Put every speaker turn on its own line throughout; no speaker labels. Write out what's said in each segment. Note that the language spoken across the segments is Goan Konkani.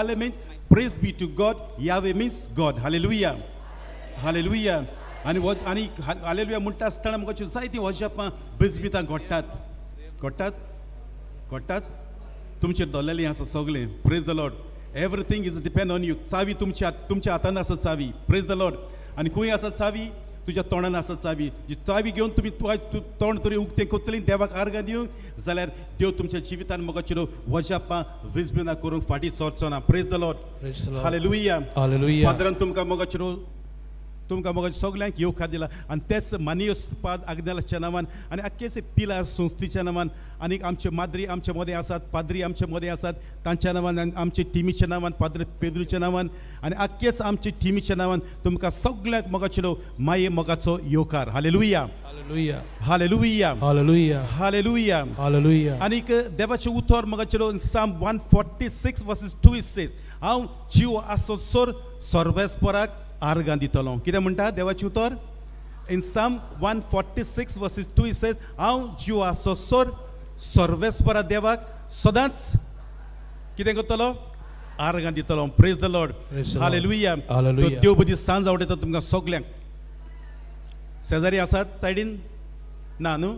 Hallelujah means praise be to God. Yahweh means God. Hallelujah. Hallelujah. आनी आनी हालेलुया म्हणटा आसतना म्हाका जायतीं वजापां बिजबितां घडटात घडटात घडटात तुमचेर दवरलेलें आसा सगळें. Praise the Lord. Everything is depend on you. चावी तुमच्या तुमच्या हातान आसा चावी. Praise the Lord. आनी खंय आसा चावी? तुज्या तोंडान आसा चावी. जी चावी घेवन तुमी तोंड तरी उक्तें करतली देवाक आर्गां दिवंक जाल्यार देव तुमच्या जिवितान मोगाचेर वजापां विजबिना करूंक फाटीं सरचो ना. Praise the Lord. Hallelujah.
Hallelujah.
फादरान तुमकां मोगाचेर तुमकां मोगाचेर सगल्यांक येवकार दिला आनी तेच मानियस पाद आग्नेलाच्या नांवान आनी आख्खेच पिलार संस्थेच्या नांवान आनी आमचे माद्री आमचे मदें आसात, पाद्री आमचे मदें आसात तांच्या नांवान आनी आमचे टिमीच्या नांवान, पाद्री पेद्रूच्या नांवान आनी आख्खेच आमचे टिमीच्या नांवान तुमकां सगल्यांक मोगाचेलो माये मोगाचो येवकार. Hallelujah.
Hallelujah.
Hallelujah.
Hallelujah.
Hallelujah.
Hallelujah.
आनीक देवाचें उतर मोगाचेलो Psalm 146:2 says, हांव जीव आसोसर सर्वेस्पराक आर्गां दितलो. कितें म्हणटा देवाचें उतर? In Psalm 146:2 says, हांव जीव आसोसर सर्वेस्परा देवाक सदांच कितें करतलो? आर्गां दितलो. Praise the Lord. Hallelujah. देव बरी सांज आवडटा तुमकां सगल्यांक. शेजारी आसात सायडीन? ना न्हू?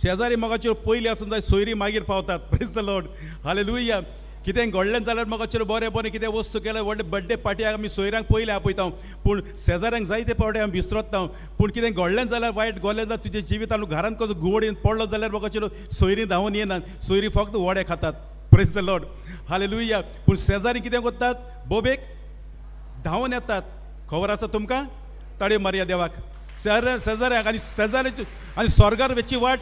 शेजारी मोगाचेर पयलीं आसून जाय, सोयरी मागीर पावतात. Praise the Lord. Hallelujah. कितें घडलें जाल्यार मोगाचेर बरें बरें कितें वस्तू केल्यार व्हडले बड्डे पार्टीक आमी सोयऱ्यांक पयलीं आपयता, पूण शेजाऱ्यांक जायते फावटी आमी विसरता. पूण कितें घडलें जाल्यार वायट घडलें जाल्यार तुज्या जिवितान घरांत कसो गोड पडलो जाल्यार मोगाचेर सोयरीं धांवून येनात, सोयरीं फक्त वडे खातात. Praise the Lord. Hallelujah. पूण शेजारी कितें करतात? बोबेक धांवून येतात. खबर आसा तुमकां? ताळयो मारया देवाक. शेजाऱ्यांक आनी शेजाऱ्याची आनी स्वर्गार वेची वाट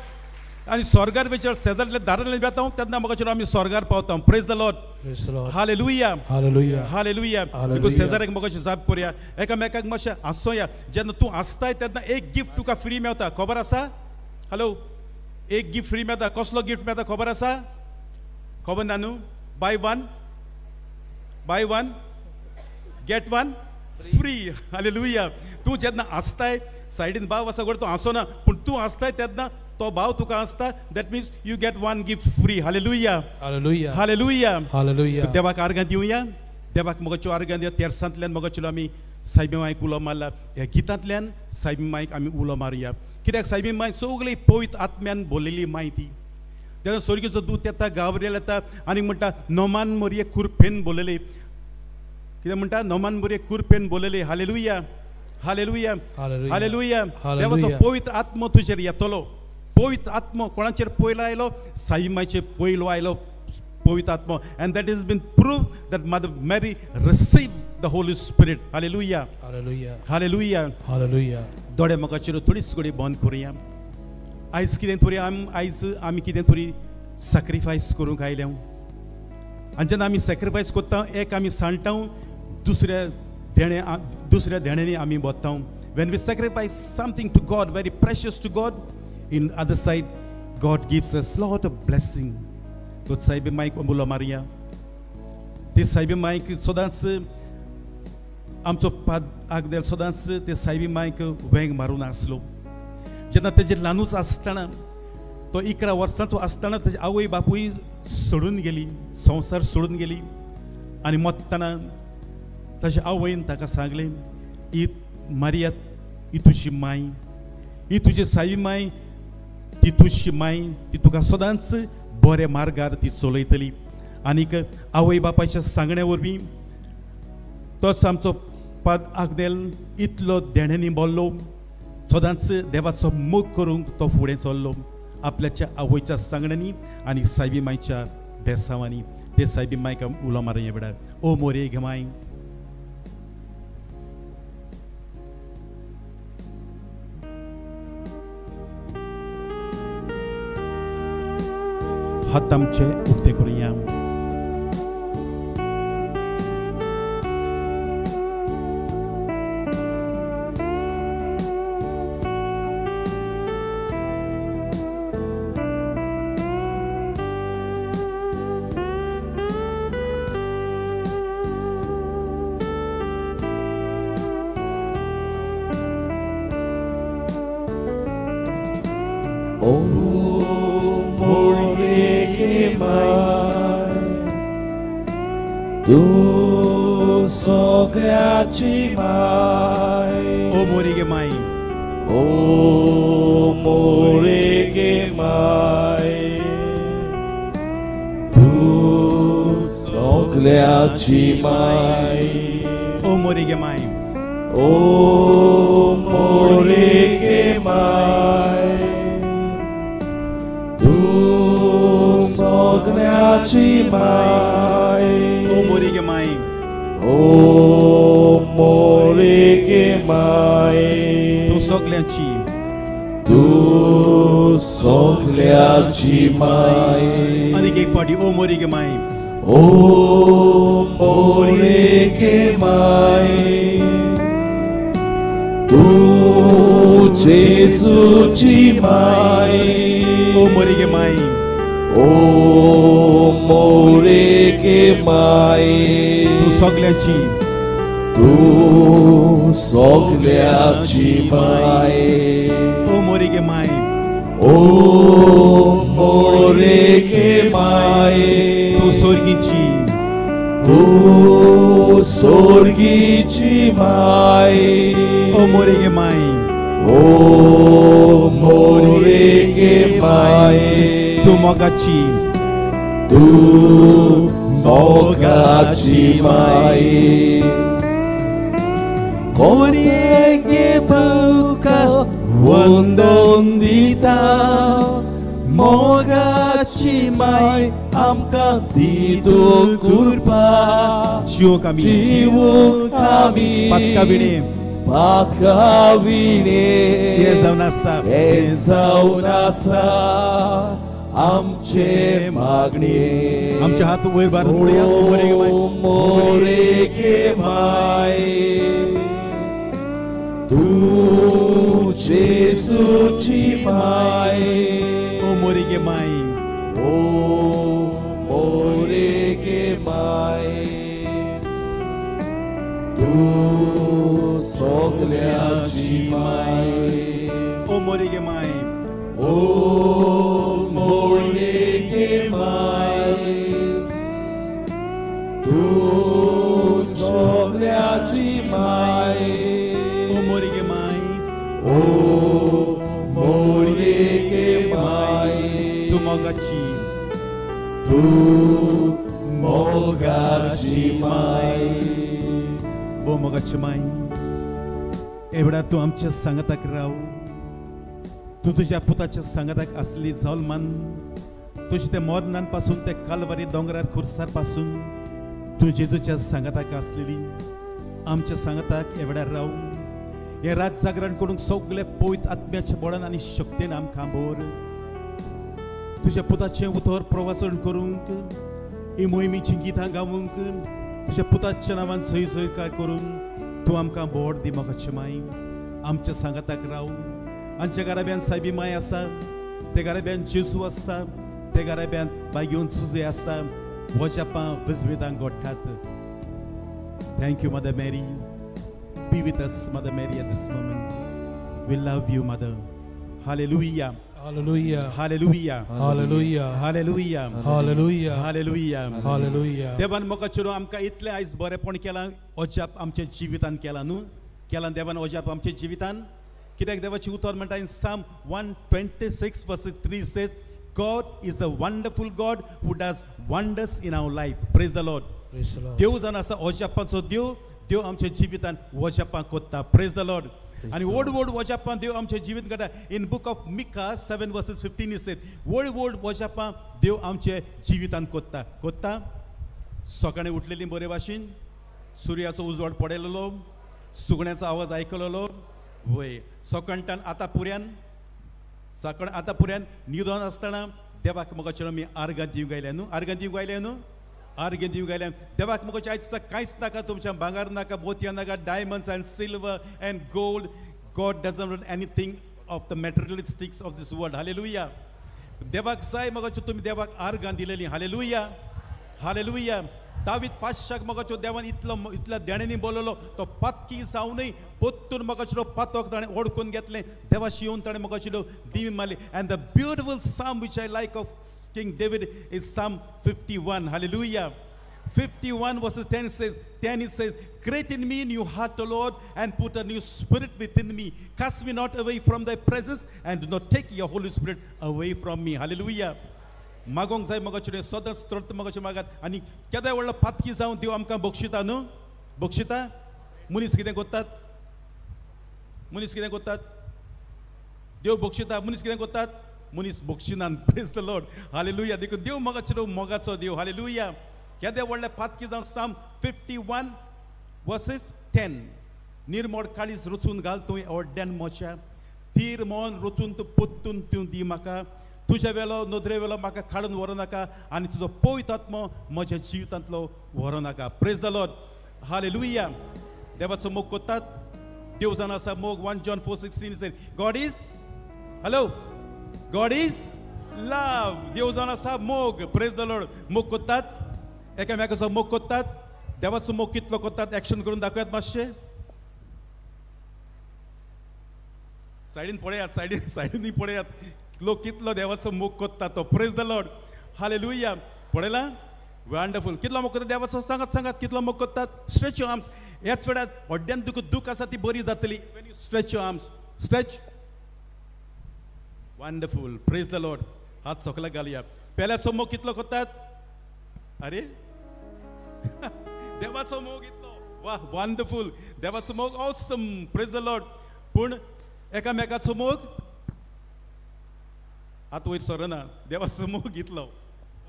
आनी स्वर्गार वेचे शेजाऱ्यांतल्या दारांतल्यान वेता तेन्ना मोगाचेर आमी स्वर्गार पावता. Praise the Lord. Hallelujah.
Hallelujah.
Hallelujah. Because शेजाऱ्याक मोगाची जाप करुया, एकामेकाक मातशें हांसोया. जेन्ना तूं हांसताय तेन्ना एक गिफ्ट तुका फ्री मेळटा. खबर आसा? हॅलो, एक गिफ्ट फ्री मेळटा. कसलो गिफ्ट मेळटा खबर आसा? खबर ना न्हू? Buy one, buy one get one free. Hallelujah. तूं जेन्ना हांसताय सायडीन भाव आसा घडये तो हांसोना, पूण तूं हांसताय तेन्ना तो भाव तुका आसता. That means you get one gift free. Hallelujah.
Hallelujah.
Hallelujah.
Hallelujah.
देवाक आर्गां दिवया. देवाक मोगाच्यो आर्गां दिया. तेरसांतल्यान मोगाच्यो आमी सायबी मायक उलो मारला. ह्या गितांतल्यान सायबी मायक आमी उलो मारुया. कित्याक सायबी माय सगळी पवित्र आत्म्यान बोललेली म्हायती. तेन्ना स्वर्गीचो दूत येता, गाब्रिएल येता आनी म्हणटा नोमान मोरये कुरपेन बोलले. कितें म्हणटा? नोमान मोरये कुरपेन बोलले. हालेलुया. हालेलुया. हालेलुया. देवाचो पवित्र आत्मो तुजेर येतलो. पवित्र आत्मो कोणाचेर पयलो आयलो? साई मायचेर पयलो आयलो पवित्र आत्मो. And that is been prove that Mother Mary receive the Holy Spirit. Hallelujah.
Hallelujah.
Hallelujah.
Hallelujah.
दोळे मोगाचेर थोडीच घडी बंद करुया. आयज कितें थोडी आयज आमी कितें थोडी सॅक्रिफायस करूंक आयल्या. आनी जेन्ना आमी सॅक्रिफायस करता, एक आमी सांडटा, दुसऱ्या देणे दुसऱ्या देण्यांनी आमी वता. When we sacrifice something to God, very precious to God, in other side God gives us lot of blessing. तो सायबी मायक उलो मारया. ते सायबी मायक सदांच आमचो पाद आगदेल सदांच ते सायबी मायक वेंग मारून आसलो. जेन्ना तेजे ल्हानूच आसतना, तो 11 वर्सांचो आसतना तेजी आवय बापूय सोडून गेली, संवसार सोडून गेली. आनी मत्तना ताजे आवयन ताका सांगलें, ही मारिया, ही तुजी माय, ही तुजी साई माय, ती तुजी माय, ती तुका सदांच बऱ्या मार्गार ती चलयतली. आनीक आवय बापायच्या सांगण्या वरवीं तोच आमचो पाद आग्नेल इतलो देण्यांनी बोल्लो. सदांच देवाचो मोग करूंक तो फुडें चल्लो आपल्याच्या आवयच्या सांगण्यांनी आनी सायबी मायच्या बेसांवांनी. ते सायबी मायक उलो मारया वेळार, ओ मोरे घमाय. हात आमचे उक्ते करुया.
O Morieke mai,
तूं सगळ्याची my.
ओ मोरी गे my.
ओ मोरे गे my. तूं सगळ्याची my.
ओ मोरी गे my.
ओ मोरे गे my. तूं सगळ्याची my.
ओ मोरी गे my.
ओ मोरे गे my.
तूं सगळ्याची.
तूं सगळ्याची my.
आनीक एक फावटी ओ मोरी गे my.
ओ मोरे गे my. तूं जेजूची my.
ओ मोरी गे my.
ओ मोरे गे my.
तूं सगळ्याची.
तूं सगळ्याची my.
ओ मोरी गे my.
ओ मोरे गे my.
तूं सोर्गीची.
तूं सोर्गीची my.
ओ मोरी गे my.
ओ मोरे गे my.
तूं मोगाची.
तूं मोगाची my. कोणे गे तुका वंदन दिता मोगाची my आमकां दी तूं कृपा.
जिवंक आमी.
जिवंक आमी.
पातका विणे.
पातका विणे.
हें जावन आसा.
हें जावन आसा आमचे मागणे.
आमचे हात वयर भार म्हणुया. ओ मोरे गे my.
ओ मोरे गे my. तूं जेजूची my.
ओ मोरी गे my.
ओ मोरे गे my. तूं सगळ्याची my.
ओ मोरी गे my.
ओ मोरे गे my. तूं सगळ्याची my.
ओ मोरी गे my.
ओ मोरे गे my.
तूं मोगाची.
तूं मोगाची my.
ओ मोगाची my. एवढा तूं आमच्या सांगाताक राव. तूं तुज्या पुताच्या सांगाताक आसली जल्मान. तुजें ते मरणान पासून ते कालवारी दोंगरार खुर्सार पासून तूं जेजूच्या सांगाताक आसलेली. आमच्या सांगाताक एवढ्या राव. हें रात जागरण करूंक सगळे पवित्र आत्म्याच्या बळान आनी शक्तेन आमकां भर. तुज्या पुताचें उतर प्रवचन करूंक, ही मोहिमेचीं गितां गावूंक, तुज्या पुताच्या नांवान जय जयकार करूंक तूं आमकां बोड दी मोगाची my. आमच्या सांगाताक राव. आमच्या घराब्यान सायबी my आसा, ते घराब्यान जेजू आसा, ते घराब्यान बाय घेवन सुजे आसा. वजापां विजवेदां गोठ्ठात. Thank you Mother Mary. Be with us, Mother Mary, at this moment. We love you, Mother. Hallelujah.
Hallelujah.
Hallelujah.
Hallelujah.
Hallelujah.
Hallelujah.
Hallelujah.
Hallelujah.
देवान मोगाचेर आमकां इतलें आयज बरेंपण केलां. अजाप आमच्या जिवितान केलां न्हू. केलां देवान अजाप आमच्या जिवितान. कित्याक देवाचें उतर म्हणटा in Psalm 126:3 says, God is a wonderful God who does wonders in our life. Praise the Lord.
Praise the Lord.
देव जावन आसा अजापांचो देव. देव आमच्या जिवितान वजापां कोत्ता. Praise the Lord. आनी व्हड व्हड वजापां देव आमच्या जिवीत करता. In book of Micah 7:15 is said, व्हड व्हड वजापां देव आमच्या जिवितान कोत्ता. कोत्ता. सकाळीं उठलेली बरे भाशेन, सुर्याचो उजवाड पडलेलो, सुगण्याचो आवाज आयकलेलो. वय सकाळटान आतां पुऱ्यान, सकाळ आतां पुऱ्यान न्हिदोन आसतना देवाक मोगाचेर आमी आर्गां दिवंक आयल्या न्हू. आर्गां दिवंक आयल्या न्हू. आर्गां दिवंक आयल्या. देवाक मोगाचें आयज कांयच नाका. तुमच्या भांगर नाका, मोतयां नाका, diamonds and silver and gold. God doesn't want anything of the materialistics of this world. Hallelujah. देवाक जाय मोगाच्यो तुमी देवाक आर्गां दिलेलीं. हालेलुया. हालेलुया. दावीद पातशाक मोगाच्यो देवान इतलो इतल्या देण्यांनी बोलवलो. तो पातकी जावनूय पोत्तून मोगाचो पातक ताणें ओडकून घेतलें. देवाशी येवन ताणें मोगाचो दिमी मारली. And the beautiful psalm which I like of King David is Psalm 51. Hallelujah. 51 verses 10 says, 10 it says, create in me a new heart, O Lord, and put a new spirit within me. Cast me not away from thy presence, and do not take your Holy Spirit away from me. Hallelujah. मागोंक जाय मगो चेडूं सदांच स्तोत्र मगो चेडूं मागात आनी केदाय व्हडलो पातकी जावन देव आमकां बक्षिता न्हू बक्षिता. मनीस कितें करतात? मनीस कितें करतात? देव बक्षिता. मनीस कितें करतात? मनीस बक्षिनान. Praise the Lord. Hallelujah. देखून देव मगो चेडूं मोगाचो देव. हालेलुया. केदे व्हडले पातकी जावन Psalm 51 verses 10 निर्मोड काळीज रचून घाल तुवें ओड्ड्यान मोच्या तीर मन रचून तूं पोत्तून तूं दी म्हाका तुज्या वेलो नदरे वेलो म्हाका काडून व्हरूं नाका आनी तुजो पवित्र आत्मो म्हज्या जिवितांतलो व्हरूं नाका. Praise the Lord. Hallelujah. देवाचो मोग करतात. देव जाण आसा मोग. 1 John 4:16 says, God is hello God is love. देव जाण आसा मोग. Praise the Lord. मोग करतात. एकामेकाचो मोग करतात. देवाचो मोग कितलो करतात एक्शन करून दाखयात मातशें. सायडीन पळयात, सायडीन सायडीनूय पळयात लोक कितलो देवाचो मोग करता तो. Praise the Lord. Hallelujah. पळयला? वंडरफूल. कितलो मोग करता देवाचो? सांगात सांगात कितलो मोग करतात. Stretch your arms. ह्याच वेळार व्हड्ड्यान तुका दूख आसा ती बरी जातली. When you stretch your arms, stretch. Wonderful. Praise the Lord. हात सकला घालया. पेल्याचो मोग कितलो करतात? अरे देवाचो मोग इतलो. वा वंडरफूल. देवाचो मोग ऑसम. Praise the Lord. पूण एकामेकाचो मोग आतां वयर सरना. देवाचो मोग इतलो.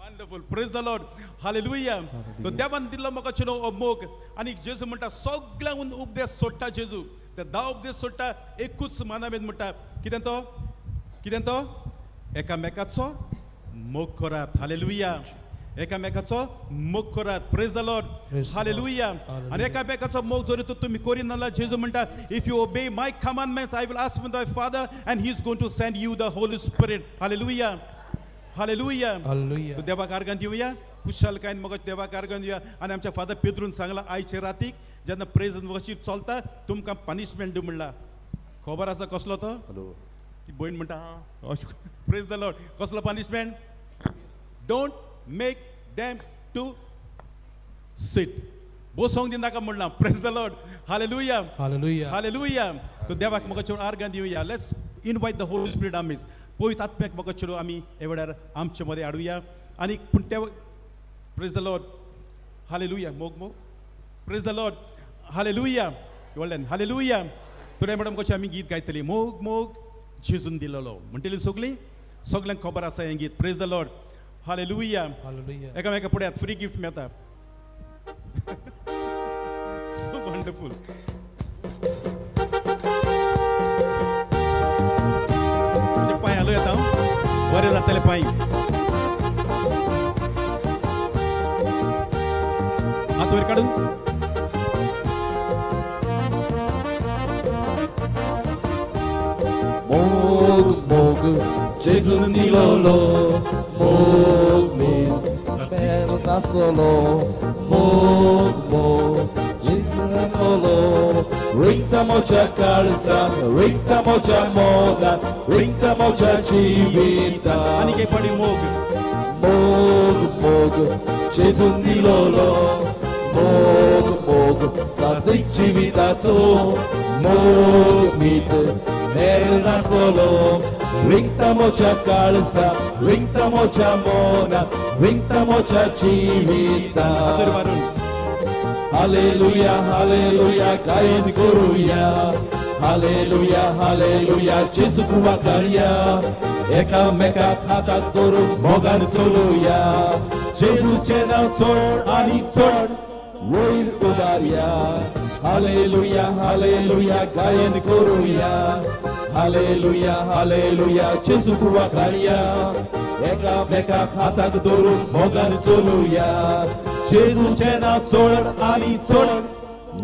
Wonderful. Praise the Lord. Hallelujah. तो देवान दिल्लो म्हाका चेडो हो मोग. आनी जेजू म्हणटा सगळ्यांक उपदेश सोडटा जेजू. ते 10 उपदेश सोडटा, एकूच मानामेद म्हणटा. कितें तो? कितें तो? एकामेकाचो मोग करात. हालेलुया. एकामेकाचो मोग करात. Praise the Lord. Hallelujah. आनी एकामेकाचो मोग जर तुमी करिना जाल्यार जेजू म्हणटा, if you obey my commandments I will ask my father and he is going to send you the Holy Spirit. Hallelujah. Hallelujah.
Hallelujah.
देवाक आर्गां दिवया. खुशालकायेन मगो देवाक आर्गां दिवया. आनी आमच्या फादर पेद्रून सांगला आयचे रातीक जेन्ना प्रेज एंड वर्शीप चलता तुमकां पनिशमेंट दी म्हणला. खबर आसा कसलो तो? ती भयण म्हणटा Praise the Lord. कसलो punishment? Don't make them to sit. बसोंक दिनाका म्हणला. Praise the Lord. Hallelujah.
Hallelujah.
Hallelujah. तो देवाक मगो चेडूं आर्गां दिवया. Let's invite the Holy Spirit आमी. पवित्र आत्म्याक मगो चेडूं आमी हे वेळार आमचे मदें हाडुया. आनी पूण ते Praise the Lord. Hallelujah. मोग मोग. Praise the Lord. Hallelujah. व्हडल्यान हालेलुया. तुवें मॅडम कशें आमी गीत गायतली मोग मोग जेजून दिलेलो म्हणटली. सगळीं सगळ्यांक खबर आसा हें गीत. Praise the Lord. Hallelujah. एकामेका पळयात फ्री गिफ्ट मेळटा. So wonderful. पांय हालो येता बरें जातलें पांय. हात वयर काडून
मोग मोग जेजून दिलोलो मोग मीत नासलो मोग मोग जेजून नासलो रिक्ता म्हज्या काळजांत रिक्ता म्हज्या मनांत रिक्ता म्हज्या जिवितांत.
आनी एक फावटी मोग
मोग मोग जेजून दिलोलो मोग मोग सासणीक जिविताचो मोग मीत मेर नासलो रिक्ता म्हज्या काळजांत रिक्ता म्हज्या मनांत रिक्ता म्हज्या जिवितांत. हालेलुया हालेलुया गायन करुया. हालेलुया हालेलुया जेजूक वाखाणया. एकामेकाक हाताक धरून मोगान चलुया. जेजूचें नांव चड आनी चड वयर उबारया. हालेलुया हालेलुया गायन करुया. हालेलुया हालेलुया जेजूक वाखाणया. एकामेकाक हाताक धरून मोगान चलुया. जेजूचें नांव चड आनी चड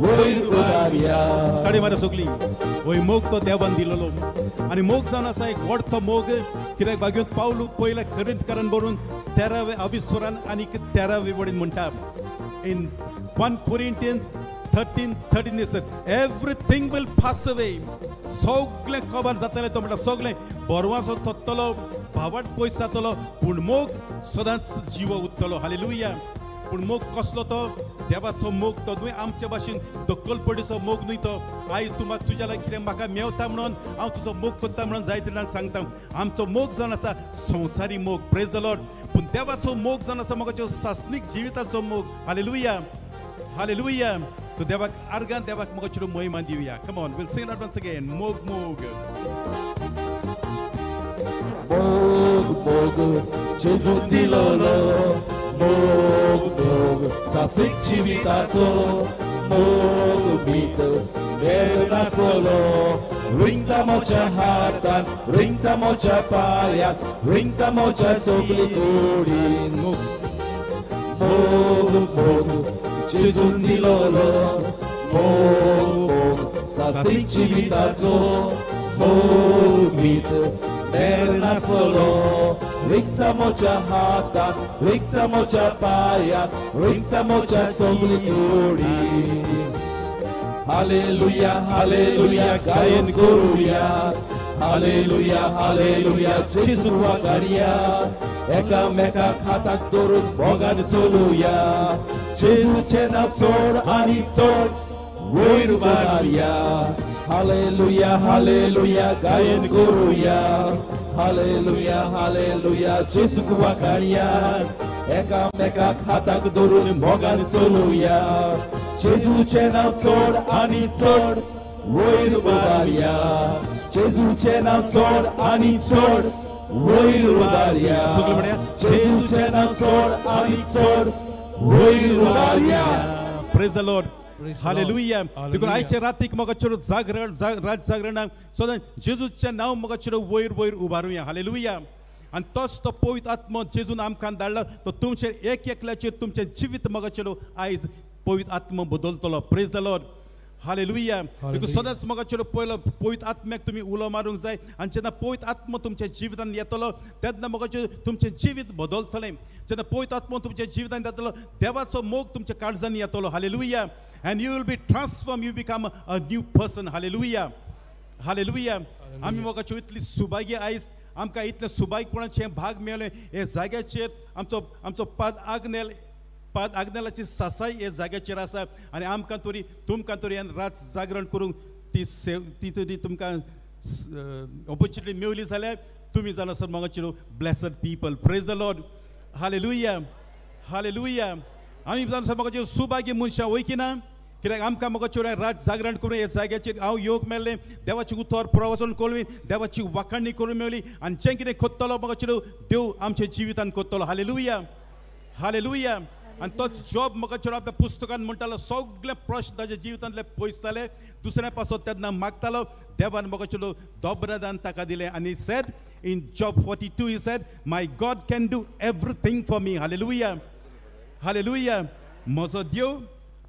वयर उबारया.
ताळी मारा सगळीं. होय मोग तो देवान दिलेलो आनी मोग जावन आसा एक व्हडतो मोग. कित्याक बागेंत पावलू पयल्या करिंतकारान बरोवन 13व्या अविस्वरान आनी 13वे वडीन म्हणटा in 1 Corinthians 13:13 everything will pass away. सगळें कबर जातलें. तो म्हणटा सगळें बरवासो थोत्तलो, भावाट पयस जातलो, पूण मोग सदांच जिवो उरतलो. हालेलुया. पूण मोग कसलो तो? देवाचो मोग तो न्हय आमचे भाशेन दक्कलपडीचो मोग न्हय तो. आयज तूं म्हाका तुज्या लागीं कितें म्हाका मेवता म्हणून हांव तुजो मोग करता म्हणून जायते जाणांक सांगता. आमचो मोग जावन आसा संवसारी मोग. Praise the Lord. पूण देवाचो मोग जावन आसा म्हाका सासणीक जिविताचो मोग. Hallelujah, hallelujah. सो देवाक आर्गान, देवाक म्हाका महिमा दिवया. Come on, we'll sing it once again. मोग मोग
मोग मोग जेजून दिलोलो मोग मोग सासणीक जिविताचो मोग मीत मेळ नासलो रिंगता म्हज्या हातान, रिंगता म्हज्या पांयान, रिंगता म्हज्या सगली कुडीन. मोग मोग जेजून दिलोलो मोग मोग सासणीक जिविताचो मोग मीत मेळ नासलो रिंगता म्हज्या हातान, रिंगता म्हज्या पांयान, रिंगता म्हज्या सगली कुडीन. हालेलुया, हालेलुया गायन करुया. हालेलुया, हालेलुया जेजू वागाडया. एकामेकाक हाताक धरून मोगान चलुया. जेजूचें नांव चड आनी चड वयर उबारुया. हालेलुया, हालेलुया गायन करुया. हालेलुया, हालेलुया जेजूक वागाडया. एकामेकाक हाताक धरून मोगान चलुया. जेजूचें नांव चड आनी चड वयर उबारुया. जेजूचें नांव चड आनी चड वयर उबारुया. जेजूचें नांव चड आनी चड वयर उबारुया.
Praise the Lord. Hallelujah. देखून आयचे रातीक म्हाका चेडो जागरण, रात जागरणाक सदां जेजूचें नांव म्हाका चेडो वयर वयर उबारुया. हालेलुया. आनी तोच तो पवित्र आत्मो जेजून आमकां धाडला तो तुमचेर एक एकल्याचेर तुमचें जिवीत म्हाका चेडो आयज पवित्र आत्मो बदलतलो. Praise the Lord. Hallelujah. देखून सदांच म्हाका चेडो पयलो पवित्र आत्म्याक तुमी उलो मारूंक जाय. आनी जेन्ना पवित्र आत्मो तुमच्या जिवितांत येतलो तेन्ना म्हाका चेडो तुमचें जिवीत बदलतलें. जेन्ना पवित्र आत्मो तुमच्या जिवितांत येतलो देवाचो मोग तुमच्या काळजांनी येतलो. Hallelujah. And you will be transformed, you become a new person. Hallelujah, hallelujah. आमी म्हाका चेडो इतली सुभाग्य आयज आमकां इतलें सुभाग्यपणाचें भाग मेळ्ळें हे जाग्याचेर. आमचो आमचो पाद आग्नेल, पाद आग्नेलाची सासाय हे जाग्याचेर आसा. आनी आमकां तरी तुमकां तरी रात जागरण करूंक ती सेव ती तरी तुमकां ऑपोर्चुनिटी मेवली जाल्यार तुमी जाण आसा म्हाका चेडो blessed people. Praise the Lord. Hallelujah, hallelujah. आमी जाण आसा म्हाका चेडो सुभाग्य मनशां वय की ना? कित्याक आमकां म्हाका चेडो रात जागरण करून हे जाग्याचेर हांव येवंक मेळ्ळें. देवाची उतर प्रवचन करून देवाची वाखाणणी करून मेळ्ळी. आनी जें कितें कोत्तलो म्हाका चेडो देव आमच्या जिवितान कोत्तलो. Hallelujah, hallelujah. आनी तोच जॉब म्हाका चेडो आपल्या पुस्तकान म्हणटालो सगळे प्रश्न ताज्या जिवितांतले पयस जाले. दुसऱ्या पासत तेन्ना मागतालो देवान म्हाका चेडो दोब्रदान ताका दिलें. आनी said in Job 42 he said, my God can do everything for me. Hallelujah, hallelujah. म्हजो देव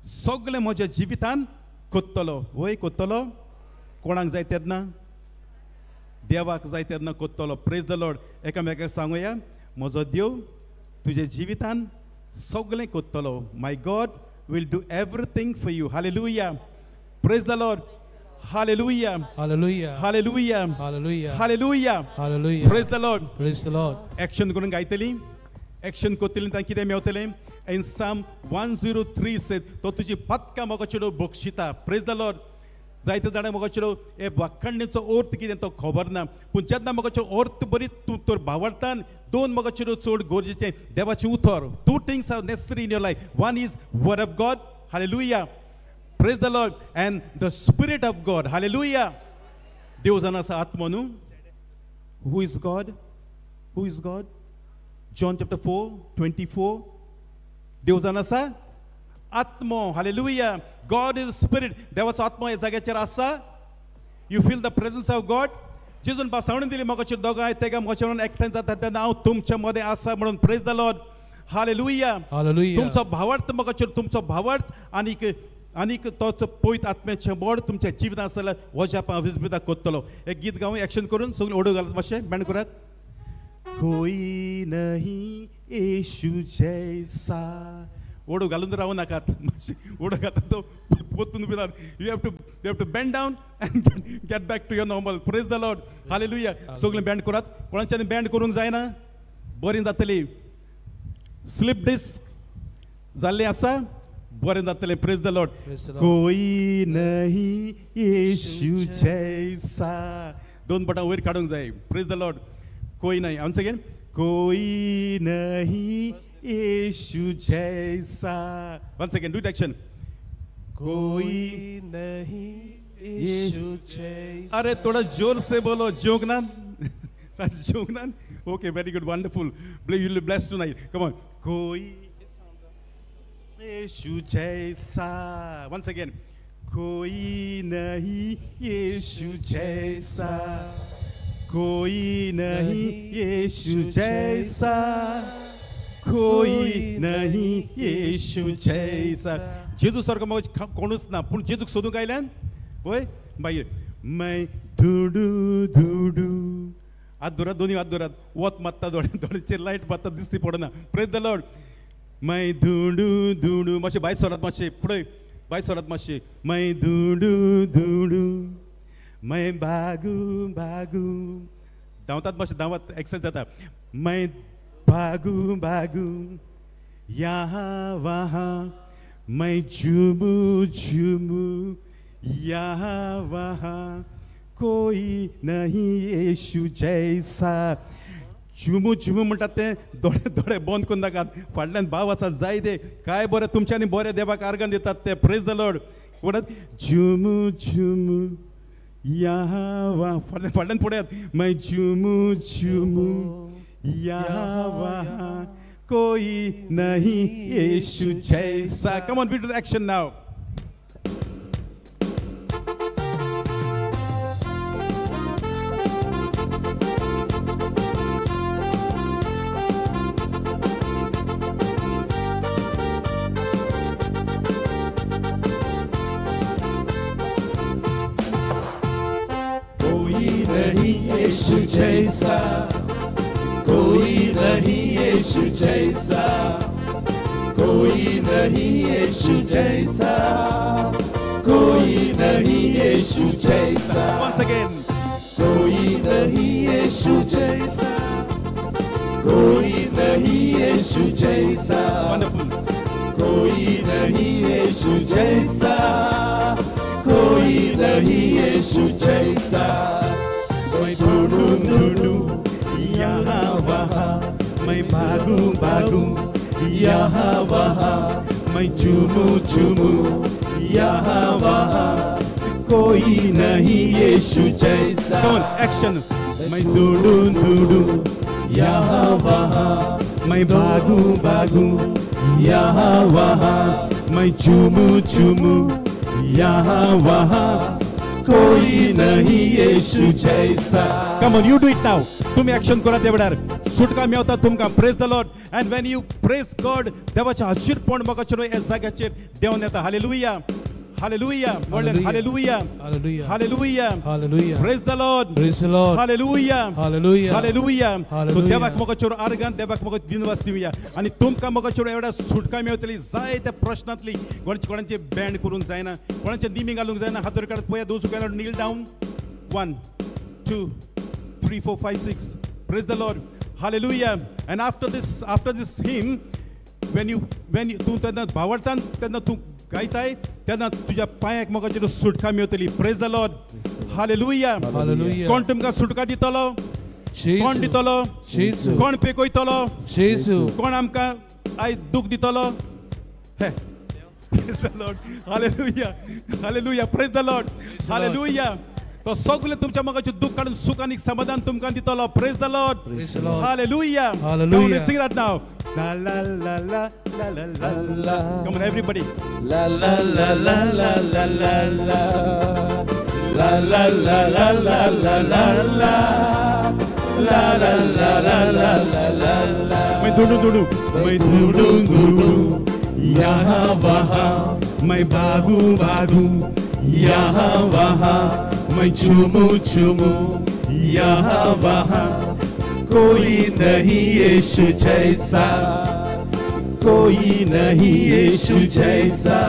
सगळें म्हज्या जिवितान कोत्तलो. वय कोत्तलो? कोणाक जाय तेन्ना? देवाक जाय तेन्ना कोत्तलो. Praise the Lord. एकामेकाक सांगुया, म्हजो देव तुज्या जिवितान सगळें कोत्तलो. My God will do everything for you. Hallelujah. Praise the Lord. Hallelujah,
hallelujah,
hallelujah,
hallelujah,
hallelujah.
Hallelujah.
Praise the Lord.
Praise the Lord.
Action करून गायतली, एक्शन करतली तांकां कितें मेवतलें? In Psalm 103 said, तो तुजी पदकां म्हाका चेडो बक्षिता. Praise the Lord. जायते जाणां म्हाका चेडो हे वाखाणणेचो अर्थ कितें तो खबर ना. पूण जेन्ना म्हाका चेडो अर्थ बरी तूं तर भावार्थान दोन म्हाका चेडो चड गरजेचें देवाचें उतर. 2 things are necessary in your life. One is word of God. Hallelujah. Praise the Lord. And the spirit of God. Hallelujah. देव जाण आसा आत्मो न्हू. Who is God? Who is God? John chapter 4:24. देव जाण आसा आत्मो. Hallelujah. God is spirit. देवाचो आत्मो ह्या जाग्याचेर आसा. You feel the presence of God. जेजून भासावणी दिली म्हाका चेडो दोगांय तेगा म्हाका म्हणून एकठांय जाता तेन्ना हांव तुमच्या मदें आसा म्हणून. Praise the Lord. Hallelujah.
Hallelujah.
तुमचो भावार्थ म्हाका चेडो तुमचो भावार्थ आनीक आनीक तोच पवित्र आत्म्याचें बोड तुमच्या जिवितांत आसा जाल्यार वज्या विस्मिता कोत्तलो. एक गीत गावूं एक्शन करून सगळीं ओडू घालात मातशें बँड करात. कोई नहीं येशू जैसा. ओडू घालून रावू नाकात, मातशें ओडू घालता तो पोतून बी. You have to bend down and get back to your normal. Praise the Lord. Hallelujah. सगळें बँड करात. कोणाच्यान बँड करूंक जायना, बरी जातली. Slip disc जाल्लें आसा, बरें जातलें. Praise the Lord. कोई नहीं येशू जैसा. दोन बोटां वयर काडूंक जाय. Praise the Lord. कोई नहीं, once again, कोई नहीं येशू जैसा. Once again, do it action. कोई
नहीं यीशु जैसा.
अरे थोड़ा जोर से बोलो. जोगनान जोगनान. Okay, very good, wonderful. You will be blessed tonight. Come on. कोई यीशु जैसा. Once again. कोई नहीं यीशु जैसा. कोई नहीं यीशु जैसा. कोई नहीं येशू जैसा. जेजू सारको म्हाका कोणूच ना, पूण जेजूक सोदूंक आयल्यान पळय. मागीर मैं धुडू धुडू, हात धरात, दोनी हात धरात, वत मारता दोळ्यांचेर लायट मारता, दिसती पडना. Praise the Lord. मैं धुडू धुडू, मातशें भायर सरात, मातशें पळय, भायर सरात मातशें. मैं धुडू धुडू, मैं भागू भागू, धांवतात मातशें, धांवात, एक्सरसाइज जाता. मैं भागू भागू, यहाँ वहाँ, मैं झूमू झूमू, यहाँ वहाँ, कोई नहीं येशू जैसा. झुमू झुमू म्हणटात तें दोळे दोळे बंद करून नाकात. फाटल्यान भाव आसा, जाय दे काय बरें तुमच्यांनी बरें देवाक आर्गां दितात ते. Praise the Lord. म्हणत झुमू झुमू यहाँ वहाँ, फाटल्यान फाटल्यान पळयात. मैं झुमू झुमू, यहाँ वहाँ, कोई नहीं येशू जैसा. Come on, we do action now.
कोई नहीं यीशु जैसा, कोई नहीं यीशु जैसा, कोई नहीं यीशु जैसा, कोई नहीं यीशु जैसा.
Once again.
कोई नहीं यीशु जैसा, कोई नहीं यीशु जैसा.
Wonderful.
कोई नहीं यीशु जैसा, कोई नहीं यीशु जैसा. कोई ढूंढू ढूंढू
यहाँ वहाँ, मैं भागू भागू, यहाँ वहाँ, मैं झूमू झूमू,
यहाँ वहाँ, कोई नहीं यीशु जैसा.
Come on, action. मैं ढूंढू ढूंढू,
यहाँ वहाँ,
मैं भागू भागू,
यहाँ वहाँ,
मैं झूमू झूमू, यहाँ वहाँ,
कोई नहीं यीशु जैसा.
Come on, you do it now. तुमी ॲक्शन करा त्या वेळार, सुटका मेवता तुमकां. Praise the Lord. And when you praise God, देवाचें हाजीरपण म्हाका चलो ह्या जाग्याचेर देंवन येता. हालेलुया, हालेलुया, म्हणलें hallelujah,
hallelujah,
hallelujah,
hallelujah.
Praise the Lord,
praise the Lord.
Hallelujah,
hallelujah,
hallelujah. So देवाक म्हाका चोर आर्गान, देवाक म्हाका दिनवास दिवया आनी तुमकां म्हाका चोर एवढ्या सुटका मेवतली. जाय त्या प्रश्नांतली कोणाचे बँड करूंक जायना, कोणाचे निमी घालूंक जायना. हात वयर काडत पळया, those who cannot kneel down. 1 2 3 4 5 6. Praise the Lord. Hallelujah. And after this hymn, when you तूं तेन्ना भावार्थान तेन्ना तूं गायताय तेन्ना तुज्या पांयाक म्हाका चेर सुटका मेवतली. Praise the Lord. Hallelujah.
Hallelujah.
कोण तुमकां सुटका दितलो? कोण दितलो? कोण पेकयतलो? कोण आमकां आयज दूख दितलो? हे. Praise the Lord. Hallelujah. Hallelujah. Praise the Lord. Hallelujah. तो सगळे तुमच्या मगाचे दुःख काढून सुख आणि समाधान तुमकां दितलो. Praise the Lord. Hallelujah.
Hallelujah.
Sing right now. La la la la la la la. Come on everybody.
La la la la la la la la. La la la la la la la la. La la la la la la la.
मैं ढूंढू ढूंढू, मैं ढूंढू ढूंढू, यहाँ वहाँ, मैं भागू भागू, यहाँ वहाँ, मैं झूमू झूमू, यहाँ वहाँ,
कोई नहीं यीशु जैसा, कोई नहीं यीशु जैसा,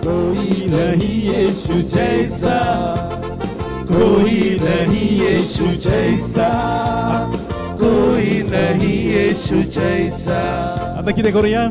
कोई नहीं यीशु जैसा, कोई नहीं यीशु जैसा, कोई नहीं यीशु जैसा.
आतां कितें करुया?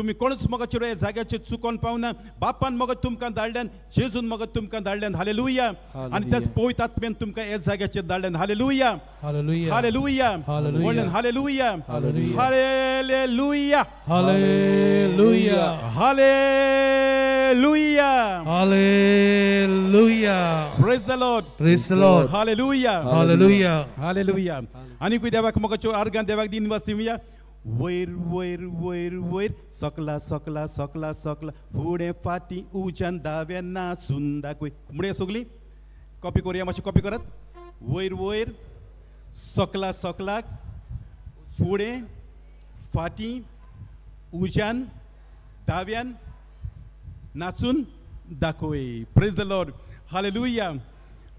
तुमी कोणूच मगो चेडूं ह्या जाग्याचेर चुकोन पावना. बापान मगो तुमकां धाडल्यान, जेजून मगो तुमकां धाडल्यान. हालेलुया. आनी त्याच पवित्र आत्म्यान तुमकां ह्या जाग्याचेर धाडल्यान. हालेलुया. हालेलुया. म्हणल्यान hallelujah. Hallelujah.
Hallelujah.
Hallelujah.
Hallelujah.
Praise the Lord.
Praise the Lord.
Hallelujah.
Hallelujah.
Hallelujah. आनीकूय देवाक मगो चेडूं आर्गां देवाक दिन वाचती. वयर वयर वयर वयर सकला सकला सकला सकला फुडें फाटीं उज्यान दाव्यान नाचून दाखय. म्हणया सगळीं कॉपी करुया, मातशी कॉपी करात. वयर वयर सकला सकलाक फुडें फाटीं उज्यान दाव्यान नाचून दाखय. Praise the Lord. Hallelujah.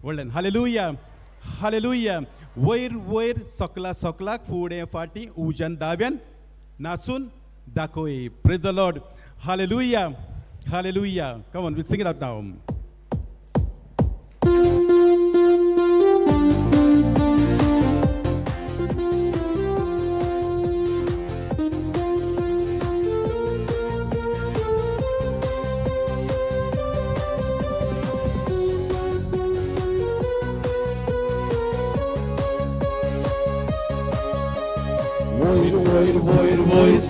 व्हडल्यान हालेलुया. हालेलुया. वयर वयर सकला सकलाक फुडें फाटीं उज्यान दाव्यान नाचून दाखय. Praise the Lord. Hallelujah. Hallelujah. Come on, we'll sing it out now.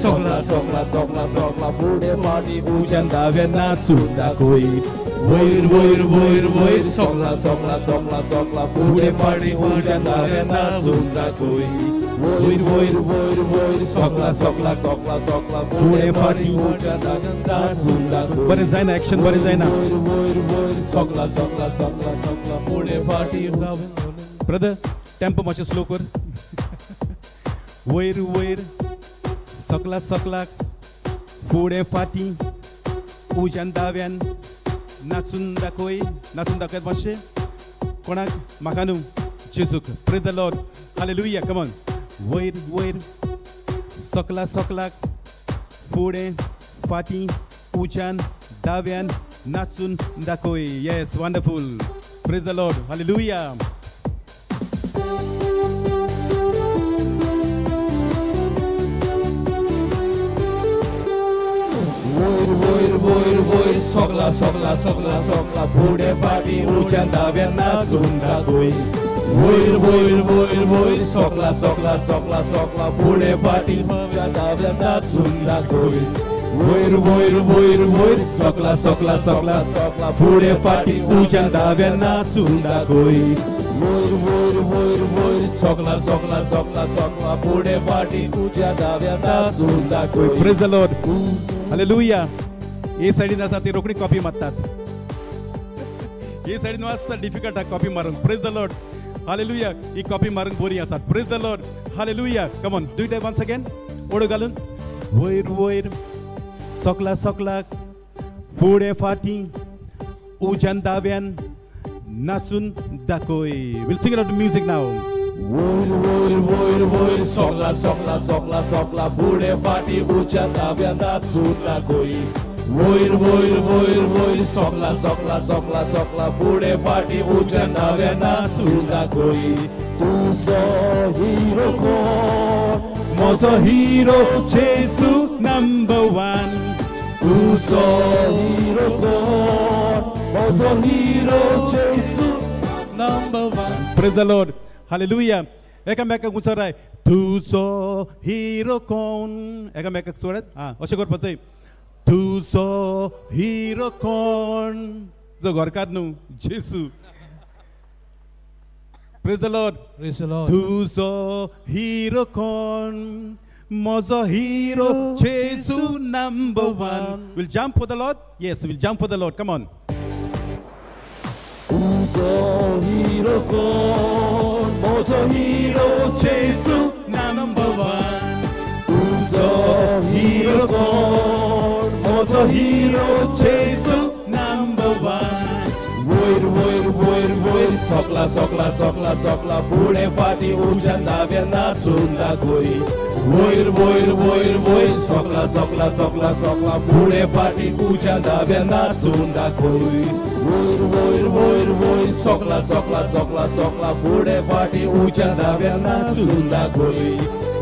सकला सकला सकला सकला फुडें फाटीं उज्यान दाव्यान नाचून दाखय. वयर वयर वयर वयर सकला सकला सकला सकला फुडें फाटीं उज्यान दाव्यान नाचून दाखय. वयर वयर वयर वयर सकला सकला सकला सकला फुडें फाटीं उज्यान दाव्यान नाचून दाखय.
बरें जायना एक्शन, बरें जायना.
वयर वयर वयर सकला सकला सकला सकला फुडें फाटीं.
ब्रदर टेम्पो मातशें स्लो कर. वयर वयर सकला सकलाक फुडें फाटीं उज्यान दाव्यान नाचून दाखय. नाचून दाखयत मातशें कोणाक? म्हाका न्हू, जेजूक. Praise the Lord. Hallelujah. Come on. वयर वयर सकला सकलाक फुडें फाटीं उज्यान दाव्यान नाचून दाखय. Yes, wonderful. Praise the Lord. Hallelujah.
वयर वयर वयर सकला सकला सकला सकला फुडें फाटीं उज्यान दाव्यान नाचून दाखय. वयर वयर वयर वयर सकला सकला सकला सकला फुडें फाटीं उज्यान दाव्यान नाचून दाखय. वयर वयर वयर वयर सकला सकला सकला सकला फुडें फाटीं उज्यान दाव्यान नाचून दाखय. वयर वयर वयर वयर सकला सकला सकला सकला फुडें फाटीं उज्यान दाव्यान नाचून दाखय.
Praise the Lord. Hallelujah. हे सायडीन आसा ती रोखडी कॉपी मारतात. हे सायडीन आसता डिफिकल्ट आसा कॉपी मारूंक. Praise the Lord. Hallelujah. He copy मारूंक बरी आसात. Praise the Lord. Hallelujah. Come on, do it once again. ओडो घालून. वयर वयर सकला सकलाक फुडें फाटीं उज्यान दाव्यान नाचून दाखय. We'll sing it out music now.
वयर वयर वयर वयर सकला सकला सकला सकला फुडें फाटीं उज्यान दाव्यान नाचून दाखय. वयर वयर वयर वयर सकला सकला सकला सकला फुडें फाटीं उज्यान दाव्यान नाचून दाखय. तुजो हिरो कोण?
म्हजो हिरो जेजू नंबर वन.
तुजो हिरो कोण? म्हजो hero Jesu
number one.
Praise the Lord. Hallelujah. एकामेकाक उचाराय तुजो हिरो कोण? एकामेकाक चोडत आं अशें करपाचें. तुजो हिरो कोण? तुजो घरकार न्हू, जेजू. Praise the Lord.
Praise the Lord.
तुजो हिरो कोण? म्हजो hero Jesu number one. Will jump for the Lord. Yes, will jump for the Lord. Come on.
तुजो हिरो कोण? म्हजो हिरो जेजू
नंबर वन.
तुजो हिरो कोण? म्हजो हिरो जेजू
नंबर वन.
वयर वयर वयर वयर सकला सकला सकला सकला फुडें फाटीं उज्यान दाव्यान नाचून दाखय. वयर वयर वयर वयर सकला सकला सकला सकला फुडें फाटीं उज्यान दाव्यान नाचून दाखय. वयर वयर वयर वयर सकला सकला सकला सकला फुडें फाटीं उज्यान दाव्यान नाचून दाखय.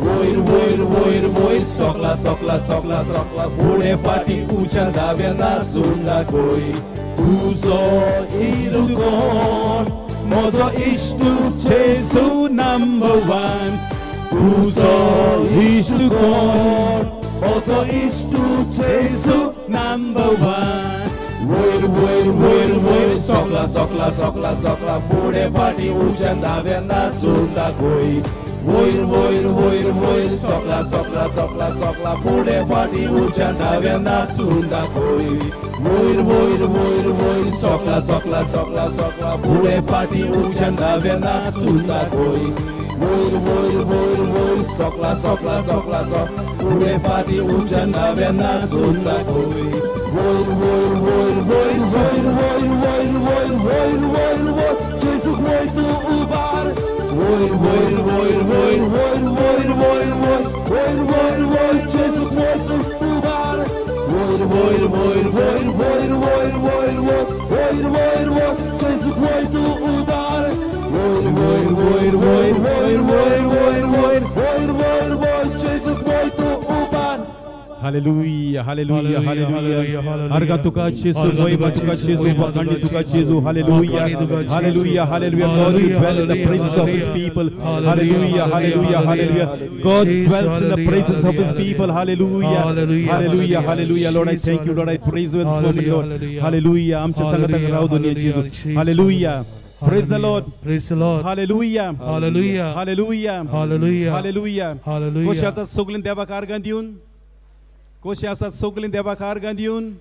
वयर वयर वयर वयर सोकला सोकला सोकला सोकला फुडें फाटीं उंच्या दाव्या नाचून दाखय तुजो इश्ट कोण म्हजो इश्ट
जेजू नंबर वन
तुजो इश्ट कोण म्हजो इश्ट जेजू
नंबर वन
वयर वयर वयर वयर सोकला सोकला सोकला सोकला फुडें फाटीं उंच्या दाव्या नाचून दाखय वयर वयर वयर वयर सोकला सोकला सोकला सोकला फुडें फाटीं उंच्या दाव्या नाचून दाखय वयर वयर वयर वयर सोकला सोकला सोकला सोकला फुडें फाटीं उंच्या दाव्या नाचून दाखय वयर वयर वयर वयर सोकला सोकला सोकला सोकला फुडें फाटीं उंच्या दाव्या नाचून दाखय वयर वयर वयर वयर वयर वयर वयर वयर वयर वयर वयर जेजूक वयर तूं उबार वयर वयर वयर वयर वयर वयर वयर वयर वयर वयर वयर जेजूक वयर तूं उबार वयर वयर वयर वयर वयर वयर वयर वयर वयर वयर वयर जेजूक वयर तूं उबार वयर वयर वयर वयर वयर वयर वयर वयर वयर वयर वयर जेजूक वयर तूं उबार.
Hallelujah, hallelujah, hallelujah. अर्घा तुका जेजू, महिमा तुका जेजू, वाखाणी तुका जेजू. Hallelujah, hallelujah, hallelujah. God dwells in the praises of his people. Hallelujah, hallelujah, hallelujah. God dwells in the praises of his people. Hallelujah, hallelujah, hallelujah. Lord, I thank you, Lord, I praise you in this moment, Lord. Hallelujah. आमच्या संगताक राव दोन जेजू. Hallelujah. Praise the Lord.
Praise the Lord.
Hallelujah.
Hallelujah.
Hallelujah.
Hallelujah.
Hallelujah.
Hallelujah.
कोशाचा सगळीं देवाक आर्गां दिवन, कशी आसात सगळीं देवाक आर्गां दिवन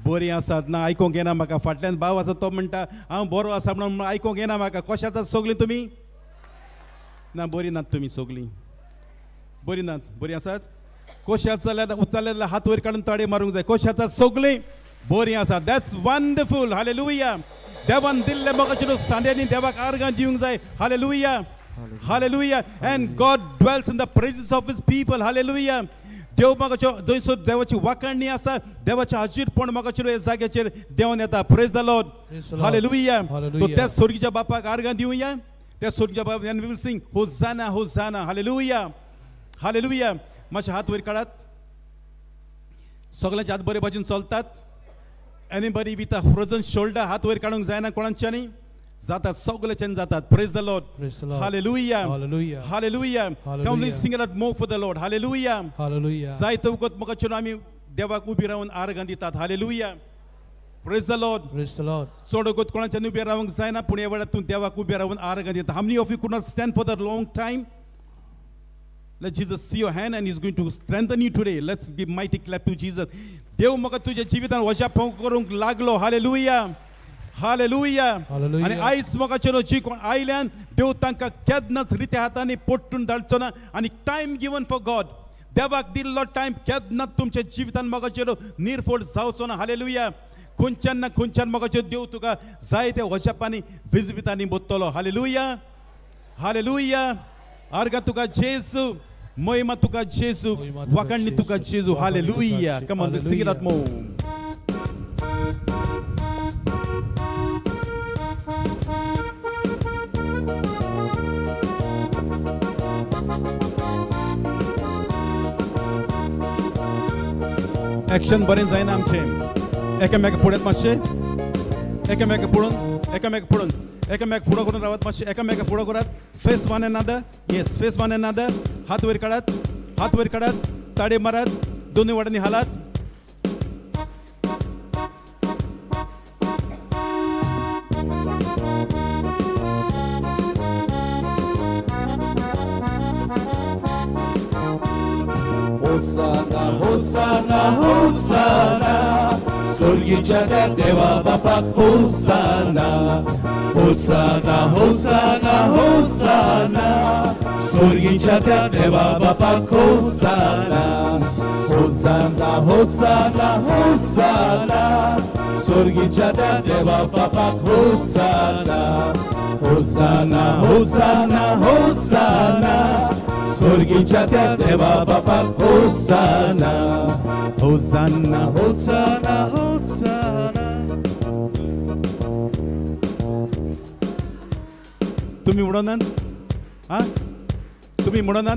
बरीं आसात ना आयकोंक येना म्हाका. फाटल्यान भाव आसा तो म्हणटा हांव बरो आसा म्हणून आयकोंक येना म्हाका. कशें आसात सगळीं तुमी? ना बरीं नात तुमी सगळीं, बरीं नात. बरीं आसात? कशें आसा जाल्यार उचलले जाल्यार हात वयर काडून ताळयो मारूंक जाय. कशें आसात सगळीं? बरीं आसात. That's wonderful. Hallelujah. देवान दिल्ले मोगाचेर सांड्यांनी देवाक आर्गां दिवंक जाय. Hallelujah, hallelujah. And God dwells in the presence of his people. Hallelujah. देव म्हाका जंयसर देवाची वाखाणणी आसा, देवाचें हाजीरपण म्हाका ह्या जाग्याचेर देंवन येता. Praise the Lord. Hallelujah. तो त्या स्वर्गीच्या बापाक आर्गां दिवया, त्या स्वर्गीच्या बापाक. And we will sing hosanna hosanna. Hallelujah, hallelujah. मातशे हात वयर काडात. सगळ्यांचे हात बरे भाशेन चलतात. Anybody with a frozen shoulder हात वयर काडूंक जायना कोणाच्यानी. जातात सगळ्याच्यान जातात. Praise the Lord. Hallelujah, hallelujah. Come let's sing it more for the Lord. Hallelujah,
hallelujah.
जायते वखत म्हाका आमी देवाक उबी रावन आर्गां दितात. Hallelujah. Praise the Lord.
Praise the Lord.
चड वखत कोणाच्यान उबे रावंक जायना, पूण ह्या वेळार तूं देवाक उबे रावन आर्गां दिता. How many of you could not stand for the long time? Let Jesus see your hand and he's going to strengthen you today. Let's give mighty clap to Jesus. देव म्हाका तुज्या जिवितान वशापण करूंक लागलो. Hallelujah, hallelujah. आनी आयज म्हाका चलो जी कोण आयल्यान देव तांकां केन्नाच रित्या हातांनी पोट्टून धाडचो ना. आनी टायम गिवन फॉर गॉड, देवाक दिल्लो टायम केन्नाच तुमच्या जिवितान म्हाका चलो निर्फोट जावचो ना. हालेलुया. खंयच्यान ना खंयच्यान म्हाका चलो देव तुका जाय त्या वशापांनी विजवितांनी बोत्तलो. Hallelujah, hallelujah. आर्गां तुका जेजू, महिमा तुका जेजू, वाखाणणी तुका जेजू. Hallelujah. Come on, sing it out more. Action बरें जायना आमचें. एकामेका फुड्यात मातशें, एकामेका पळोवन, एकामेका पळोवन, एकामेका फुडो करून रावात मातशें, एकामेका फुडो करात. Face one another. Yes, face one another. हात वयर काडात, हात वयर काडात, ताळे मारात, दोनूय वाटांनी हालात.
होसाना होसाना होसाना स्वर्गीच्या त्या देवा बापाक होसाना होसाना होसाना होसाना स्वर्गीच्या त्या देवा बापाक होसाना होसाना होसाना होसाना स्वर्गीच्या त्या देवा बापाक होसाना होसाना होसाना होसाना स्वर्गीच्या त्या देवा बापाक होसाना
होसाना
होसाना होसाना.
तुम्ही म्हणनात? हा, तुम्ही म्हणनात?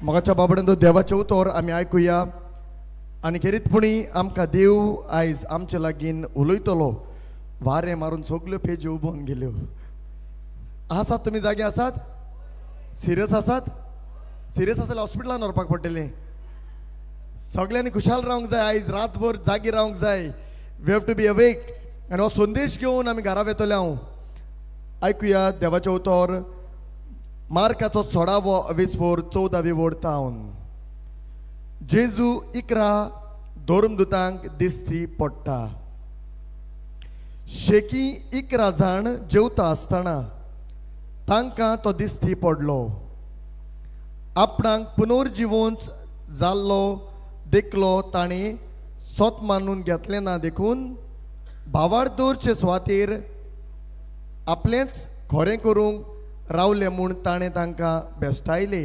मोगाच्या बाबड्यांनो, देवाचें उतर आमी आयकुया आनी खेरीतपणी आमकां देव आयज आमचे लागीं उलयतलो. वारें मारून सगल्यो पेज्यो उबोवन गेल्यो. आसात तुमी जागे आसात? सिरियस आसात? सिरियस आसा जाल्यार हॉस्पिटलान व्हरपाक पडटलें. सगल्यांनी खुशाल रावंक जाय, आयज रातभर जागी रावंक जाय. We have to be awake. आनी हो संदेश घेवन आमी घरा वेतले. हांव आयकुया देवाचें उतर मार्काचो 16वो 20 14वी वोडतावन. जेजू 11 धर्मदूतांक दिसती पडटा. शेकी 11 जाण जेवता आसतना तांकां तो दिसती पडलो. आपणाक पुनर्जिवंत जाल्लो देखलो ताणें सोत मानून घेतलें ना, देखून भावार दवरचे सुवातेर आपलेंच खरें करूंक रावले म्हूण ताणें तांकां बेश्टायले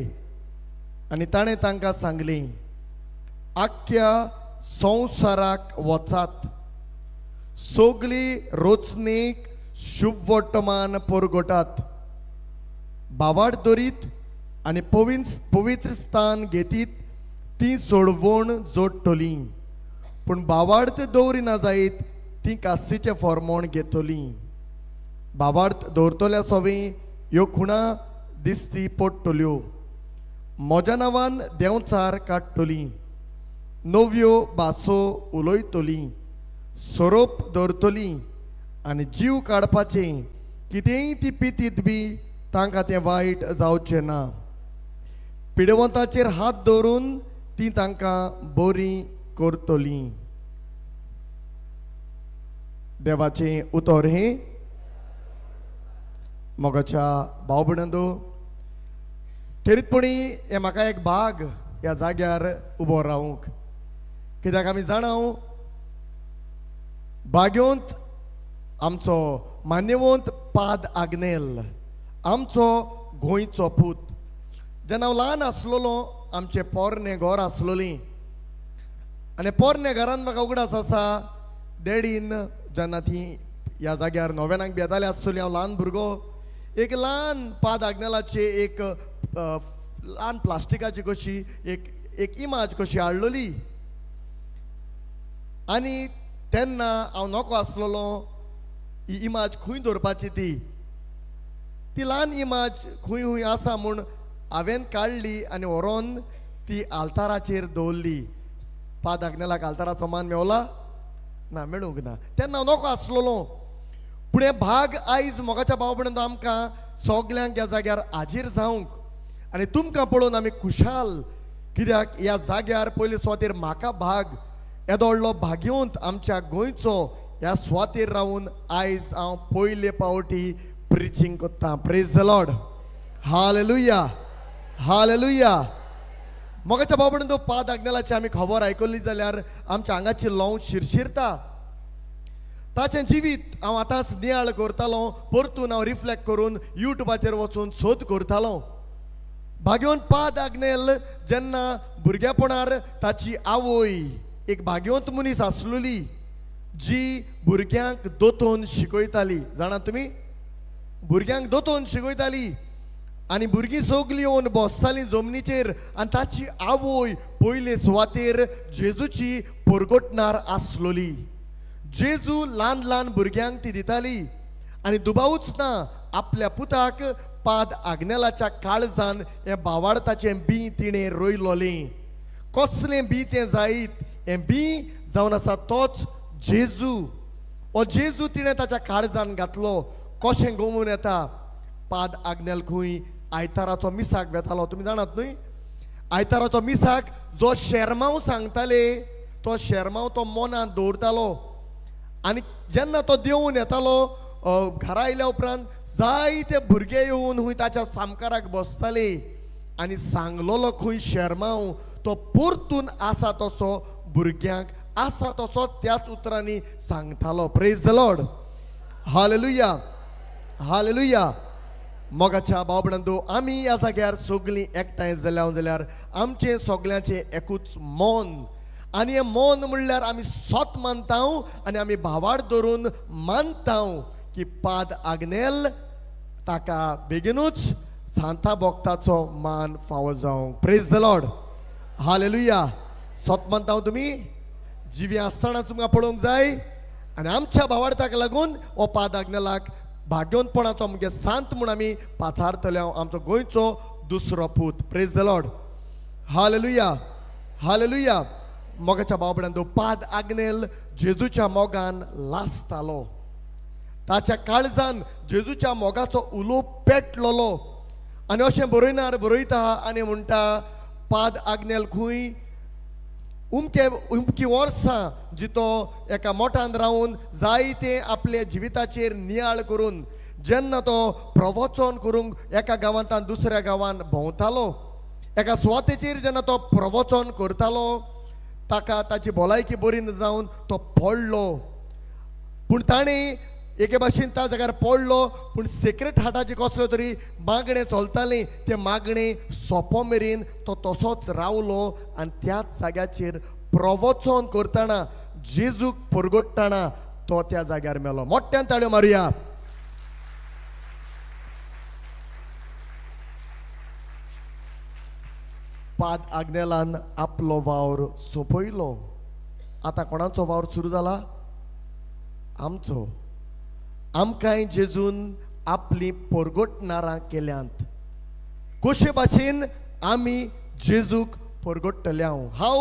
आनी ताणें तांकां सांगलें, आख्ख्या संवसाराक वचात, सगली रोचणेक शुभवर्तमान परगटात, भावार दरीत आनी पवित्र स्थान घेतीत ती सोडवण जोडटली, पूण भावार्थ दवरिना जायत ती कास्तीचें फॉर्मोण घेतली. भावार्थ दवरतल्या सोवी ह्यो खुणा दिसती पडटल्यो, म्हज्या नांवान देंवचार काडटली, नव्यो भासो उलयतली, सोरोप दवरतली आनी जीव काडपाचें कितेंय ती पितीत बी तांकां तें वायट जावचें ना. पिडेवंताचेर हात दवरून ती तांकां बरी करतली. देवाचें उतर हें. मोगाच्या भाव भयणांनो, खेरीतपणी हें म्हाका एक भाग ह्या जाग्यार उबो रावंक, कित्याक आमी जाणा भाग्योंत आमचो मान्यवंत पाद आग्नेल, आमचो गोंयचो पूत. जेन्ना हांव ल्हान आसलेलो आमचें पोरणें घर आसलोली आनी पोरणे घरान म्हाका उगडास आसा, देडीन जेन्ना ती ह्या जाग्यार नोव्यानाक बी येताली आसतली, हांव ल्हान भुरगो, एक ल्हान पाद आग्नेलाची एक ल्हान प्लास्टिकाची कशी एक एक इमाज कशी हाडलोली आनी तेन्ना हांव नको आसलेलो ही इमाज खंय दवरपाची, ती ती ल्हान इमाज खंय खंय आसा म्हूण हांवें काडली आनी व्हरोन ती आल्ताराचेर दवरली. पाद आग्नेलाक आल्ताराचो मान मेवला ना? मेळूंक ना. तेन्ना हांव नको आसलेलो. पूण हे भाग आयज मोगाच्या भाव भयणांनो आमकां सगल्यांक ह्या जाग्यार हाजीर जावंक आनी तुमकां पळोवन आमी खुशाल, कित्याक ह्या जाग्यार पयले सुवातेर म्हाका भाग येदो व्हडलो भाग्यवंत आमच्या गोंयचो ह्या सुवातेर रावून आयज हांव पयले पावटी प्रिचींग करता. Praise the Lord, hallelujah, hallelujah. मोगाच्या भाव भयणांनो, पाद आग्नेलाची आमी खबर आयकली जाल्यार आमच्या आंगाची ल्हंव शिरशिरता. ताचें जिवीत हांव आतांच नियाळ करतालो, परतून हांव रिफ्लेक्ट करून युट्यूबाचेर वचून सोद करतालो. भाग्यवंत पाद आग्नेल जेन्ना भुरगेपणार ताची आवय एक भाग्यवंत मनीस आसलेली, जी भुरग्यांक दोतोन शिकयताली. जाणा तुमी, भुरग्यांक दोतोन शिकयताली आनी भुरगीं सगलीं येवन बसतालीं जमनीचेर आनी ताची आवय पयले सुवातेर जेजूची परगटणार आसलोली. जेजू ल्हान ल्हान भुरग्यांक ती दिताली आनी दुबावूच ना आपल्या पुताक पाद आग्नेलाच्या काळजान हें भावार्थाचें बी तिणें रोयलोलें. कसलें बी तें जायत, हें बी जावन आसा तोच जेजू. हो जेजू तिणें ताच्या काळजान घातलो. कशें गोमून येता पाद आग्नेल खंय आयताराचो मिसाक वेतालो, तुमी जाणात न्हय? आयताराचो मिसाक जो शेरमांव सांगताले तो शेरमांव तो मनांत दवरतालो आनी जेन्ना तो देंवून येतालो घरा आयल्या उपरांत जायते भुरगे येवन खंय ताच्या सामकाराक बसताले आनी सांगलोलो खंय शेरमांव तो परतून आसा तसो भुरग्यांक आसा तसोच त्याच उतरांनी सांगतालो. Praise the Lord, hallelujah, hallelujah. मोगाच्या भाव भयणांनो, आमी ह्या जाग्यार सगलीं एकठांय जाल्या जाल्यार आमचें सगल्यांचें एकूच मन आनी हें मन म्हणल्यार आमी सोत मानता आनी आमी भावार धरून मानता की पाद आग्नेल ताका बेगीनूच सांता भक्ताचो मान फावो जावं. Praise the Lord, hallelujah. सत मानता तुमी जिवी आसतना तुमकां पळोवंक जाय. आनी आमच्या भावार्थाक लागून हो पाद आग्नेलाक भाग्यवंतपणाचो आमगे सांत म्हूण आमी पाचारतले. आमचो गोंयचो दुसरो पूत. Praise the Lord, hallelujah, hallelujah. मोगाच्या भाव भयणांनो, पाद आग्नेल जेजूच्या मोगान लासतालो. ताच्या काळजान जेजूच्या मोगाचो उलो पेटलोलो. आनी अशें बरयणार बरयता आनी म्हणटा, पाद आग्नेल खंय उमके उमकी वर्सां जितो एका मोठान रावन जायते आपल्या जिविताचेर नियाळ करून जेन्ना तो प्रवचन करूंक एका गांवांत दुसऱ्या गांवांत भोंवतालो, एका सुवातेचेर जेन्ना तो प्रवचन करतालो ताका ताची भलायकी बरी न जावन तो पडलो. पूण ताणें एके भाशेन त्या जाग्यार पडलो, पूण सेक्रेट हार्टाचें कसलो तरी मागणें चलतालें, तें मागणें सोंपो मेरेन तो तसोच रावलो आनी त्याच जाग्याचेर प्रवचन करतना जेजूक परगट्टना तो त्या जाग्यार मेलो. मोठ्यान ताळयो मारुया. पाद आग्नेलान आपलो वावर सोंपयलो. आतां कोणाचो वावर सुरू जाला? आमचो. आमकांय जेजून आपली परगटणारां केल्यांत. कशे भाशेन आमी जेजूक परगट्टले? How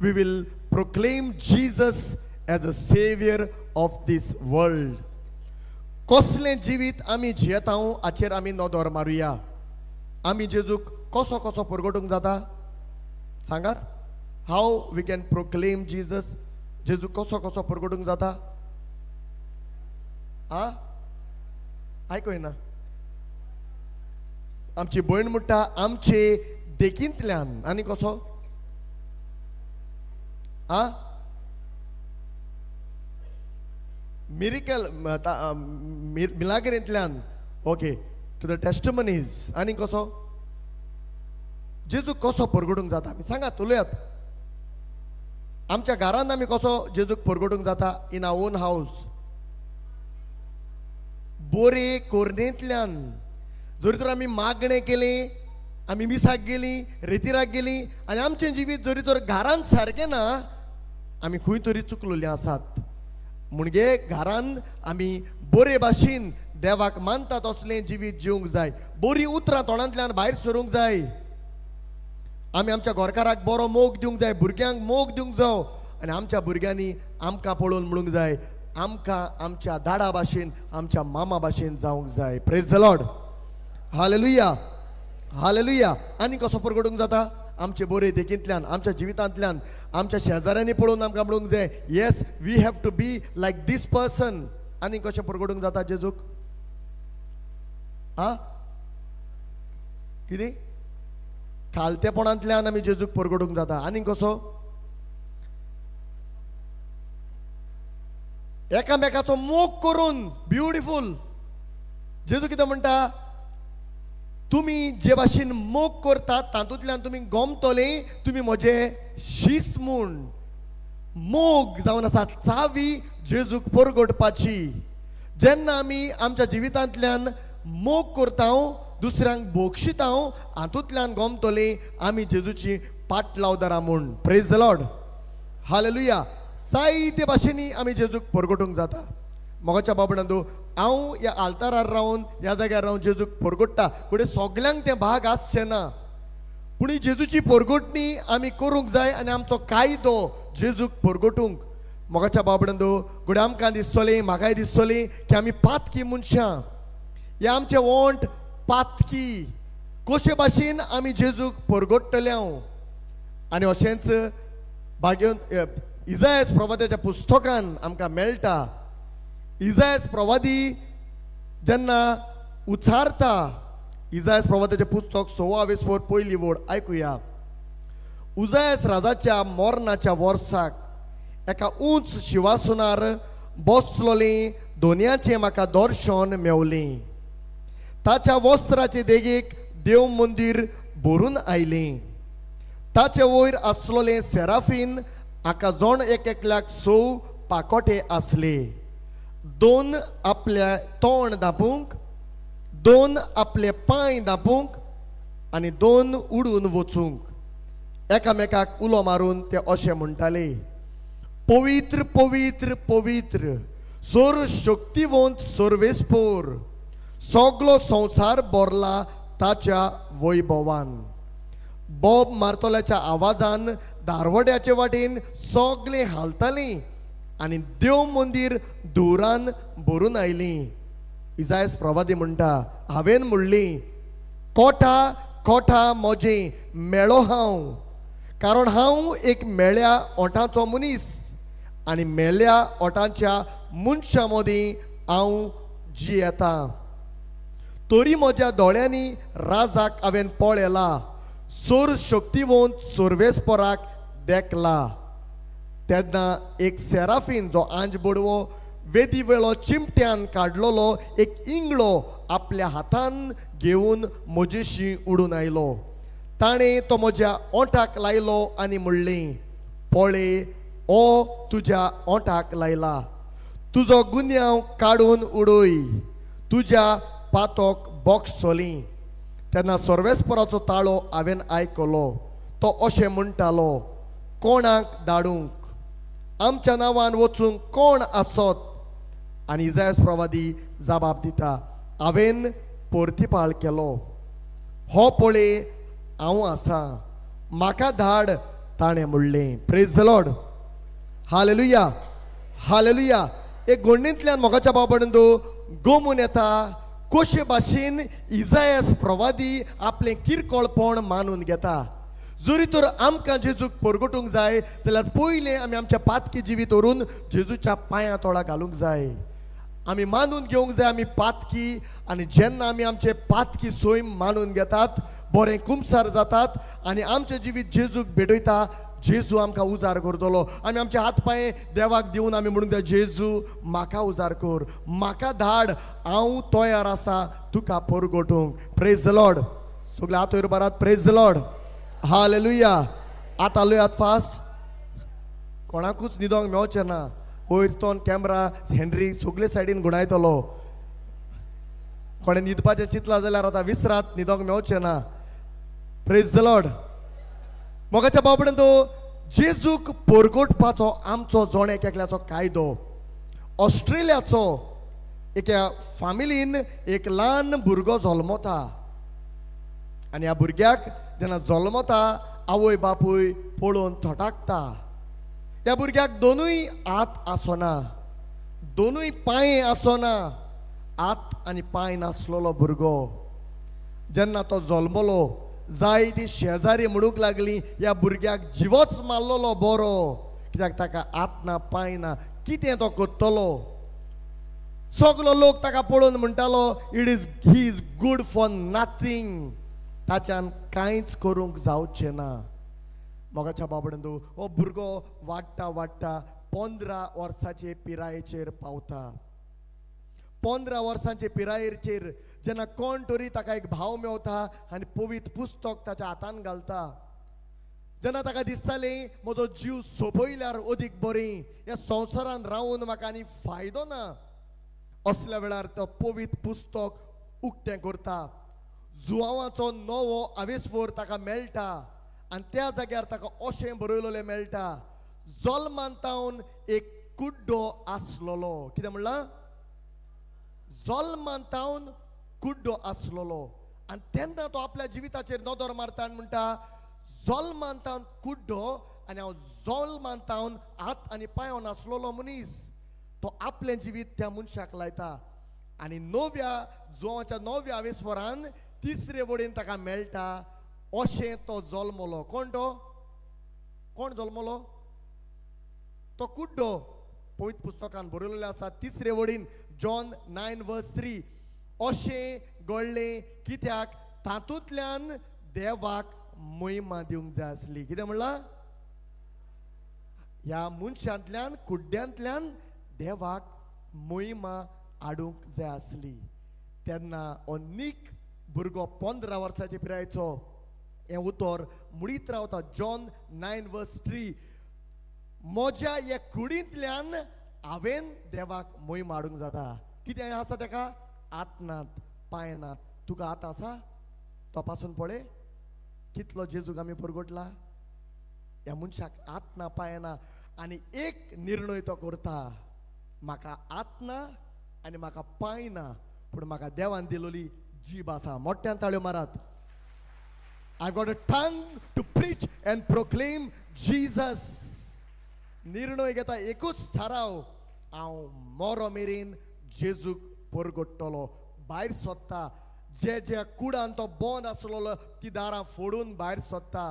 we will proclaim Jesus as a saviour of this world. कसलें जिवीत आमी जियेता हाचेर आमी नदर मारुया. आमी जेजूक कसो कसो परगटूंक जाता सांगात? How we can proclaim Jesus? जेजू कसो कसो परगटूंक जाता? आ आयकूं ना. आमची भयण म्हणटा आमचे देखींतल्यान. आनी कसो? आ मिरिकल मिलाग्रेंतल्यान. Okay, to the testimonies. आनी कसो जेजू कसो परगटूंक जाता आमी सांगात, उलयात. आमच्या घरान आमी कसो जेजूक परगटूंक जाता? इन our own house, बोरे कोरणेंतल्यान. जरी तर आमी मागणें केलें, आमी मिसाक गेलीं, रेतिराक गेलीं आनी आमचें जिवीत जरी तर घरान सारकें ना, आमी खंय तरी चुकलेलीं आसात. म्हणजे घरान आमी बरे भाशेन देवाक मानतात असलें जिवीत जिवंक जाय. बरीं उतरां तोंडांतल्यान भायर सरूंक जाय. आमी आमच्या घरकाराक बरो मोग दिवंक जाय, भुरग्यांक मोग दिवंक जावं. आनी आमच्या भुरग्यांनी आमकां पळोवन म्हणूंक जाय, आमकां आमच्या दाडा भाशेन, आमच्या मामा भाशेन जावंक जाय. Praise the Lord, hallelujah, hallelujah. आनी कसो परगटूंक जाता? आमचे बरे देखींतल्यान, आमच्या जिवितांतल्यान, आमच्या शेजाऱ्यांनी पळोवन आमकां म्हणूंक जाय, yes we have to be like this person. आनी कशें परगटूंक जाता जेजूक? आ कितें? खालतेपणांतल्यान आमी जेजूक परगटूंक जाता. आनी कसो? एकामेकाचो मोग करून. ब्युटिफूल. जेजू कितें म्हणटा? तुमी जे भाशेन मोग करतात तातूंतल्यान तुमी गोमतले, तुमी म्हजे शीस म्हूण. मोग जावन आसा चावी जेजूक परगटपाची. जेन्ना आमी आमच्या जिवितांतल्यान मोग करता, दुसऱ्यांक बोगशिता, हातूंतल्यान गोमतले आमी जेजूची पाटलावदारां म्हूण. Praise the Lord, hallelujah. जायते भाशेनी आमी जेजूक परगटूंक जाता. मोगाच्या बाबडांनो, हांव ह्या आल्तारार रावन, ह्या जाग्यार रावन जेजूक परगट्टा, फुडें सगल्यांक तें भाग आसचें ना. पूण ही जेजूची परगटणी आमी करूंक जाय आनी आमचो कायदो जेजूक परगटूंक. मोगाच्या बाबडांनो, घडये आमकां दिसतलें, म्हाकाय दिसतलें की आमी पातकी मनशां, हे आमचे वोंट पातकी. कशे भाशेन आमी जेजूक परगट्टले? हांव आनी अशेंच भाग्य इजायस प्रवाद्याच्या पुस्तकान आमकां मेळटा. इजायस प्रवादी जेन्ना उच्चारता, इजायस प्रवाद्याचें पुस्तक 26:4 पयली वड आयकुया. उजायस राजाच्या मरणाच्या वर्साक एका उंच शिवासनार बसलोलें दोनयाचें म्हाका दर्शन मेवलें. ताच्या वस्त्राचे देगेक देव मंदीर भरून आयलें. ताचे वयर आसलोलें सेराफीन हाका जण एक एकल्याक 6 पाकोटे आसले. 2 आपल्या तोंड धापूंक, 2 आपले पांय दापूंक आनी 2 उडून वचूंक. एकामेकाक उलो मारून ते अशें म्हणटाले, पवित्र पवित्र पवित्र सोर शक्तिवंत सर्वेस्पोर, सगलो संवसार भरला ताच्या वैभवान. बोब मारतल्याच्या आवाजान दारवड्याचे वाटेन सगळें हालतालीं आनी देव मंदीर धुरान भरून आयलीं. इजायस प्रवादी म्हणटा, हांवें म्हणली कोठा कोठा म्हजें मेळो हांव, कारण हांव एक मेळ्या ओंठाचो मनीस आनी मेल्या ओंठाच्या मनशां मदीं हांव जियेतां. तरी म्हज्या दोळ्यांनी राजाक हांवें पळयला, सोर शक्तिवंत सर्वेस्पराक देखला. तेन्ना एक सेराफीन जो आंज बडवो वेदी वेळो चिमट्यान काडलेलो एक इंगळो आपल्या हातान घेवन म्हजेशी उडून आयलो. ताणें तो म्हज्या ओंठाक लायलो आनी म्हणलें, पळय ओ तुज्या ओंठाक लायला, तुजो गुन्यांव काडून उडय, तुज्या पातोक बोगसली. तेन्ना सर्वेस्पराचो ताळो हांवें आयकलो, तो अशें म्हणटालो, कोणाक धाडूंक, आमच्या नांवान वचूंक कोण आसत? आनी इजायस प्रवादी जबाब दिता, हांवें परतिपाळ केलो, हो पळय हांव आसा, म्हाका धाड, ताणें म्हणलें. Praise the Lord, hallelujah, hallelujah. एक गोंडींतल्यान मोगाच्या बाबडंदो गोमून येता कशे भाशेन इजायस प्रवादी आपलें किरकोळपण मानून घेता. जरी तर आमकां जेजूक परगटूंक जाय जाल्यार पयलें आमी आमच्या पातकी जिवीत व्हरून जेजूच्या पांयां तोळा घालूंक जाय. आमी मानून घेवंक जाय आमी पातकी, आनी जेन्ना आमी आमचे पातकी स्वयं मानून घेतात, बरें कुमसार जातात आनी आमचें जिवीत जेजूक भेटयता, जेजू आमकां उजार करतलो. आमी आमचे हात पांय देवाक दिवन आमी म्हणूंक जाय, जेजू म्हाका उजार कर, म्हाका धाड, हांव तयार आसा तुका परगटूंक. प्रेज the Lord. सगळे हात वयर भरात. Praise the Lord, hallelujah. आतां उलयात फास्ट, कोणाकूच न्हिदोंक मेवचें ना. वयर तोन कॅमरा हेनरी सगळे सायडीन गुणायतलो. कोणें न्हिदपाचें चिंतलां जाल्यार आतां विसरात, न्हिदोंक मेवचें ना. Praise the Lord. मोगाच्या बाबडेन तो जेजूक परगटपाचो आमचो जण एक एकल्याचो कायदो. ऑस्ट्रेलियाचो एका फामिलीन एक ल्हान भुरगो जल्मता आनी ह्या भुरग्याक जेन्ना जल्मता आवय बापूय पळोवन थटाकता. ह्या भुरग्याक दोनूय हात आसना, दोनूय पांय आसना, हात आनी पांय नासलेलो भुरगो. जेन्ना तो जल्मलो जाय ती शेजारी म्हणूंक लागली, ह्या भुरग्याक जिवोच मारलेलो बरो, कित्याक ताका हात ना पांय ना, कितें तो करतलो. सगलो लोक ताका पळोवन म्हणटालो, it is he is good for nothing, ताच्यान कांयच करूंक जावचें ना. मोगाच्या बाबडंदू हो भुरगो वाडटा वाडटा 15 वर्साचे पिरायेचेर पावता. 15 वर्सांचे पिरायेचेर जेन्ना कोण तरी ताका एक भाव मेवता आनी पवित्र पुस्तक ताच्या हातान घालता. जेन्ना ताका दिसतालें म्हजो जीव सोंपयल्यार अदीक बरी, ह्या संवसारान रावून म्हाका आनी फायदो ना, असल्या वेळार तो पवित्र पुस्तक उक्तें करता. जुवांवाचो नवो आवेस्वर ताका मेळटा आनी त्या जाग्यार ताका अशें बरयलेलें मेळटा, जल्मान तावन एक कुड्डो आसलेलो. कितें म्हणलां? जल्मान तावन कुड्डो आसलेलो. आनी तेन्ना तो आपल्या जिविताचेर नदर मारता आनी म्हणटा, जल्मान तावन कुड्डो आनी हांव जल्मान तावन हात आनी पांय नासलेलो मनीस. तो आपलें जिवीत त्या मनशाक लायता आनी नव्या जुवांच्या नव्या आवेस्वरान तिसरे वडेन ताका मेळटा अशें तो जल्मलो. कोण तो? कोण जल्मलो? तो कुड्डो. पवित्र पुस्तकान बरयलेलें आसा तिसरे वडीन, जॉन 9:3, अशें घडलें कित्याक तातूंतल्यान देवाक महिमा दिवंक जाय आसली. कितें म्हणलां? ह्या मनशांतल्यान कुड्ड्यांतल्यान देवाक महिमा हाडूंक जाय आसली. तेन्ना हो नीक भुरगो 15 वर्साचे पिरायेचो हें उतर मुडीत रावता, जॉन 9:3, म्हज्या ह्या कुडींतल्यान हांवें देवाक महिमा हाडूंक जाता. कितें आसा ताका? हात नात, पांय ना, तुका हात आसा तपासून पळय कितलो जेजूक आमी परगटला. ह्या मनशाक हात ना पांय ना आनी एक निर्णय तो करता, म्हाका हात ना आनी म्हाका पांय ना पूण म्हाका देवान दिलोली जीब आसा. मोठ्यान ताळयो मारात. I got a tongue to preach and proclaim Jesus. निर्णय घेता एकूच थाराव, हांव मरो मेरेन जेजूक परगट्टलो. भायर सोदता जे जे कुडान तो बंद आसलेलो ती दारां फोडून भायर सोदता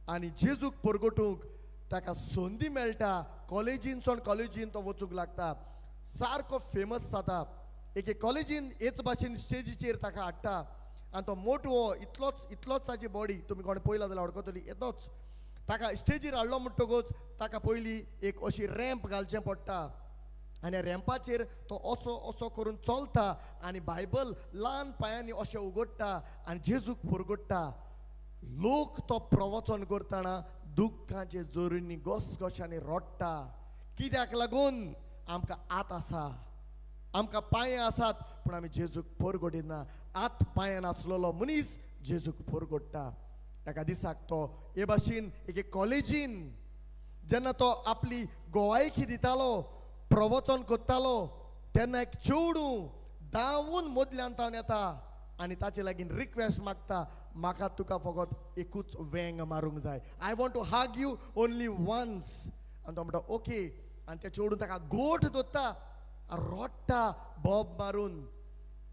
आनी जेजूक परगटूंक ताका संदी मेळटा. कॉलेजीन सोड कॉलेजीन तो वचूंक लागता, सारको फेमस जाता. एके कॉलेजीन हेच भाशेन स्टेजीचेर ताका हाडटा आनी तो मोटवो इतलोच इतलोच ताची बॉडी, तुमी कोणें पळयला जाल्यार वळखतली, येतोच. ताका स्टेजीर हाडलो म्हणटकूच ताका पयलीं एक अशी रॅम्प घालचें पडटा आनी रॅम्पाचेर तो असो असो करून चलता आनी बायबल ल्हान पांयांनी अशें उगडटा आनी जेजूक परगट्टा. लोक तो प्रवचन करतना दुख्खाचे जोरींनी घसघशांनी रडटा. कित्याक लागून? आमकां हात आसा, आमकां पांय आसात पूण आमी जेजूक परगटिना. हात पांयान आसलेलो मनीस जेजूक परगट्टा. एका दिसाक तो हे भाशेन एके कॉलेजीन जेन्ना तो आपली गोवायकी दितालो, प्रवचन करतालो, तेन्ना एक चेडूं धांवून मदल्यान तावन येता आनी ताचे लागीं रिक्वेस्ट मागता, म्हाका तुका फकत एकूच वेंग मारूंक जाय, I want to hug you only once. आनी तो म्हणटा ओके. आनी त्या चेडून ताका गोठ दोत्ता, रोडटा बोब मारून.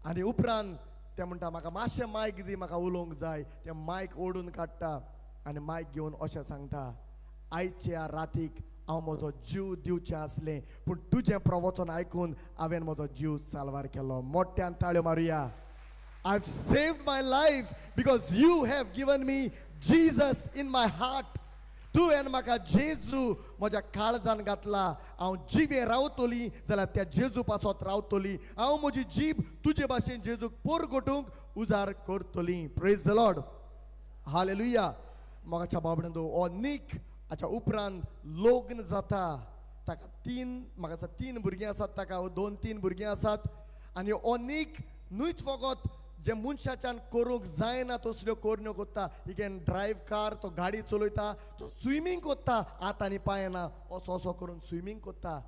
आनी उपरांत ते म्हणटा म्हाका मातशें मायक दी, म्हाका उलोवंक जाय. ते मायक ओडून काडटा आनी मायक घेवन अशें सांगता, आयच्या रातीक हांव म्हजो जीव दिवचें आसलें पूण तुजें प्रवचन आयकून हांवें म्हजो जीव साल्वार केलो. मोठ्यान ताळयो मारुया. I have saved my life because you have given me Jesus in my heart. तुवें म्हाका जेजू म्हज्या काळजान घातला. हांव जिवें रावतली जाल्यार त्या जेजू पासत रावतली. हांव म्हजी जीब तुजे भाशेन जेजूक परगटूंक उजार करतली. Praise the Lord, hallelujah. म्हाका बाबड्यांनो हो नीक हाच्या उपरांत लग्न जाता. ताका तीन, म्हाका दिसता तीन भुरगीं आसात, ताका दोन तीन भुरगीं आसात. आनी हो नीक न्हूच फकत जे मनशाच्यान करूंक जायना तसल्यो करण्यो करता. ही can drive car, तो गाडी चलयता, तो स्विमींग करता, हात आनी पांय ना असो असो करून स्विमींग करता.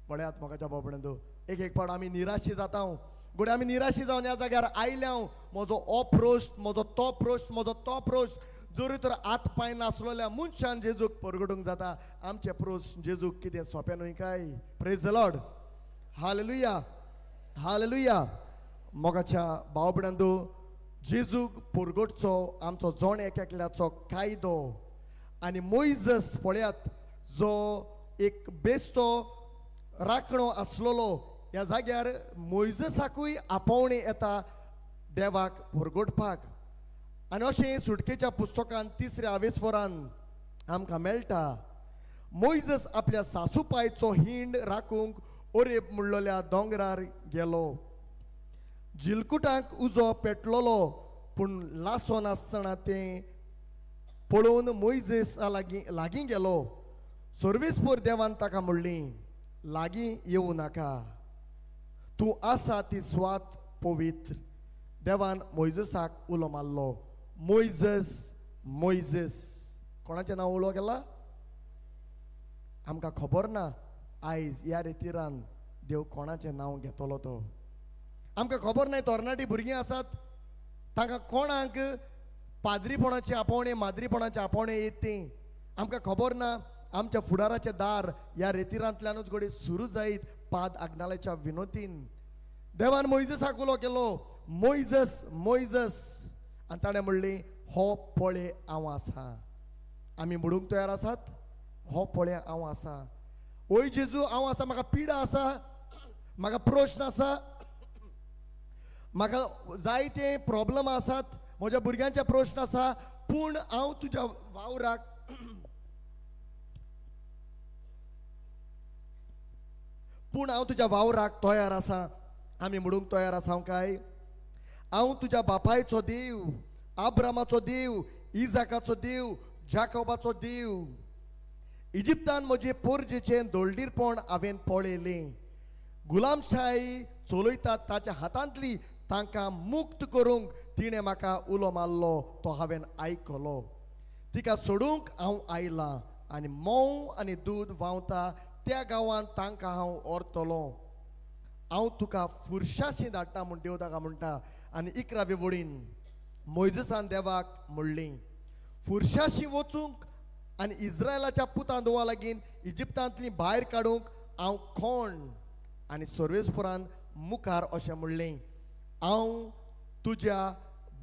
पळयात म्हाका बाबड्यांनो, एक एक फावट आमी निराशी जाता. घडये आमी निराशी जावन ह्या जाग्यार आयल्या, म्हजो हो प्रश्न, म्हजो तो प्रश्न, म्हजो तो प्रश्न. जरी तर हात पांय नासलेल्या मनशान जेजूक परगटूंक जाता. आमचे प्रश्न जेजूक कितें सोंपें न्हय काय? Praise the Lord, hallelujah, hallelujah. मोगाच्या भाव भयणांनो, जेजूक परगटचो आमचो जण एक एकल्याचो कायदो. आनी मोयजस पळयात, जो एक बेस्तो राखणो आसलेलो, ह्या जाग्यार मोयजसाकूय आपोवणें येता देवाक परगटपाक. आनी अशें सुटकेच्या पुस्तकान तिसऱ्या आवेस्वरान आमकां मेळटा, मोयजस आपल्या सासूपायचो हिंड राखूंक ओरेब म्हणलेल्या दोंगरार गेलो. जिलकुटांक उजो पेटलोलो पूण लासो नासतना तें पळोवन मोयजेस लागीं लागीं गेलो. सर्वेस्पर देवान ताका म्हणली, लागीं येवं नाका, तूं आसा ती स्वात पवित्र. देवान मोयजसाक उलो मारलो, मोयजस, मोयजस. कोणाचें नांव उलो केला आमकां खबर ना. आयज ह्या रेतिरान देव कोणाचें नांव घेतलो तो आमकां खबर नाय. तरणाटी भुरगीं आसात, तांकां कोणाक पाद्रीपणाचें आपोवणें, माद्रीपणाचें आपोवणें येत तें आमकां खबर ना. आमच्या फुडाराचें दार ह्या रेतिरांतल्यानूच घडये सुरू जायत पाद आग्नालाच्या विनोतीन. देवान मोयजसाक उलो केलो, मोयजस, मोयजस. आनी ताणें म्हणलें, हो पळय हांव आसा. आमी म्हणूंक तयार आसात, हो पळय हांव आसा. ओय जेजू हांव आसा, म्हाका पिडा आसा, म्हाका प्रश्न आसा, म्हाका जायते प्रॉब्लम आसात, म्हज्या भुरग्यांचे प्रश्न आसा, पूण हांव तुज्या वावराक पूण हांव तुज्या वावराक तयार आसा. आमी म्हणूंक तयार आसा काय? हांव तुज्या बापायचो देव, आब्रामाचो देव, इजाकाचो देव, जाकोबाचो देव. इजिप्तान म्हजे पोरजेचें दोळडीरपण हांवें पळयलें. गुलामशाही चलयतात ताच्या हातांतली तांकां मुक्त करूंक तिणें म्हाका उलो मारलो तो हांवें आयकलो. तिका सोडूंक हांव आयलां आनी म्होंव आनी दूद व्हांवता त्या गांवांत तांकां हांव व्हरतलो. हांव तुका फुरशाशी धाडटा म्हूण देव ताका म्हणटा. आनी 11वे वळीन मोयजसान देवाक म्हणली, फुरशाशी वचूंक आनी इस्रायलाच्या पुतां धुवा लागीं इजिप्तांतली भायर काडूंक हांव कोण? आनी सर्वेस्परान मुखार अशें म्हणलें, हांव तुज्या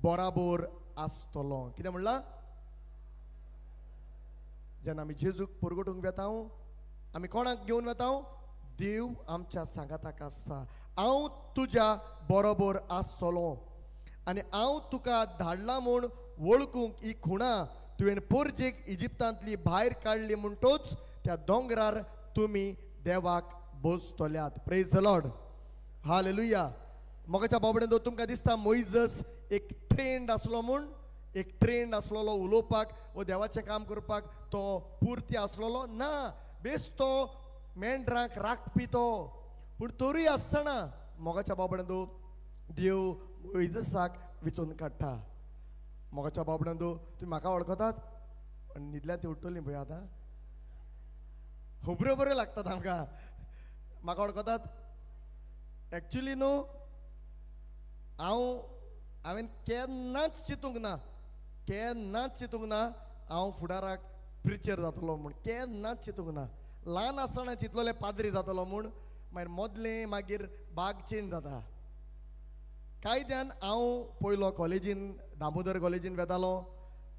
बराबर आसतलो. कितें म्हणलां? जेन्ना आमी जेजूक परगटूंक वेता आमी कोणाक घेवन वेता? देव आमच्या सांगाताक आसता. हांव तुज्या बरोबर आसतलो आनी हांव तुका धाडला म्हूण वळखूंक ही खुणा तुवें पोरजेक इजिप्तांतली भायर काडली म्हणटोच त्या दोंगरार तुमी देवाक बसतल्यात. Praise the Lord, hallelujah. मोगाच्या बाबडेन तुमकां दिसता मोयजस एक ट्रेंड आसलो म्हूण, एक ट्रेंड आसलेलो उलोवपाक वो देवाचें काम करपाक तो पुर्ती आसलेलो ना, बेस तो मेंढरांक राखपी तो. पूण तरूय आसतना मोगाच्या बाबडेन देव मोयजसाक विचून काडटा. मोगाच्या बाबडेन तुमी म्हाका वळखतात, न्हिदल्यान ती उठ्ठली पळय आतां, खबऱ्यो बऱ्यो लागतात आमकां. म्हाका वळखतात एक्चुली न्हू, हांवें केन्नाच चिंतूंक ना, केन्नाच चिंतूंक ना हांव फुडाराक प्रिचर जातलो म्हूण, केन्नाच चिंतूंक ना. ल्हान आसतना चिंतलोलें पाद्री जातलो म्हूण, मागीर मदलें मागीर भाग चेंज जाता. कायद्यान हांव पयलो कॉलेजीन, दामोदर कॉलेजीन वेतालो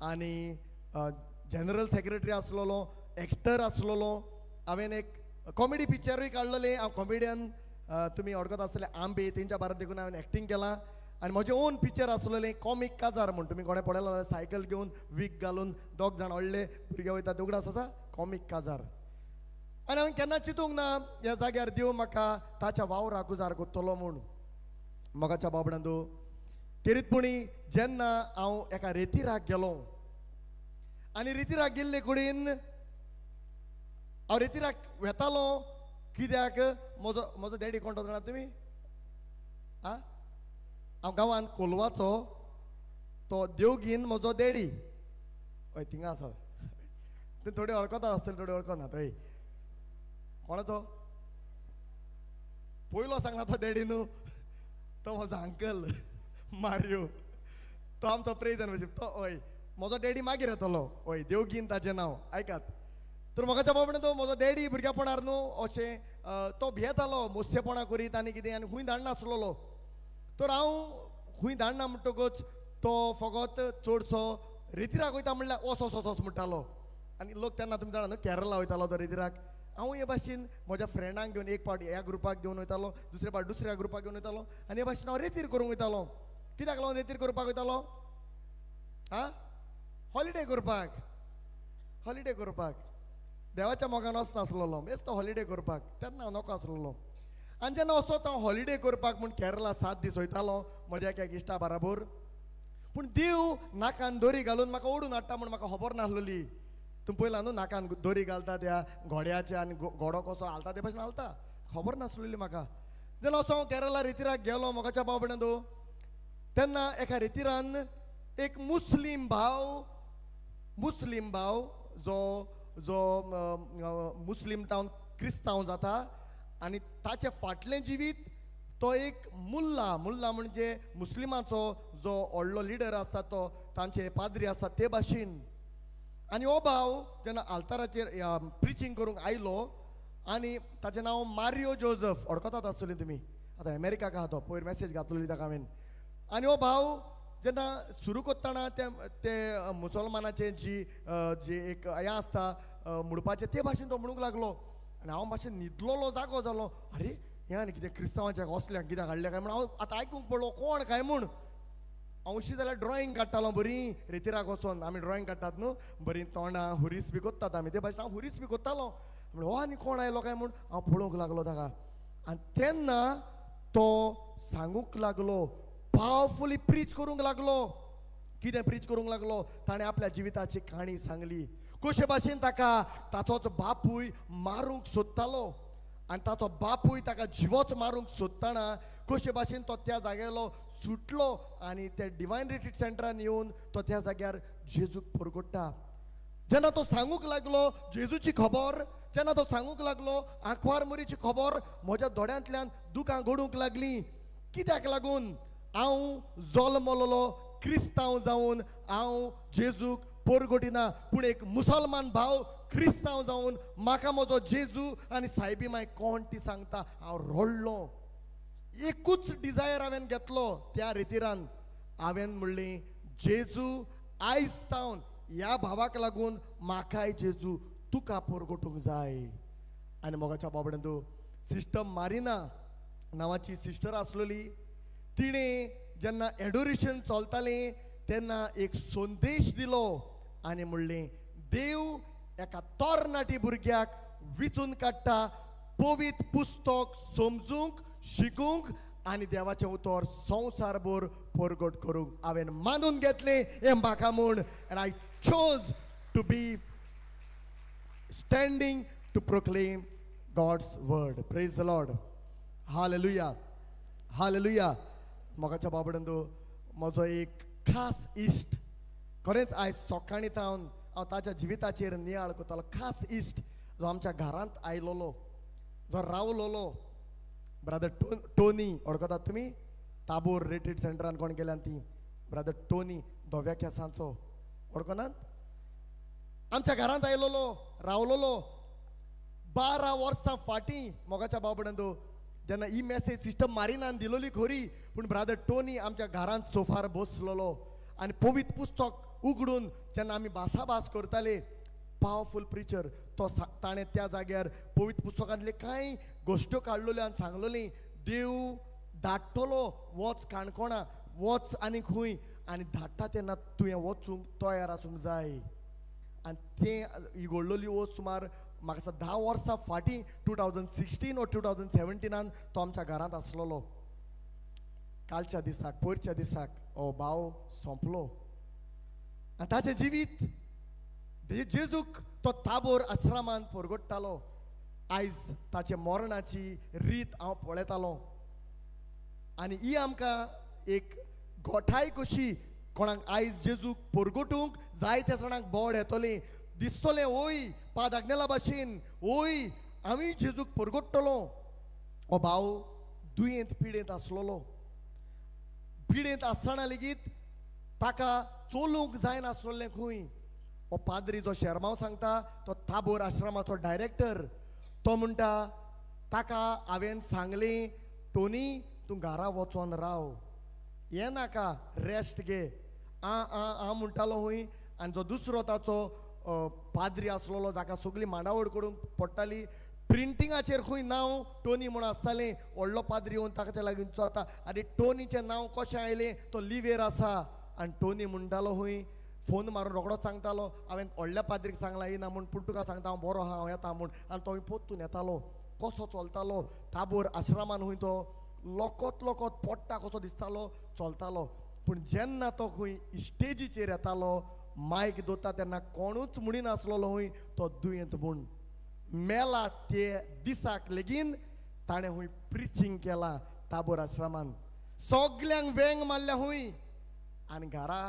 आनी जनरल सेक्रेटरी आसलेलो, एक्टर आसलेलो. हांवें एक कॉमेडी पिक्चरूय काडलेलें, हांव कॉमेडियन, तुमी वळखत आसतले आंबे, तेंच्या बारात देखून हांवें एक्टींग केलां. आनी म्हजें ओन पिक्चर आसलेलें कॉमीक काजार म्हूण, तुमी कोणें पळयलां जाल्यार सायकल घेवन वीक घालून दोग जाण व्हडले भुरगे वयता ते उगडास आसा, कॉमीक काजार. आनी हांवें केन्ना चिंतूंक ना ह्या जाग्यार देव म्हाका ताच्या वावराक उजार करतलो म्हूण. मोगाच्या बाबडांत केरीतपणी जेन्ना हांव एका रेतिराक गेलो आनी रेतिराक गेल्ले कडेन हांव रेतिराक वेतालो कित्याक म्हजो म्हजो डॅडी कोण तो जाणा तुमी? आ, हांव गांवांत कोलवाचो, तो देवगीन म्हजो डॅडी. हय थिंगा आसा, ते थोडे वळखतात आसतले, थोडे वळखनात. हय कोणाचो पयलो सांगला तो डॅडी न्हू, तो म्हजो अंकल मारियो, तो आमचो प्रेज तो. हय म्हजो डॅडी मागीर येतलो, हय देवगीन ताचें नांव आयकात. तर म्हाका बाबा तो म्हजो डॅडी भुरग्यापणार न्हू अशें तो भियेतालो मोस्तेपणां करीत आनी कितें, आनी खूंय धाडनासलेलो. तर हांव खूंय धाडना म्हणटकच तो फकत चडसो रेतिराक वयता म्हणल्यार वस वस वस म्हणटालो. आनी लोक तेन्ना तुमी जाणा न्हू केरला वयतालो तो रेतिराक. हांव हे भाशेन म्हज्या फ्रेंडांक घेवन एक पावट ह्या ग्रुपाक घेवन वयतालो, दुसरे पावट दुसऱ्या ग्रुपाक घेवन वयतालो आनी हे भाशेन हांव रेतीर करूंक वयतालो. कित्याक लागून रेतीर करपाक वयतालो? आं, हॉलिडे करपाक, हॉलिडे करपाक. देवाच्या मोगान वचनासलेलो, बेस्त हॉलिडे करपाक तेन्ना हांव नको आसलेलो. आनी जेन्ना असोच हांव हॉलिडे करपाक म्हूण केरला 7 दीस वयतालो म्हज्या एका इश्टा बराबर. पूण देव नाकान दोरी घालून म्हाका ओडून हाडटा म्हूण म्हाका खबर नासलेली. तुमी पळयला न्हू नाकान दोरी घालता त्या घोड्याच्या आनी घोडो कसो हालता ते भाशेन हालता, खबर नासलेली म्हाका. जेन्ना असो हांव केरला रेतिराक गेलो मोगाच्या भाव भयणांनो, तेन्ना एका रेतिरान एक मुस्लीम भाव, मुस्लीम भाव जो जो मुस्लीम टावन क्रिस्तांव जाता आनी ताचें फाटलें जिवीत तो एक मुल्ला, मुल्ला म्हणजे मुस्लिमाचो जो व्हडलो लिडर आसता तो तांचे पाद्री आसता ते भाशेन. आनी हो भाव जेन्ना आल्ताराचेर प्रिचींग करूंक आयलो आनी ताचें नांव मारियो जोजफ, वळखतात आसतली तुमी, आतां अमेरिकाक आहा तो, पयर मॅसेज घातलेली ताका हांवें. आनी हो भाव जेन्ना सुरू करतना ते ते मुसलमानाचें जी जी एक हें आसता म्हणपाचें ते भाशेन तो म्हणूंक लागलो. आनी हांव मातशें न्हिदलोलो जागो जालो, अरे हें आनी कितें क्रिस्तांवाचें असल्यांक कित्याक हाडलें काय म्हूण हांव आतां आयकूंक पडलो कोण काय म्हूण. हांव अशी जाल्यार ड्रॉइंग काडटालो बरी, रेतिराक वचोन आमी ड्रॉइंग काडटात न्हू बरी, तोंडां हुरीस बी कोत्तात आमी, ते भाशेन हांव हुरीस बी कोत्तालो. म्हणून हो आनी कोण आयलो काय म्हूण हांव पळोवंक लागलो ताका. आनी तेन्ना तो सांगूंक लागलो, पावरफुली प्रीच करूंक लागलो. कितें प्रीच करूंक लागलो? ताणें आपल्या जिविताची काणी सांगली, कशे भाशेन ताका ताचोच बापूय मारूंक सोदतालो आनी ताचो बापूय ताका जिवोच मारूंक सोदतना कशे भाशेन तो त्या जाग्यालो सुटलो आनी त्या डिवायन रिट्रीट सेंटरान येवन तो त्या जाग्यार जेजूक परगोडटा. जेन्ना तो सांगूंक लागलो जेजूची खबर, जेन्ना तो सांगूंक लागलो आंकवार मोरीची खबर, म्हज्या दोळ्यांतल्यान दुकां गडूंक लागलीं. कित्याक लागून? हांव जल्मलोलो क्रिस्तांव जावन हांव जेजूक परगोटिना, पूण एक मुसलमान भाव क्रिस्तांव जावन म्हाका म्हजो जेजू आनी सायबी माय कोण ती सांगता. हांव रडलो. एकूच डिजायर हांवें घेतलो त्या रितीरान, हांवें म्हणलें जेजू आयज सावन ह्या भावाक लागून म्हाकाय जेजू तुका परगोटूंक जाय. आनी मोगाच्या बाबड्यान तूं सिस्टर मारिना नांवाची सिस्टर आसलेली, तिणें जेन्ना एडोरेशन चलतालें तेन्ना एक संदेश दिलो आनी म्हणलें देव एका तरणाटी भुरग्याक विचून काडटा पवित्र पुस्तक समजूंक, शिकूंक आनी देवाचें उतर संवसारभर परगट करूंक. हांवें मानून घेतलें हें म्हाका म्हूण, and I chose to be standing to proclaim God's word. Praise the Lord. Hallelujah, hallelujah. मोगाच्या बाबड्यांनो, म्हजो एक खास इश्ट, खरेंच आयज सकाळीं थावन हांव ताच्या जिविताचेर नियाळ करतालो. खास इश्ट जो आमच्या घरांत आयलोलो, जो रावलोलो, ब्रादर टोनी वळखतात तुमी? ताबोर रिट्रीट सेंटरान कोण गेल्यान ती, ब्रादर टोनी धव्या केंसांचो, वळखनात? आमच्या घरांत आयलोलो, रावलोलो 12 वर्सां फाटीं. मोगाच्या बाबड्यांनो, जेन्ना ही मॅसेज सिस्टर मारिनान दिलोली खरी, पूण ब्रादर टोनी आमच्या घरांत सोफार बसलोलो आनी पवित्र पुस्तक उगडून जेन्ना आमी भासाभास करताले, पावरफूल प्रिचर तो, ताणें त्या जाग्यार पवित्र पुस्तकांतले कांय गोश्ट्यो काडलेल्यो आनी सांगलोली, देव धाडटलो, वच काणकोणा, वच आनी खंय, आनी धाडटा तेन्ना तुवें वचूंक तयार आसूंक जाय. आनी तें ही घडलोली वस्त सुमार म्हाका दिसता 10 वर्सां फाटीं 2016 वा 2017 तो आमच्या घरांत आसलेलो. कालच्या दिसाक, पयरच्या दिसाक हो भाव सोंपलो आनी ताचें जिवीत जेजूक तो ताबोर आश्रमान परगोडटालो. आयज ताचे मरणाची रीत हांव पळयतालो आनी ही आमकां एक गोठाय कशी कोणाक आयज जेजूक परगोटूंक जायत्या जाणांक बोड येतलें, दिसतलें, ओय पाद आग्नेला भाशेन, ओय आमी जेजूक परगोडटलो. हो भाव दुयेंत पिडेंत आसलेलो. पिडेंत आसतना लेगीत ताका चलूंक जायनासलें खंय. हो पाद्री जो शेरमांव सांगता तो ताबोर आश्रमाचो डायरेक्टर, तो म्हणटा ताका हांवें सांगलें, टोनी तूं घरा वचोन राव, ये नाका, रेस्ट घे. आ आ आ म्हणटालो हूंय. आनी जो दुसरो ताचो पाद्री आसलेलो जाका सगळी मांडावळ करूंक पडटाली, प्रिंटिंगाचेर खंय नांव टोनी म्हूण आसतालें, व्हडलो पाद्री येवन ताच्या लागीं विचारता, आनी टोनीचें नांव कशें आयलें, तो लिवेर आसा. आनी टोनी म्हणटालो हूंय, फोन मारून रोखडोच सांगतालो, हांवें व्हडल्या पाद्रीक सांगलां येना म्हूण, पूण तुका सांगता हांव बरो आहा, हांव येता म्हूण. आनी तो पोत्तून येतालो. कसो चलतालो ताबोर आश्रमान हूंय तो लोकोत लोकोत पडटा कसो दिसतालो, चलतालो. पूण जेन्ना तो खंय स्टेजीचेर येतालो, मायक दवरता तेन्ना कोणूच म्हणिनासलेलो हूंय तो दुयेंत म्हूण. मेला ते दिसाक लेगीन ताणें हूंय प्रिचींग केलां ताबोर आश्रमान, सगल्यांक वेंग मारल्या हूंय आनी घरा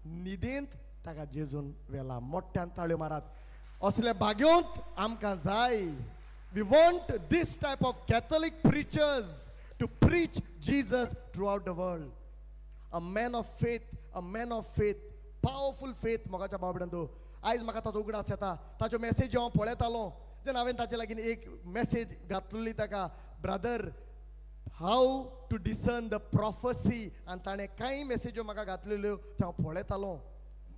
न्हिदेंत ताका जेजून व्हेला. मोठ्यान ताळयो मारात. असले भाग्योंत आमकां जाय. We want this type of Catholic preachers to preach Jesus throughout the world. A man of faith, a man of faith, powerful faith. मोगाच्या बाबड्यांनो, आयज म्हाका ताचो उगडास येता, ताच्यो मॅसेजी हांव पळयतालो जेन्ना हांवें ताचे लागीं एक मॅसेज घातलेली ताका, brother how to discern the prophecy, आनी ताणें कांय मॅसेज्यो म्हाका घातलेल्यो त्यो हांव पळयतालो.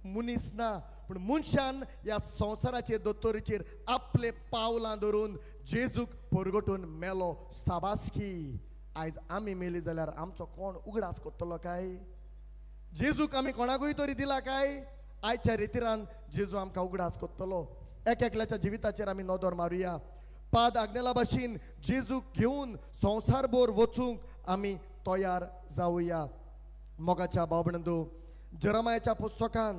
मनीस ना, पूण मनशान ह्या संवसाराचेर दोतोरीचेर आपले पावलां धरून जेजूक परगटून मेलो. साबासकी. आयज आमी मेली जाल्यार आमचो कोण उगडास करतलो काय? जेजूक आमी कोणाकूय तरी दिला काय? आयच्या रितीरान जेजू आमकां उगडास करतलो. एक एकल्याच्या जिविताचेर आमी नदर मारुया. पाद आग्नेला भाशेन जेजूक घेवन संवसारभर वचूंक आमी तयार जावया. मोगाच्या भाव भयणींनो, जेरमायाच्या पुस्तकान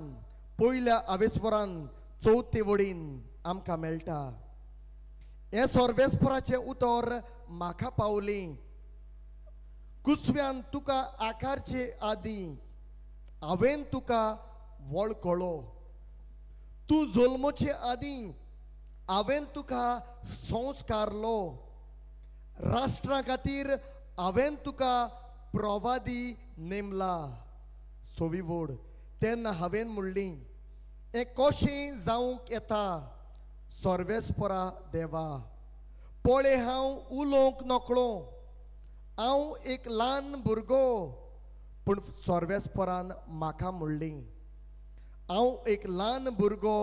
पयल्या आवेस्वरान चवथे वडीन आमकां मेळटा, हें सर्वेस्पराचें उतर म्हाका पावलें, कुसव्यान तुका आकारचे आदीं हांवें तुका वळखलो, तूं जल्मचे आदीं हांवें तुका संस्कारलो, राष्ट्रा खातीर हांवें तुका प्रवादी नेमला। सोवी वोड, तेन्ना हांवें म्हणली, हें कशें जावंक येता सर्वेस्परा देवा, पळय हांव उलोवंक नकळो, हांव एक ल्हान भुरगो। पूण सर्वेस्परान म्हाका म्हणली, हांव एक ल्हान भुरगो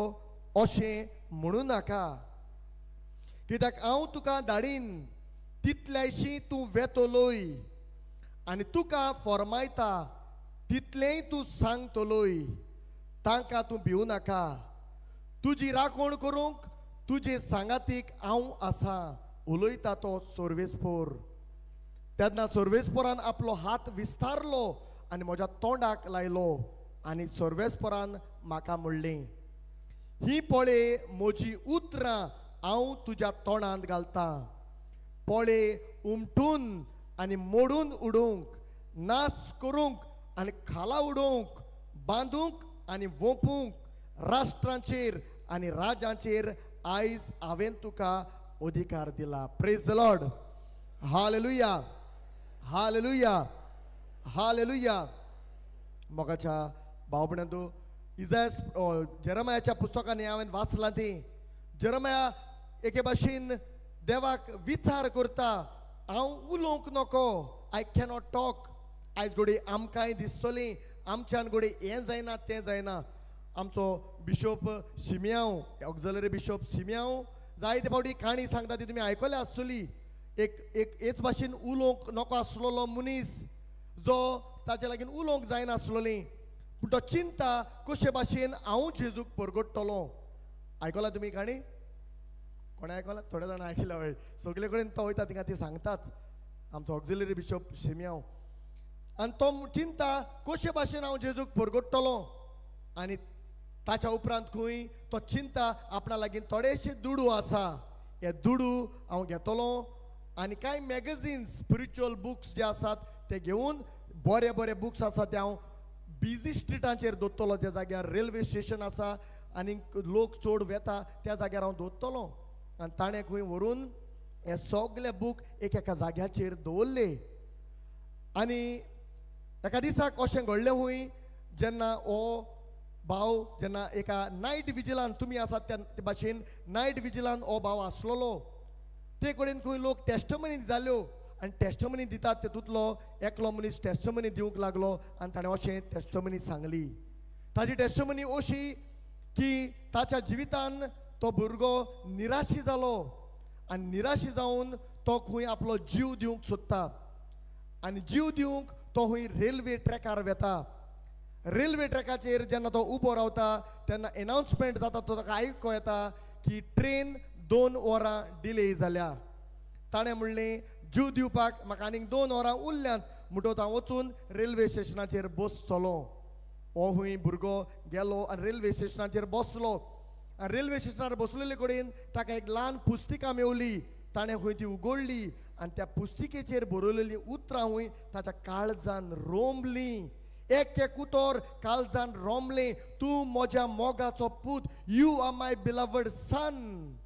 अशें म्हणू नाका, कित्याक हांव तुका धाडीन तितल्याशी तूं वेतलोय आनी तुका फॉर्मायता तितलेंय तूं सांगतलोय, तांकां तूं भिवू नाका, तुजी राखण करूंक तुजे सांगातीक हांव आसा, उलयता तो सर्वेस्पोर। तेन्ना सर्वेस्पोरान आपलो हात विस्तारलो आनी म्हज्या तोंडाक लायलो आनी सर्वेस्पोरान म्हाका म्हणलें, ही पळय म्हजी उतरां हांव तुज्या तोंडांत घालतां, पळय उमटून आनी मोडून उडोवंक, नाश करूंक आनी खाला उडोवंक, बांदूंक आनी वोंपूंक राष्ट्रांचेर आनी राजांचेर आयज हांवें तुका अधिकार दिला। Praise the Lord, hallelujah, hallelujah, hallelujah. मोगाच्या भाव भयणांनो, इजायस जेरमायाच्या पुस्तकांनी हांवें वाचलां ती जेरमाया एके भाशेन देवाक विचार करता, हांव उलोवंक नको, I cannot talk. आयज घडये आमकांय दिसतली आमच्यान घडये हें जायना तें जायना। आमचो बिशोप शिमयांव, ऑक्झलरी बिशोप शिमयांव जायते फावटी काणी सांगता ती तुमी आयकल्या आसतली। एक एक हेच भाशेन उलोवंक नको आसलेलो मनीस जो ताचे लागीं उलोवंक जायनासलोली, पूण तो चिंता कशे भाशेन हांव जेजूक परगट्टलो। आयकला तुमी काणी? कोणें आयकला? थोडे जाणां आयकला वय, सगळे कडेन तो वयता तिंगा ती सांगताच आमचो ऑक्झिलरी बिशोप शिमयांव। आनी तो चिंता कशे भाशेन हांव जेजूक परगट्टलो, आनी ताच्या उपरांत खंय तो चिंता आपणा लागीं थोडेशे दुडू आसा, हे दुडू हांव घेतलो आनी कांय मॅगझिन्स स्पिरिच्युअल बुक्स जे आसात ते घेवन बरे बरे बुक्स आसात ते हांव बिजी स्ट्रिटांचेर दवरतलो, ज्या जाग्यार रेल्वे स्टेशन आसा आनी लोक चड वेता त्या जाग्यार हांव दवरतलो। आनी ताणें खंय व्हरून हे सगळे बूक एक एका जाग्याचेर दवरले। आनी एका दिसाक अशें घडलें हूंय, जेन्ना हो भाव जेन्ना एका नायट विजिलान, तुमी आसात त्या भाशेन नायट विजिलान हो भाव आसलेलो, ते कडेन खंय लोक टेस्टमनी दिताल्यो आनी टेस्टमनी दितात तेतूंतलो एकलो मनीस टेस्टमनी दिवंक लागलो आनी ताणें अशें टेस्टमनी सांगली। ताजी टेस्टमनी अशी की ताच्या जिवितान तो भुरगो निराशी जालो आनी निराशी जावन तो खंय आपलो जीव दिवंक सोदता आनी जीव दिवंक तो खंय रेल्वे ट्रॅकार वेता। रेल्वे ट्रॅकाचेर जेन्ना तो उबो रावता तेन्ना एनावन्समेंट जाता, तो ताका आयको येता की ट्रेन 2 वरां डिले जाल्या। ताणें म्हणलें जीव दिवपाक म्हाका आनीक 2 वरां उरल्यांत, म्हणटकच हांव वचून रेल्वे स्टेशनाचेर बसतलो। हो हूंय भुरगो गेलो आनी रेल्वे स्टेशनाचेर बसलो आनी रेल्वे स्टेशनार बसलेले कडेन ताका एक ल्हान पुस्तिका मेवली, ताणें खंय ती उगडली आनी त्या पुस्तिकेचेर बरयलेलीं उतरां हूंय ताच्या काळजान रोमलीं, एक एक उतर काळजान रोमलें, तूं म्हज्या मोगाचो पूत, you are my beloved son,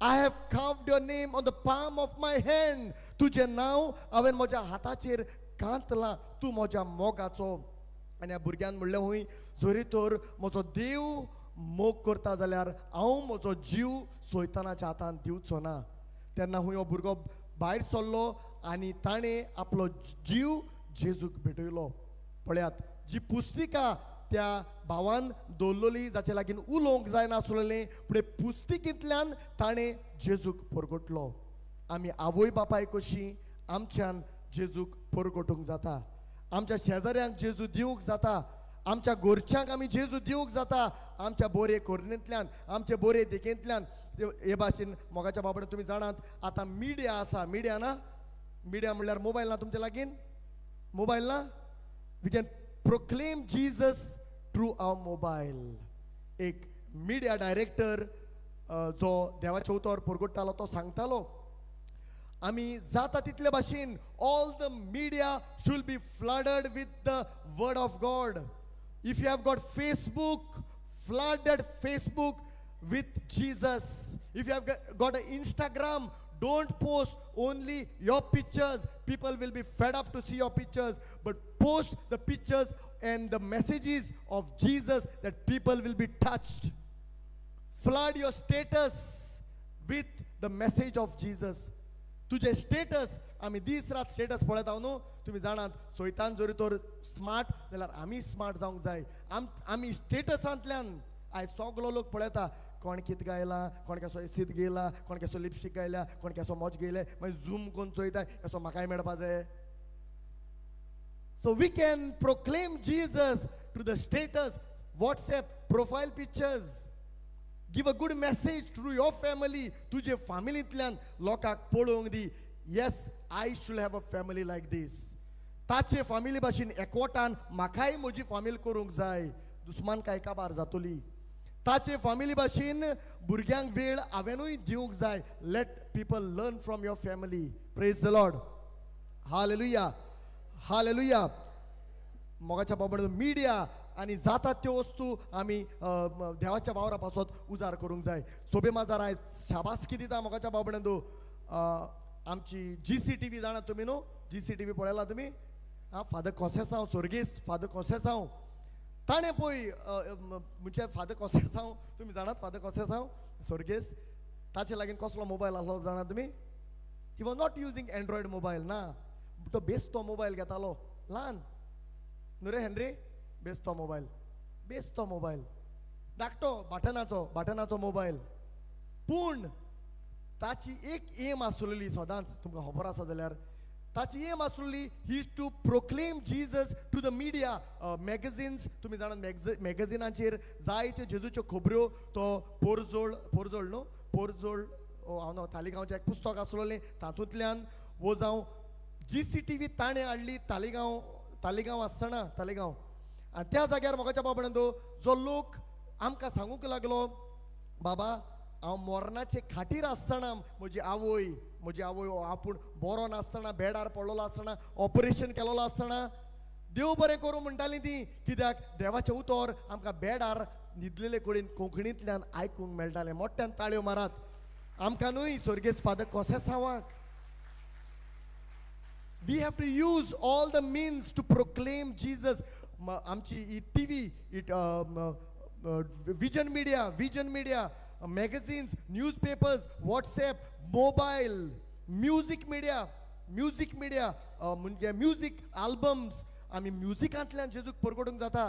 I have carved your name on the palm of my hand, तुजें नांव हांवें म्हज्या हाताचेर कांतलां, तूं म्हज्या मोगाचो। आनी ह्या भुरग्यान म्हणलें हूंय, जरी तर म्हजो देव मोग करता जाल्यार हांव म्हजो जीव सैतानाच्या हातान दिवचो ना। तेन्ना हूंय हो भुरगो भायर सरलो आनी ताणें आपलो जीव जेजूक भेटयलो। पळयात, जी पुस्तिका त्या भावान दवरलेली जाचे लागीं उलोवंक जायनासलेलें, पूण पुस्तिकेंतल्यान ताणें जेजूक परगटलो। आमी आवय बापाय कशी आमच्यान जेजूक परगटूंक जाता, आमच्या शेजाऱ्यांक जेजू दिवंक जाता, आमच्या घरच्यांक आमी जेजू दिवंक जाता, आमच्या बोरे कोरणेंतल्यान, आमचे बोरे देखेंतल्यान। हे भाशेन मोगाच्या बाबा तुमी जाणात आतां मिडिया आसा, मिडिया ना, मिडिया म्हणल्यार मोबायल ना तुमच्या लागीं, मोबायल ना, we can proclaim Jesus through our mobile. एक मिडिया डायरेक्टर जो देवाचें उतर परगट्टालो तो सांगतालो आमी जाता तितले भाशेन all the media should be flooded with the word of God. If you have got Facebook, flood that Facebook with Jesus. If you have got an Instagram, don't post only your pictures. People will be fed up to see your pictures, but post the pictures and the messages of Jesus that people will be touched. Flood your status with the message of Jesus. तुझे स्टेटस आमी दीस रात स्टेटस पळयता न्हू, तुमी जाणात सोयतान जरी तर स्मार्ट जाल्यार आमी स्मार्ट जावंक जाय. आमी स्टेटसांतल्यान आयज सगलो लोक पळयता कोण कितें गायला, कोण केसो एसीत गेला, कोण केसो लिपस्टीक गायल्या, कोण केसो मोज गेले, मागीर झूम कोण चोयता केसो म्हाकाय मेळपा जाय. So we can proclaim Jesus to the status, WhatsApp profile pictures. Give a good message to your family. तुझे फामिलींतल्यान लोकांक पळोवंक दी, yes I should have a family like this. ताचे फामिली भाशेन एकवटान म्हाकाय म्हजी फामील करूंक जाय, दुस्मान काय काबार जातली. ताचे फामिली भाशेन भुरग्यांक वेळ हांवेनूय दिवंक जाय. Let people learn from your family. Praise the Lord. Hallelujah, hallelujah. मोगाच्या बाबा मिडिया आनी जातात त्यो वस्तू आमी देवाच्या वावरा पासत उजार करूंक जाय. सोबे माजार आयज शाबासकी दिता मोगाच्या बाबड्यांदू. आमची GCTV जाणा तुमी न्हू, GCTV पळयला तुमी? आं, फादर कोसेसांव, सोर्गीस फादर कोसेसांव, ताणें पळय म्हणजे फादर कोसेसांव तुमी जाणात, फादर कोसेसांव सोर्गीस, ताचे लागीं कसलो मोबायल आसलो जाणा तुमी? He was not using Android mobile ना, तो बेस्तो मोबायल घेतालो ल्हान न्हू रे हेनरी, बेस्तो मोबायल, बेस्तो मोबायल धाकटो बाटनाचो, बाटनाचो मोबायल. पूण ताची एक एम आसलेली सदांच, तुमकां खबर आसा जाल्यार ताची एम आसलेली he is to proclaim Jesus to the media. Magazines तुमी जाणात, मॅगझिनाचेर जायत्यो जेजूच्यो खबऱ्यो तो पोरजोळ, पोरजोळ न्हू, पोरजोळ हांव न्हू, तालिगांवचें एक पुस्तक आसलेलें, तातूंतल्यान वो जावं GCTV ताणें हाडली तालिगांव, तालिगांव आसतना तालिगांव. आनी त्या जाग्यार मोगाच्या बाबड्यांदो जो लोक आमकां सांगूंक लागलो, बाबा हांव मरणाचे खाटीर आसतना म्हजी आवय, म्हजी आवय आपूण बरो नासतना बेडार पडलेलो आसतना ऑपरेशन केलेलो आसतना देव बरें करूं म्हणटाली ती, कित्याक देवाचें उतर आमकां बेडार न्हिदलेले कडेन कोंकणींतल्यान आयकूंक मेळटालें. मोठ्यान ताळयो मारात आमकां न्हय, सोर्गेस्त father कोसेसांवाक. We have to use all the means to proclaim Jesus. आमची ही TV, vision media, vision media, magazines, newspapers, WhatsApp, mobile, music media, music media म्हणजे म्युजीक आल्बम्स. आमी म्युजिकांतल्यान जेजूक परगटूंक जाता.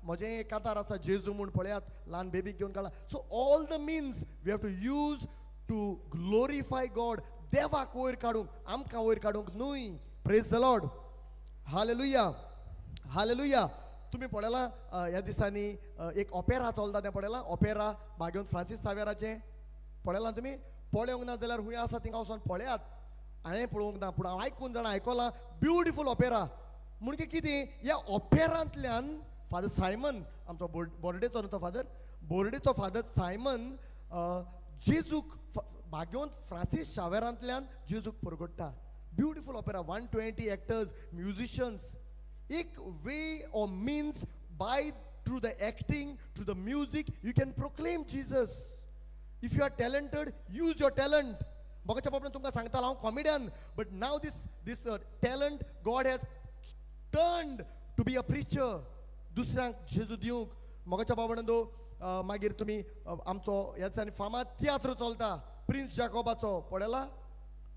म्हजें एक कातार आसा जेजू म्हूण, पळयात, ल्हान बेबीक घेवन काडला. So all the means we have to use to glorify God. देवाक वयर काडूंक, आमकां वयर काडूंक न्हय. Praise the Lord. Hallelujah, hallelujah. तुमी पळयलां ह्या दिसांनी एक ऑपेरा चलता तें पळयलां? ऑपेरा भाग्योन फ्रांसीस सावेराचें पळयलां तुमी? पळोवंक ना जाल्यार खूंय आसा थिंगा वचोन पळयात. हांवें पळोवंक ना पूण हांव आयकून जाणां, आयकलां. Beautiful opera. म्हणजे कितें, ह्या ऑपेरांतल्यान फादर सायमन, आमचो बोर्डेचो न्हू तो फादर, बोर्डेचो फादर सायमन जेजूक भाग्योन फ्रांसीस शावेरांतल्यान जेजूक परगट्टा. Beautiful opera, 120 actors, musicians. एक way or means by through the acting, through the music, you can proclaim Jesus. If you are talented, use your talent. मोगाच्या बाबतींत तुमकां सांगतालो हांव comedian, but now this this talent God has turned to be a preacher. दुसऱ्यांक जेजू दिवंक. मोगाच्या बाबतींत मागीर तुमी आमचो ह्या दिसांनी फामाद तियात्र चलता प्रिन्स जाकोबाचो, पळयला?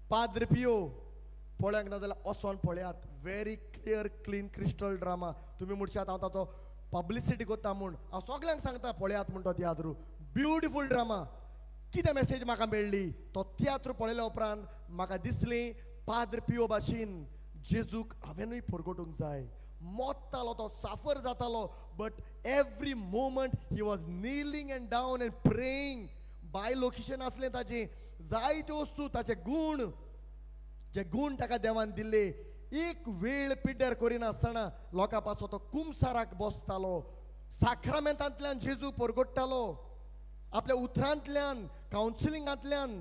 पाद्र पियो पळोवंक ना जाल्यार वचोन पळयात. Very clear, clean, crystal drama. तुमी म्हणशात हांव ताचो पब्लिसिटी करता म्हूण, हांव सगल्यांक सांगता पळयात म्हूण तो तियात्र. Beautiful drama. कितें मेसेज म्हाका मेळ्ळी तो तियात्र पळयल्या उपरांत? म्हाका दिसलें पाद्र पियो भाशेन जेजूक हांवेनूय परगटूंक जाय. मोत्तालो तो, साफर जातालो, but every moment he was kneeling and down and praying. बायलो किशें नासलें ताचें, जायत्यो वस्तू, ताचे गूण, जे गूण ताका देवान दिल्ले, एक वेळ पिड्ड्यार करिनासतना लोकां पासो तो कुमसाराक बसतालो, साक्रामेंतांतल्यान जेजू परगट्टालो, आपल्या उतरांतल्यान कावन्सिलिंगांतल्यान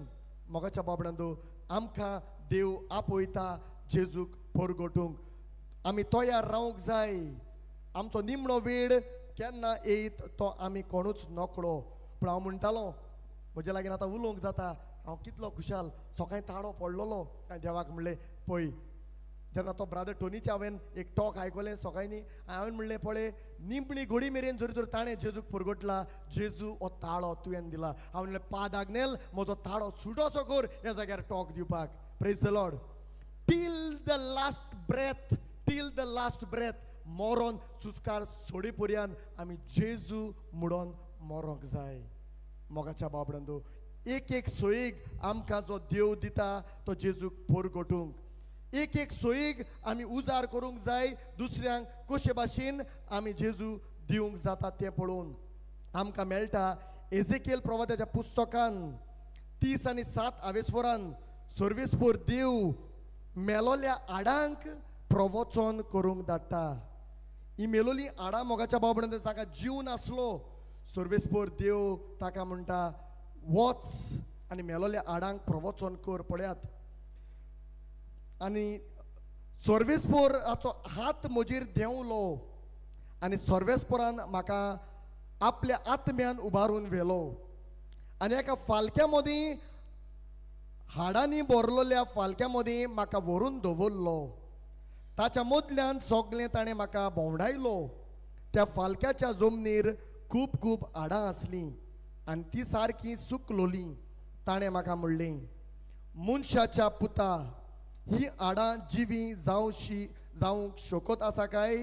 मोगाच्या बाबडांदो आमकां देव आपयता जेजूक परगटूंक. आमी तयार रावंक जाय. आमचो निमणो वेळ केन्ना येयत तो आमी कोणूच नकळो. पूण हांव म्हणटालो म्हज्या लागीं आतां उलोवंक जाता, हांव कितलो खुशाल. सकाळीं ताळो पडलेलो आनी देवाक म्हणलें पळय, जेन्ना तो ब्रादर टोनीचे हांवें एक टॉक आयकलें सकाळीं न्ही, हांवें म्हणलें पळय निमणी घोडी मेरेन जरी तर ताणें जेजूक परगटला, जेजू हो ताळो तुवें दिला. हांवें म्हणलें पाद आग्नेल म्हजो ताळो सुटोसो कर ह्या जाग्यार टॉक दिवपाक. Praise the Lord. Till the last breath, till the last breath, मरोन सुस्कार सोडी पर्यंत आमी जेजू म्हणून मरोंक जाय. मोगाच्या बाबडांदो एक एक सोयीक आमकां जो देव दिता तो जेजूक परगटूंक, एक एक सोयीक आमी उजार करूंक जाय दुसऱ्यांक कशे भाशेन आमी जेजू दिवंक जाता तें पळोवन. आमकां मेळटा एजेकेल प्रवादाच्या पुस्तकान 30 आणि 7 आवेस्वरान सर्वेस्पोर देव मेलोल्या आडांक प्रवचन करूंक धाडटा. ही मेलोली आडां मोगाच्या बाबड्यान ताका जीव नासलो, सर्वेस्पोर देव ताका म्हणटा वच आनी मेलोल्या आडांक प्रवचन कर. पळयात, आनी सर्वेस्पोराचो हात म्हजेर देंवलो आनी सर्वेस्पोरान म्हाका आपल्या आत्म्यान उबारून व्हेलो आनी एका फालक्या मदीं हाडांनी भरलेल्या फालक्या मदीं म्हाका व्हरून दवरलो. ताच्या मदल्यान सगळें ताणें म्हाका भोंवडायलो. त्या फालक्याच्या जमनीर खूब खूब हाडां आसलीं आनी ती सारकी सुकलोली. ताणें म्हाका म्हणलें, मनशाच्या पुता, ही हाडां जिवी जावशी जावंक शकत आसा काय?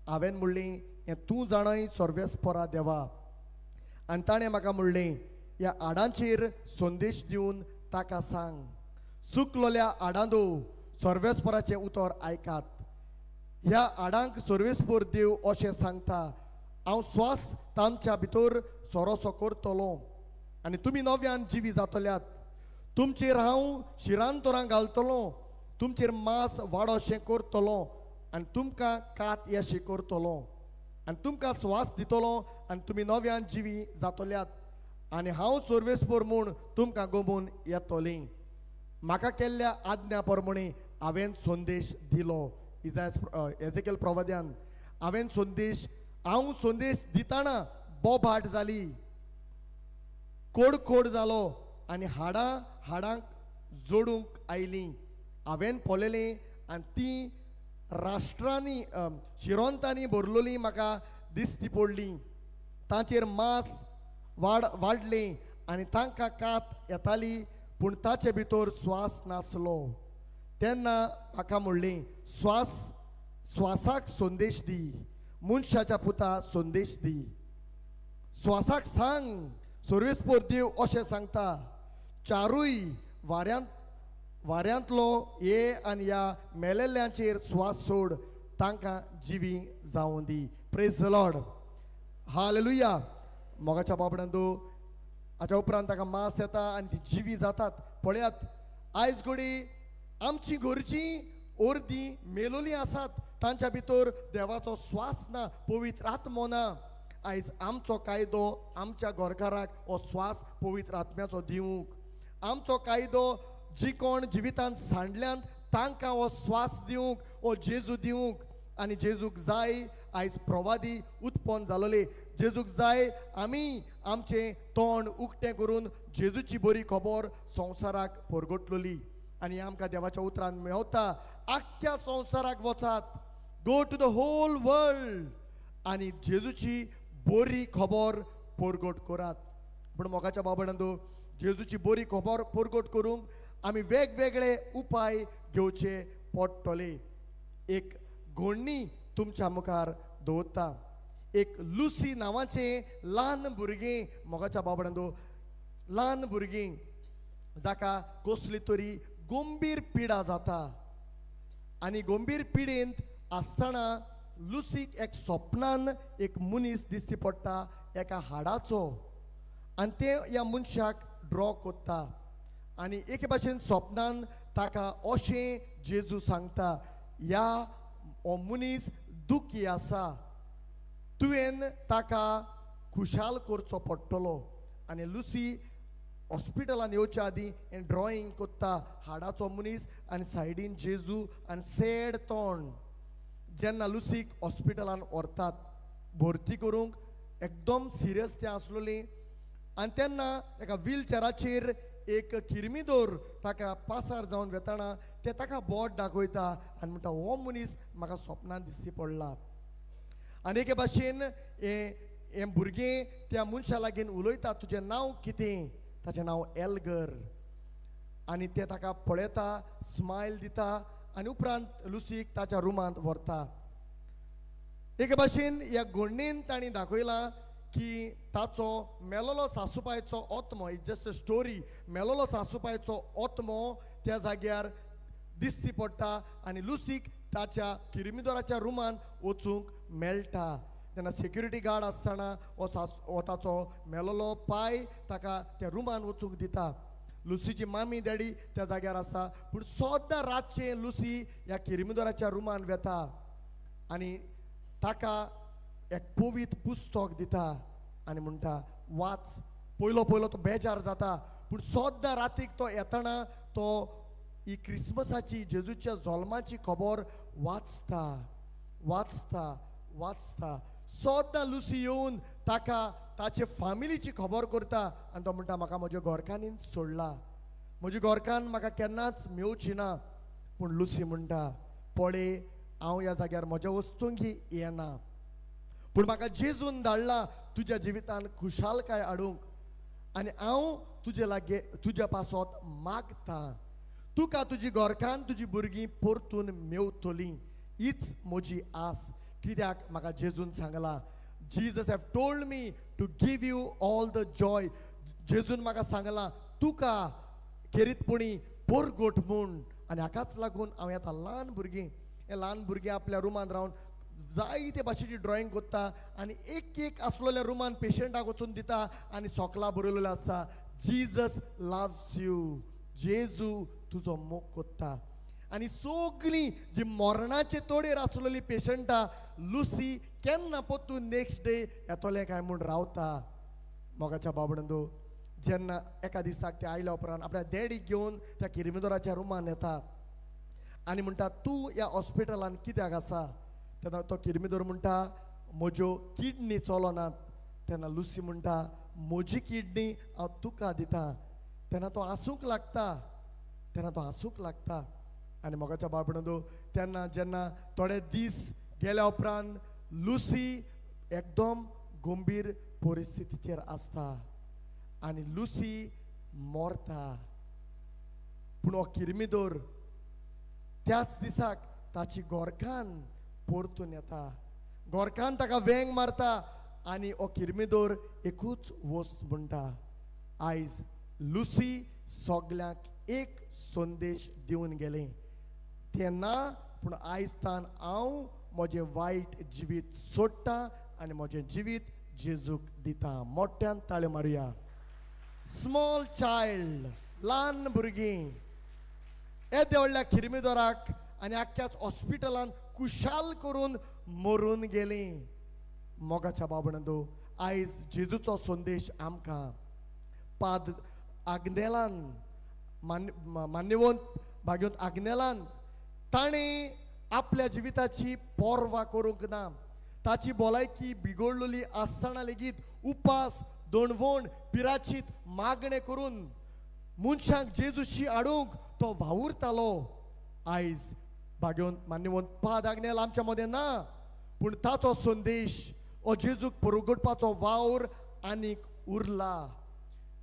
हांवें म्हणलें, हें तूं जाणय सर्वेस्परा देवा. आनी ताणें म्हाका म्हणलें, ह्या हाडांचेर संदेश दिवन ताका सांग, सुकलोल्या हाडांदो सर्वेस्पराचें उतर आयकात. ह्या हाडांक सर्वेस्पर देव अशें सांगता, हांव स्वास तांच्या भितर सोरोसो करतलो आनी तुमी नव्यान जिवी जातल्यात. तुमचेर हांव शिरांतोरां घालतलो, तुमचेर मांस वाडोशें करतलो आनी तुमकां कात येशी करतलो आनी तुमकां स्वास दितलो आनी तुमी नव्यान जिवी जातल्यात आनी हांव सर्वेस्पर म्हूण तुमकां गोमून येतली. म्हाका केल्ल्या आज्ञा प्रमाणे हांवें संदेश दिलो. इजायस एजेकेल प्रवाद्यान हांवें संदेश, हांव संदेश दितना बोबाट जाली, कोड जालो आनी हाडां हाडांक जोडूंक आयलीं. हांवें पळयलें आनी ती राष्ट्रांनी शिरोंतांनी भरलोली म्हाका दिसती पडली. तांचेर मांस वाडलें आनी तांकां कात येताली, पूण ताचे भितर स्वास नासलो. तेन्ना म्हाका म्हणलें, स्वासाक संदेश दी, मनशाच्या पुता संदेश दी, स्वासाक सांग सर्वेस्पर देव अशें सांगता, चारूय वाऱ्यांतलो ये आनी ह्या मेलेल्यांचेर स्वास सोड, तांकां जिवी जावं दी. Praise the Lord, hallelujah. मोगाच्या बाबड्यांदो हाच्या उपरांत ताका मांस येता आनी ती जिवी जातात. पळयात, आयज घडी आमची घरची अर्दी मेलोली आसात, तांच्या भितर देवाचो स्वास ना, पवित्र आत्मो ना. आयज आमचो कायदो आमच्या घरकाराक हो स्वास पवित्र आत्म्याचो दिवंक, आमचो कायदो जी कोण जिवितांत सांडल्यांत तांकां हो स्वास दिवंक, हो जेजू दिवंक. आनी जेजूक जाय आयज प्रवादी उत्पन्न जालोले, जेजूक जाय आमी आमचें तोंड उक्तें करून जेजूची बरी खबर संवसाराक परगटलोली. आनी आमकां देवाच्या उतरान मेवता, आख्ख्या संवसाराक वचात, go to the whole world आनी जेजूची बरी खबर परगट करात. पूण मोगाच्या बाबडांदो जेजूची बरी खबर परगट करूंक आमी वेगवेगळे उपाय घेवचे पडटले. एक घोडणी तुमच्या मुखार दवरता, एक लुसी नांवाचें ल्हान भुरगें, मोगाच्या बाबडांदो ल्हान भुरगें जाका कसली तरी गंभीर पिडा जाता आनी गंभीर पिडेंत आसतना लुसीक एक सपनान एक मनीस दिसती पडटा एका हाडाचो आनी तें ह्या मनशाक ड्रॉ करता आनी एके भाशेन सपनान ताका अशें जेजू सांगता, ह्या हो मनीस दुखी आसा, तुवें ताका खुशाल करचो पडटलो. आनी लुसी हॉस्पिटलान येवच्या आदीं हें ड्रॉइंग कोत्ता, हाडाचो मनीस आनी सायडीन जेजू आनी सॅड तोंड. जेन्ना लुसीक हॉस्पिटलान व्हरतात भरती करूंक, एकदम सिरियस तें आसलोली आनी तेन्ना एका व्हीलचेराचेर एक किर्मिदोर ताका पासार जावन वेताना ते ताका बोट दाखयता आनी म्हणटा हो मनीस म्हाका सपनान दिसती पडला. आनी एके भाशेन हें भुरगें त्या मनशा लागीं उलयता, तुजें नांव कितें? ताचें नांव एल्गर. आनी ते ताका पळयता, स्मायल दिता आनी उपरांत लुसीक ताच्या रुमांत व्हरता. एके भाशेन ह्या घडणेन तांणी दाखयलां की ताचो मेलोलो सासूपायचो आत्मो, it's just a story, मेलोलो सासूपायचो आत्मो त्या जाग्यार दिसती पडटा आनी लुसीक ताच्या किर्मिदोराच्या रुमान वचूंक मेळटा. तेन्ना सेक्युरिटी गार्ड आसतना हो हो ताचो मेलोलो पाय ताका त्या रुमान वचूंक दिता. लुसीची मामी डॅडी त्या जाग्यार आसा, पूण सद्दां रातचें लुसी ह्या किर्मिदोराच्या रुमान वेता आनी ताका एक पवित्र पुस्तक दिता आनी म्हणटा वाच. पयलो पयलो तो बेजार जाता, पूण सद्दां रातीक तो येतना तो ही क्रिसमसाची जेजूच्या जल्माची खबर वाचता वाचता वाचता. सद्दां लुसी येवन ताका ताचे फामिलीची खबर करता आनी तो म्हणटा म्हाका म्हज्या घरकान्नीन सोडला, म्हजी घरकान्न म्हाका केन्नाच मेवची ना. पूण लुसी म्हणटा पळय हांव ह्या जाग्यार म्हज्या वस्तूंकी येना, पूण म्हाका जेजून धाडला तुज्या जिवितान खुशालकाय हाडूंक आनी हांव तुजे लागीं तुज्या पासत मागता, तुका तुजी घरकान्न तुजी भुरगीं परतून मेवतलीं, हीच म्हजी आस. कित्याक म्हाका जेजून सांगलां, Jesus have told me to give you all the joy. जेजून म्हाका सांगलां तुका खेरीतपणी पोरगोट म्हूण. आनी हाकाच लागून हांव येता. ल्हान भुरगीं, हे ल्हान भुरगीं आपल्या रुमान रावन जायते भाशेची ड्रॉइंग कोत्ता आनी एक एक आसलेल्या रुमान पेशंटाक वचून दिता आनी सोकला बरयलेलें आसा जीजस लव्स you, जेजू तुजो मोग कोत्ता. आनी सगळीं जी मरणाचे तोडेर आसलेली पेशंटां लुसी केन्ना परतून नेक्स्ट डे येतलें काय म्हूण रावता. मोगाच्या बाबडंदो जेन्ना एका दिसाक ते आयल्या उपरांत आपल्या डॅडीक घेवन त्या किर्मिदोराच्या रुमान येता आनी म्हणटा तूं ह्या हॉस्पिटलान कित्याक आसा? तेन्ना तो किर्मिदोर म्हणटा म्हज्यो किडनी चलनात. तेन्ना लुसी म्हणटा म्हजी किडनी हांव तुका दिता. तेन्ना तो हांसूंक लागता, तेन्ना तो हांसूंक लागता. आनी मोगाच्या बाबडंदो तेन्ना जेन्ना थोडे दीस गेल्या उपरांत लुसी एकदम गंभीर परिस्थितीचेर आसता आनी लुसी मरता. पूण हो किर्मिदोर त्याच दिसाक ताची घरकान्न परतून येता, घरकान्न ताका वेंग मारता आनी हो किर्मिदोर एकूच वस्त म्हणटा, आयज लुसी सगल्यांक एक संदेश दिवन गेलें तेन्ना, पूण आयज तान हांव म्हजें वायट जिवीत सोडटा आनी म्हजें जिवीत जेजूक दिता. मोठ्यान ताळयो मारुया. स्मॉल चायल्ड, ल्हान भुरगीं येद्या व्हडल्या किर्मिदोराक आनी आख्ख्याच हॉस्पिटलान खुशाल करून मरून गेलीं. मोगाच्या बाबडंदो आयज जेजूचो संदेश आमकां पाद आग्नेलान मान्यवंत भाग्यवंत आग्नेलान ताणें आपल्या जिविताची पर्वा करूंक ना. ताची भलायकी बिगडलेली आसतना लेगीत उपास दणवण पिराचीत मागणें करून मनशांक जेजूशी हाडूंक तो वावुरतालो. आयज भाग्यवंत मान्यवंत पाद आग्नेल आमच्या मदें ना, पूण ताचो संदेश हो जेजूक परगटपाचो वावर आनीक उरला.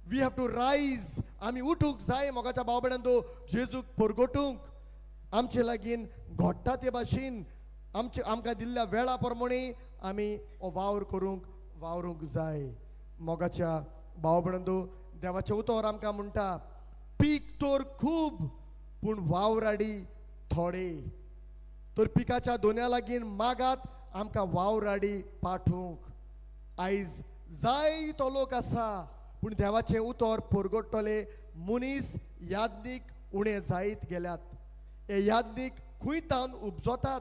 We have to rise, आमी उठूंक जाय मोगाच्या भाव भयणांनो जेजूक परगटूंक. आमचे लागीं घडटा ते भाशेन आमचे आमकां दिल्ल्या वेळा प्रमाणे आमी हो वावर करूंक वावरूंक जाय. मोगाच्या भाव भयणांनो देवाचें उतर आमकां म्हणटा पीक तर खूब पूण वावराडी थोडे, तर पिकाच्या दोन्या लागीं मागात आमकां वावराडी पाठोवंक. आयज जाय तो लोक आसा पूण देवाचें उतर परगटतले मनीस यादनीक उणें जायत गेल्यात. हे यादनीक खंय तावन उपजतात,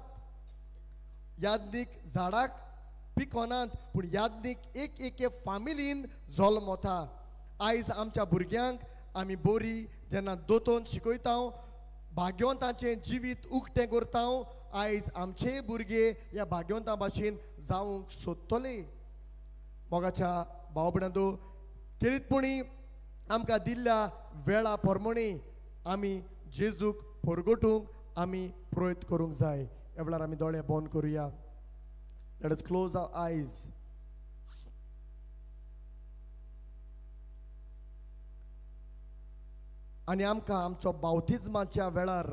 यादनीक झाडाक पिकोनात पूण यादनीक एक एके फामिलीन जल्मता. आयज आमच्या भुरग्यांक आमी बोरी जेन्ना दोतोन शिकयता, भाग्यवंतांचें जिवीत उक्तें करता, आयज आमचे भुरगे ह्या भाग्यवंतां भाशेन जावंक सोदतले. मोगाच्या भाव भयणांनो, खेरीतपणी आमकां दिल्ल्या वेळा प्रमाणे आमी जेजूक परगटूंक आमी प्रयत्न करूंक जाय. ह्या वेळार आमी दोळे बंद करुया. Let us close our eyes. आनी आमकां आमचो बावतिज्माच्या वेळार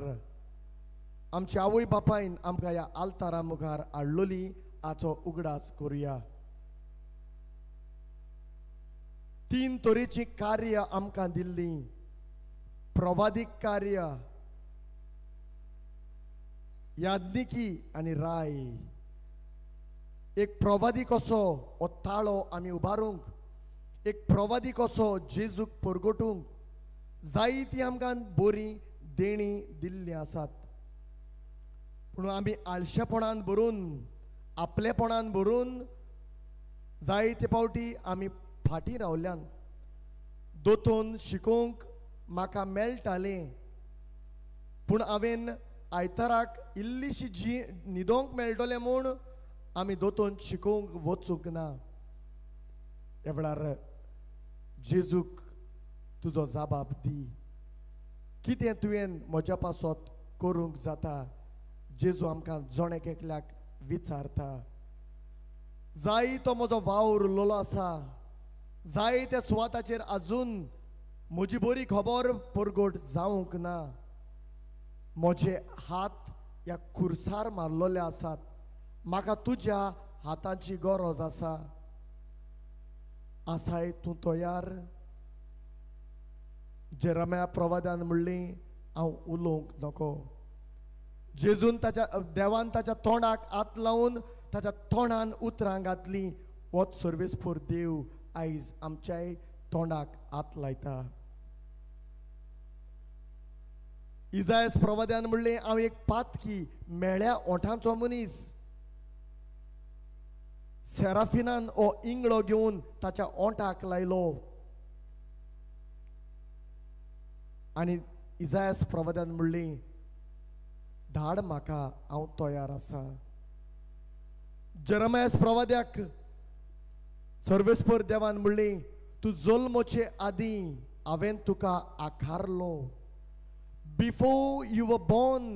आमच्या आवय बापायन आमकां ह्या आल्तारा मुखार हाडलोली हाचो उगडास करुया. 3 तरेचीं कार्य आमकां दिल्लीं. प्रवादीक कार्य, याज्ञिकी आनी राय. एक प्रवादी कसो हो ताळो आमी उबारूंक, एक प्रवादी कसो जेजूक परगटूंक जायती आमकां बरी देणी दिल्ली आसात. पूण आमी आळशेपणान भरून, आपलेपणान भरून जायते फावटी आमी फाटीं रावल्यान. दोतोन शिकोवंक म्हाका मेळटालें, पूण हांवें आयताराक इल्लीशी जी न्हिदोंक मेळटलें म्हूण आमी दोतोन शिकोवंक वचूंक ना. ह्या वेळार जेजूक तुजो जबाब दी. कितें तुवें म्हज्या पासत करूंक जाता? जेजू आमकां जण एक एकल्याक विचारता. जाय तो म्हजो वावर उरलेलो आसा, जाय त्या सुवाताचेर आजून म्हजी बरी खबर परगट जावंक ना. म्हजे हात ह्या खुर्सार मारलेले आसात, म्हाका तुज्या हाताची गरज आसा. आसाय तूं तयार? जेरम्या प्रवादान म्हणलें हांव उलोवंक नको. जेजून ताच्या देवान ताच्या तोंडाक हात लावन ताच्या तोंडान उतरां घातलीं. वच सर्वेस्पर देव आयज आमच्याय तोंडाक हात लायता. इजायस प्रवाद्यान म्हणलें हांव एक पातकी मेळ्या ओंठांचो मनीस. सेराफिनान हो इंगळो घेवन ताच्या ओंठाक लायलो आनी इजायस प्रवाद्यान म्हणलें धाड म्हाका, हांव तयार आसा. जेरमायस प्रवाद्याक सर्वेस्पर देवान म्हणलें तूं जल्मचे आदीं हांवें तुका आकारलो. Before you were born,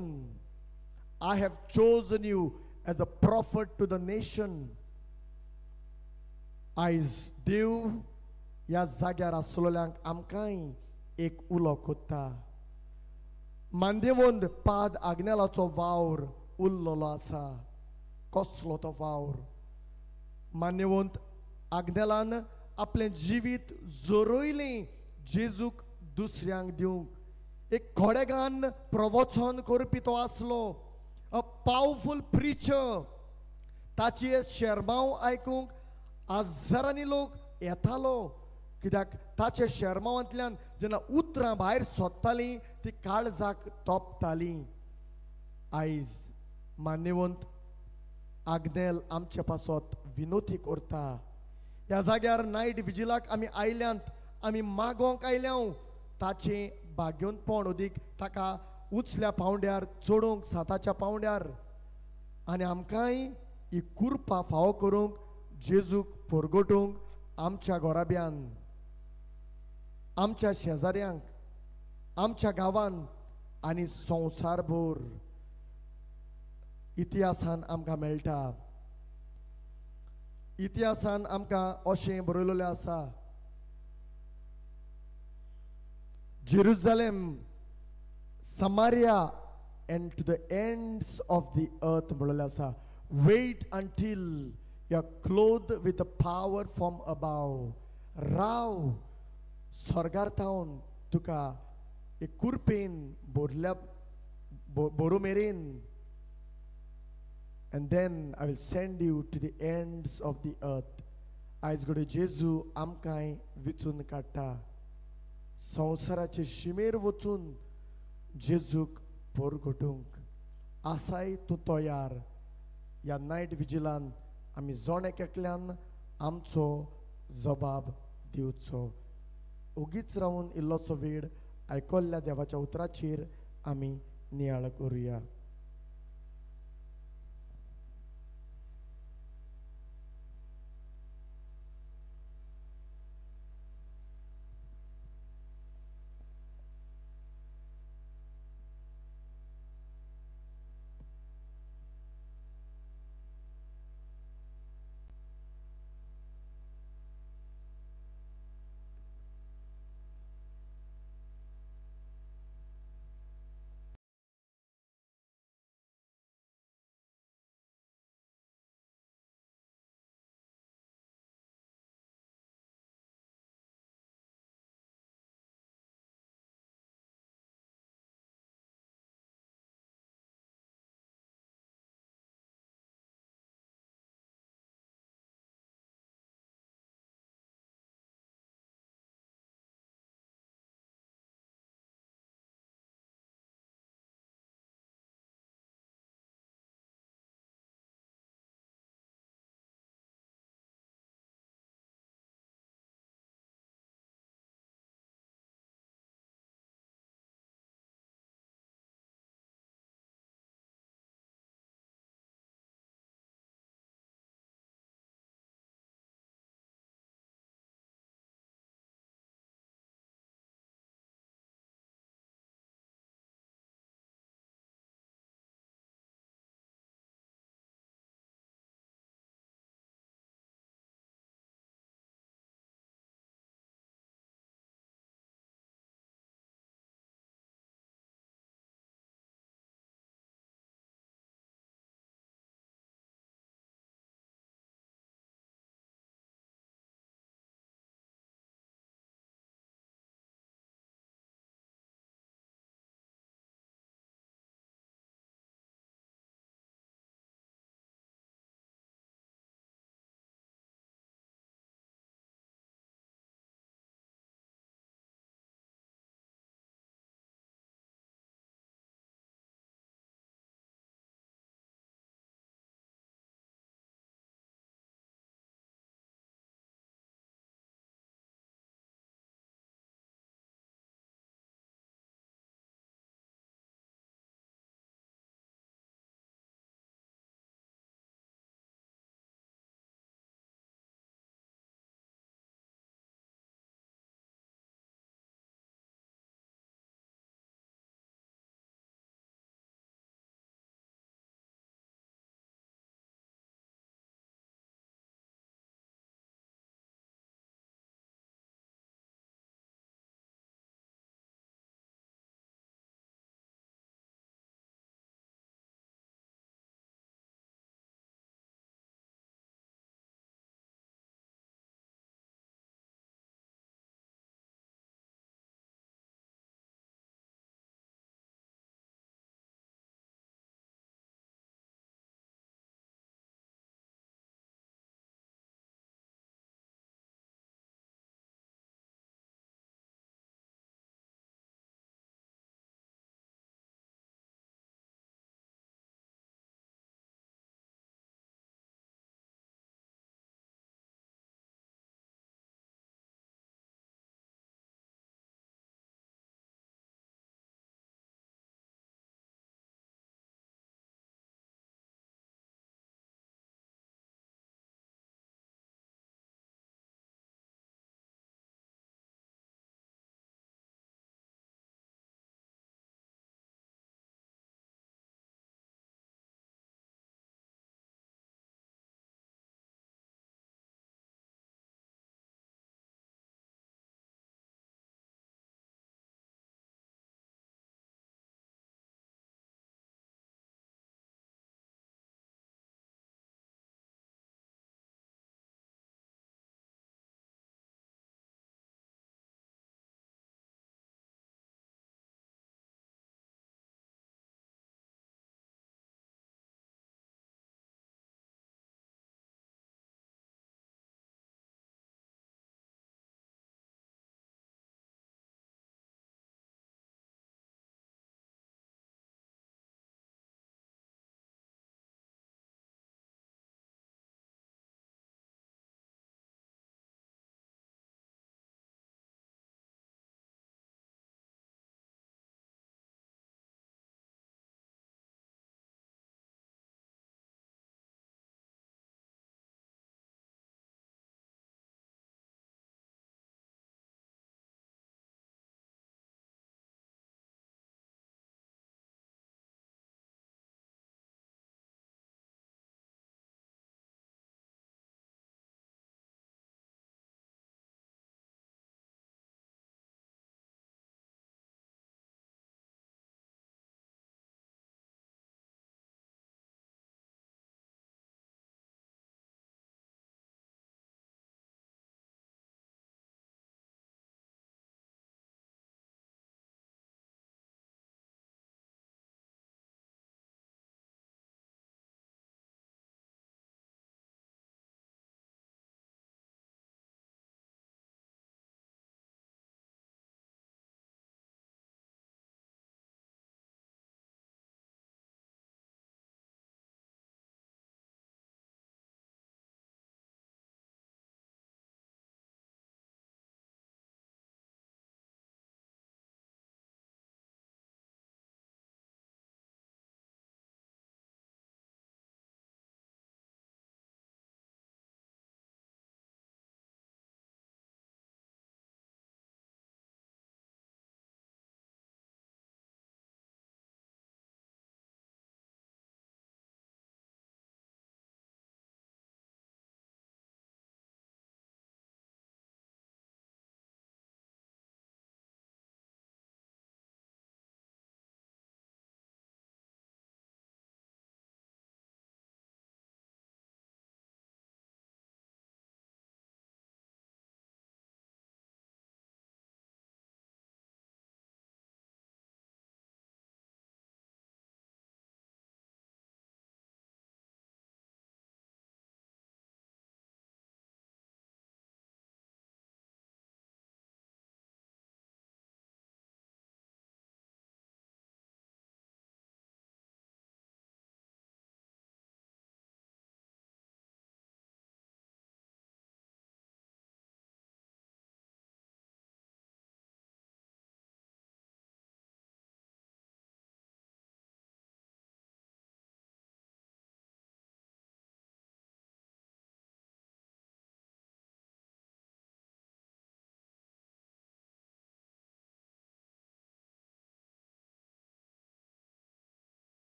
I have chosen you as a prophet to the nation. आयज देव ह्या जाग्यार आसलेल्यांक आमकांय एक उलो कोत्ता. मांदेवंद पाद आग्नेलाचो वावर उरलेलो आसा. कसलो तो वावर? मान्यवंत आग्नेलान आपलें जिवीत जोरयलें जेजूक दुसऱ्यांक दिवंक. एक खोडेगान प्रवचन करपी तो आसलो, अ पावरफूल प्रिचर. ताचे शेरमांव आयकूंक हजारांनी लोक येतालो, कित्याक ताचे शेरमांवांतल्यान जेन्ना उतरां भायर सोदतालीं ती काळजाक तोपतालीं. आयज मान्यवंत आग्नेल आमचे पासत विनोती करता. ह्या जाग्यार नायट विजिलाक आमी आयल्यांत, आमी मागोंक आयल्या ताचें भाग्योनपण अदीक ताका उचल्या पावंड्यार चडोवंक, साताच्या पावंड्यार. आनी आमकांय ही कुरपा फावो करूंक जेजूक परगटूंक आमच्या घराब्यान, आमच्या शेजाऱ्यांक, आमच्या गांवान आनी संवसारभर इतिहासान आमकां मेळटा. इतिहासान आमकां अशें बरयलेलें आसा, Jerusalem, Samaria and to the ends of the earth म्हणलेलें आसा. Wait until you are clothed with the power from above. राव स्वर्गार थावन तुका एक कुरपेन भरल्या भरू मेरेन. And then I will send you to the ends of the earth. आयज घडये जेजू आमकांय विचून काडटा. संवसाराचे शिमेर वचून जेजूक परगटूंक आसाय तूं तयार? ह्या नायट विजिलान आमी जण एक एकल्यान आमचो जबाब दिवचो. ओगीच रावन इल्लोसो वेळ आयकल्ल्या देवाच्या उतराचेर आमी नियाळ करुया.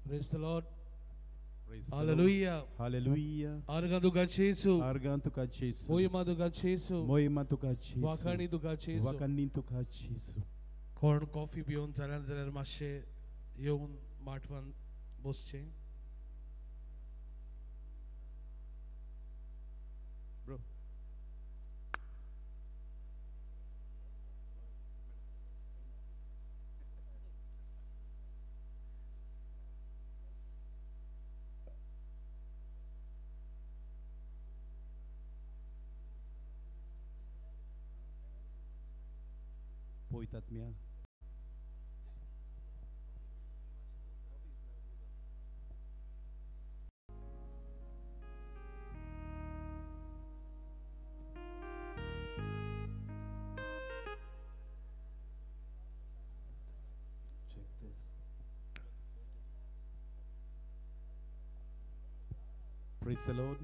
Praise the Lord. Hallelujah.
Hallelujah.
आर्गां तुका जेजू.
आर्गां तुका जेजू.
मोहिमा तुका जेजू.
मोहिमा तुका जेजू.
वाखाणी तुका जेजू.
वाखाणी तुका जेजू.
कोण कॉफी पिवन जाल्यार जाल्यार मातशें येवन माटवान बसचें.
Bro. पोयतात Mia.
Check this.
Praise the Lord.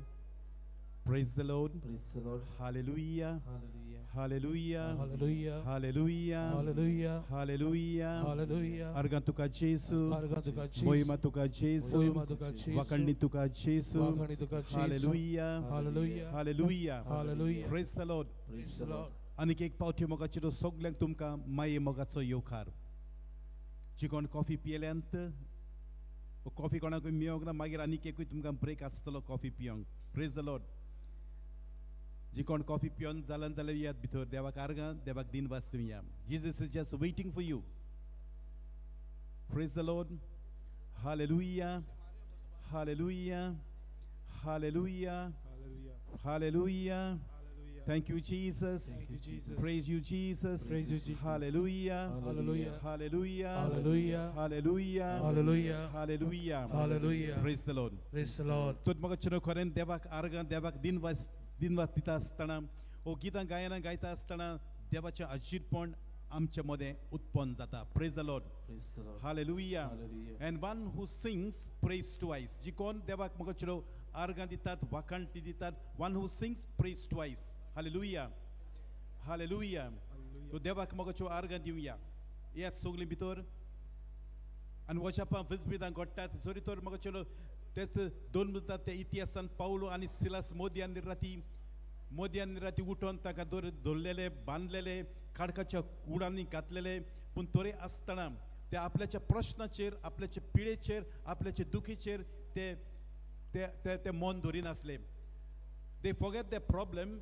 Praise the Lord.
Praise the Lord.
Hallelujah.
Hallelujah.
Hallelujah.
Hallelujah.
Hallelujah.
Hallelujah.
Hallelujah.
Hallelujah.
आर्गां तुका जेजू.
आर्गां तुका जेजू.
मोहिमा तुका जेजू.
मोहिमा तुका जेजू.
वाखाणी तुका जेजू.
वाखाणी तुका जेजू.
Hallelujah.
Hallelujah.
Hallelujah.
Hallelujah.
Praise the Lord.
Praise the Lord.
आनीक एक पावटी मोगाचेर सगल्यांक तुमकां माये मोगाचो येवकार. जी कोण कॉफी पियेल्यांत कॉफी कोणाकूय मेळोंक ना, मागीर आनीक एकूय तुमकां ब्रेक आसतलो कॉफी पियोंक. Praise the Lord. जी कोण कॉफी पिवन जाल्यार जाल्यार येयात भितर. देवाक आर्गां, देवाक दिनवास दिवया. Jesus is just waiting for you. Praise the Lord. Hallelujah. Hallelujah. Hallelujah. Hallelujah. Thank you, Jesus.
Thank you, Jesus.
Praise you, Jesus.
Praise you, Jesus.
Hallelujah.
Hallelujah.
Hallelujah.
Hallelujah.
Hallelujah.
Hallelujah.
Hallelujah.
Hallelujah.
Praise the Lord.
Praise the Lord.
तूं म्हाका चेडो खरें देवाक आर्गां, देवाक दिनवास दिनवास दिता आसतना ओ गितां गायनां गायता आसतना देवाचें अजीरपण आमचे मदें उत्पन्न जाता. Praise the Lord.
Praise the Lord.
Hallelujah.
Hallelujah.
And one who sings prays twice. जी कोण देवाक म्हाका चेडो आर्गां दितात, वाखाणटी दितात, one who sings prays twice. Hallelujah. Hallelujah. तो देवाक म्हाका चेडो आर्गां दिवया. येयात सगलीं भितर आनी वचपां विजबिदां घडटात. जरी तर म्हाका चेडो तेच दोन म्हणटात ते इतिहासान पावलो आनी सिलास मोदयान राती उठोन ताका धरलेले, बांदलेले, काडकाच्या कुडांनी घातलेले, पूण तरी आसतना ते आपल्याच्या प्रश्नाचेर, आपल्याच्या पिडेचेर, आपल्याच्या दुखीचेर ते ते ते मन धरिनासले. They forget the problem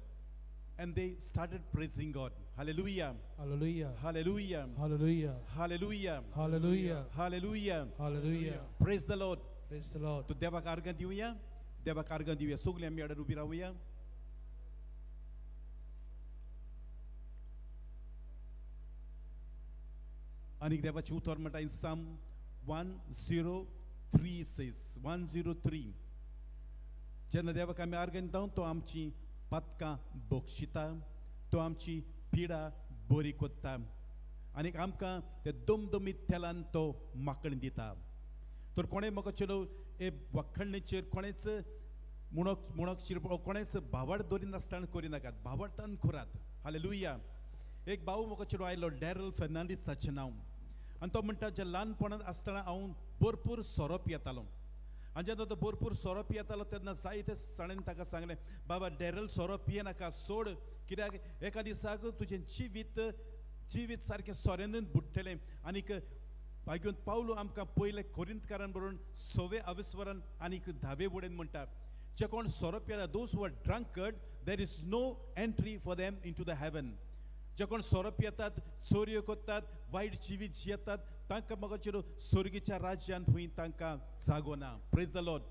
and they started praising God. Hallelujah.
Hallelujah.
Hallelujah.
Hallelujah.
Hallelujah.
Hallelujah.
Hallelujah.
Hallelujah.
Praise the Lord.
Praise the Lord.
तूं देवाक आर्गां दिवया. देवाक आर्गां दिवया. सगळीं आमी आडार उबी रावया. आनीक देवाचें उतर म्हणटा in Psalm 103 says 103. जेन्ना देवाक आमी आर्गां दिता तो आमची पातकां बक्षिता, तो आमची पिडा बरी कोत्ता आनीक आमकां ते दमदमीत तेलान तो माकण दिता. तर कोणें म्हाका चेडो हे वाखणणेचेर कोणेच म्हणक म्हणक कोणेच भावार्थ दवरिनासतना करिनाकात, भावार्थान करात. हालेलुया. एक भाऊ म्हाका चेडो आयलो, डॅरल फेर्नांडीस ताचें नांव, आनी तो म्हणटा जे ल्हानपणांत आसतना हांव भरपूर सोरो पियेतालो आनी जेन्ना तो भरपूर सोरो पियेतालो तेन्ना जायते जाणांनी ताका सांगलें, बाबा डॅरल सोरो पियेनाका, सोड, कित्याक एका दिसाक तुजें जिवीत जिवीत सारकें सोऱ्यानूच बुडटलें. आनीक भाग्योन पावलो आमकां पयले कोरिंतकारान बरोवन 6 अविस्वरान आनीक 10 वडेन म्हणटा, जे कोण सोरो पियेता, those who are drunkard, there is no entry for them into the heaven. जे कोण सोरो पियेतात, चोरयो करतात, वायट जिवीत जियेतात, तांकां म्हाका चेडो स्वर्गीच्या राज्यांत हुंय तांकां जागो ना. Praise the Lord.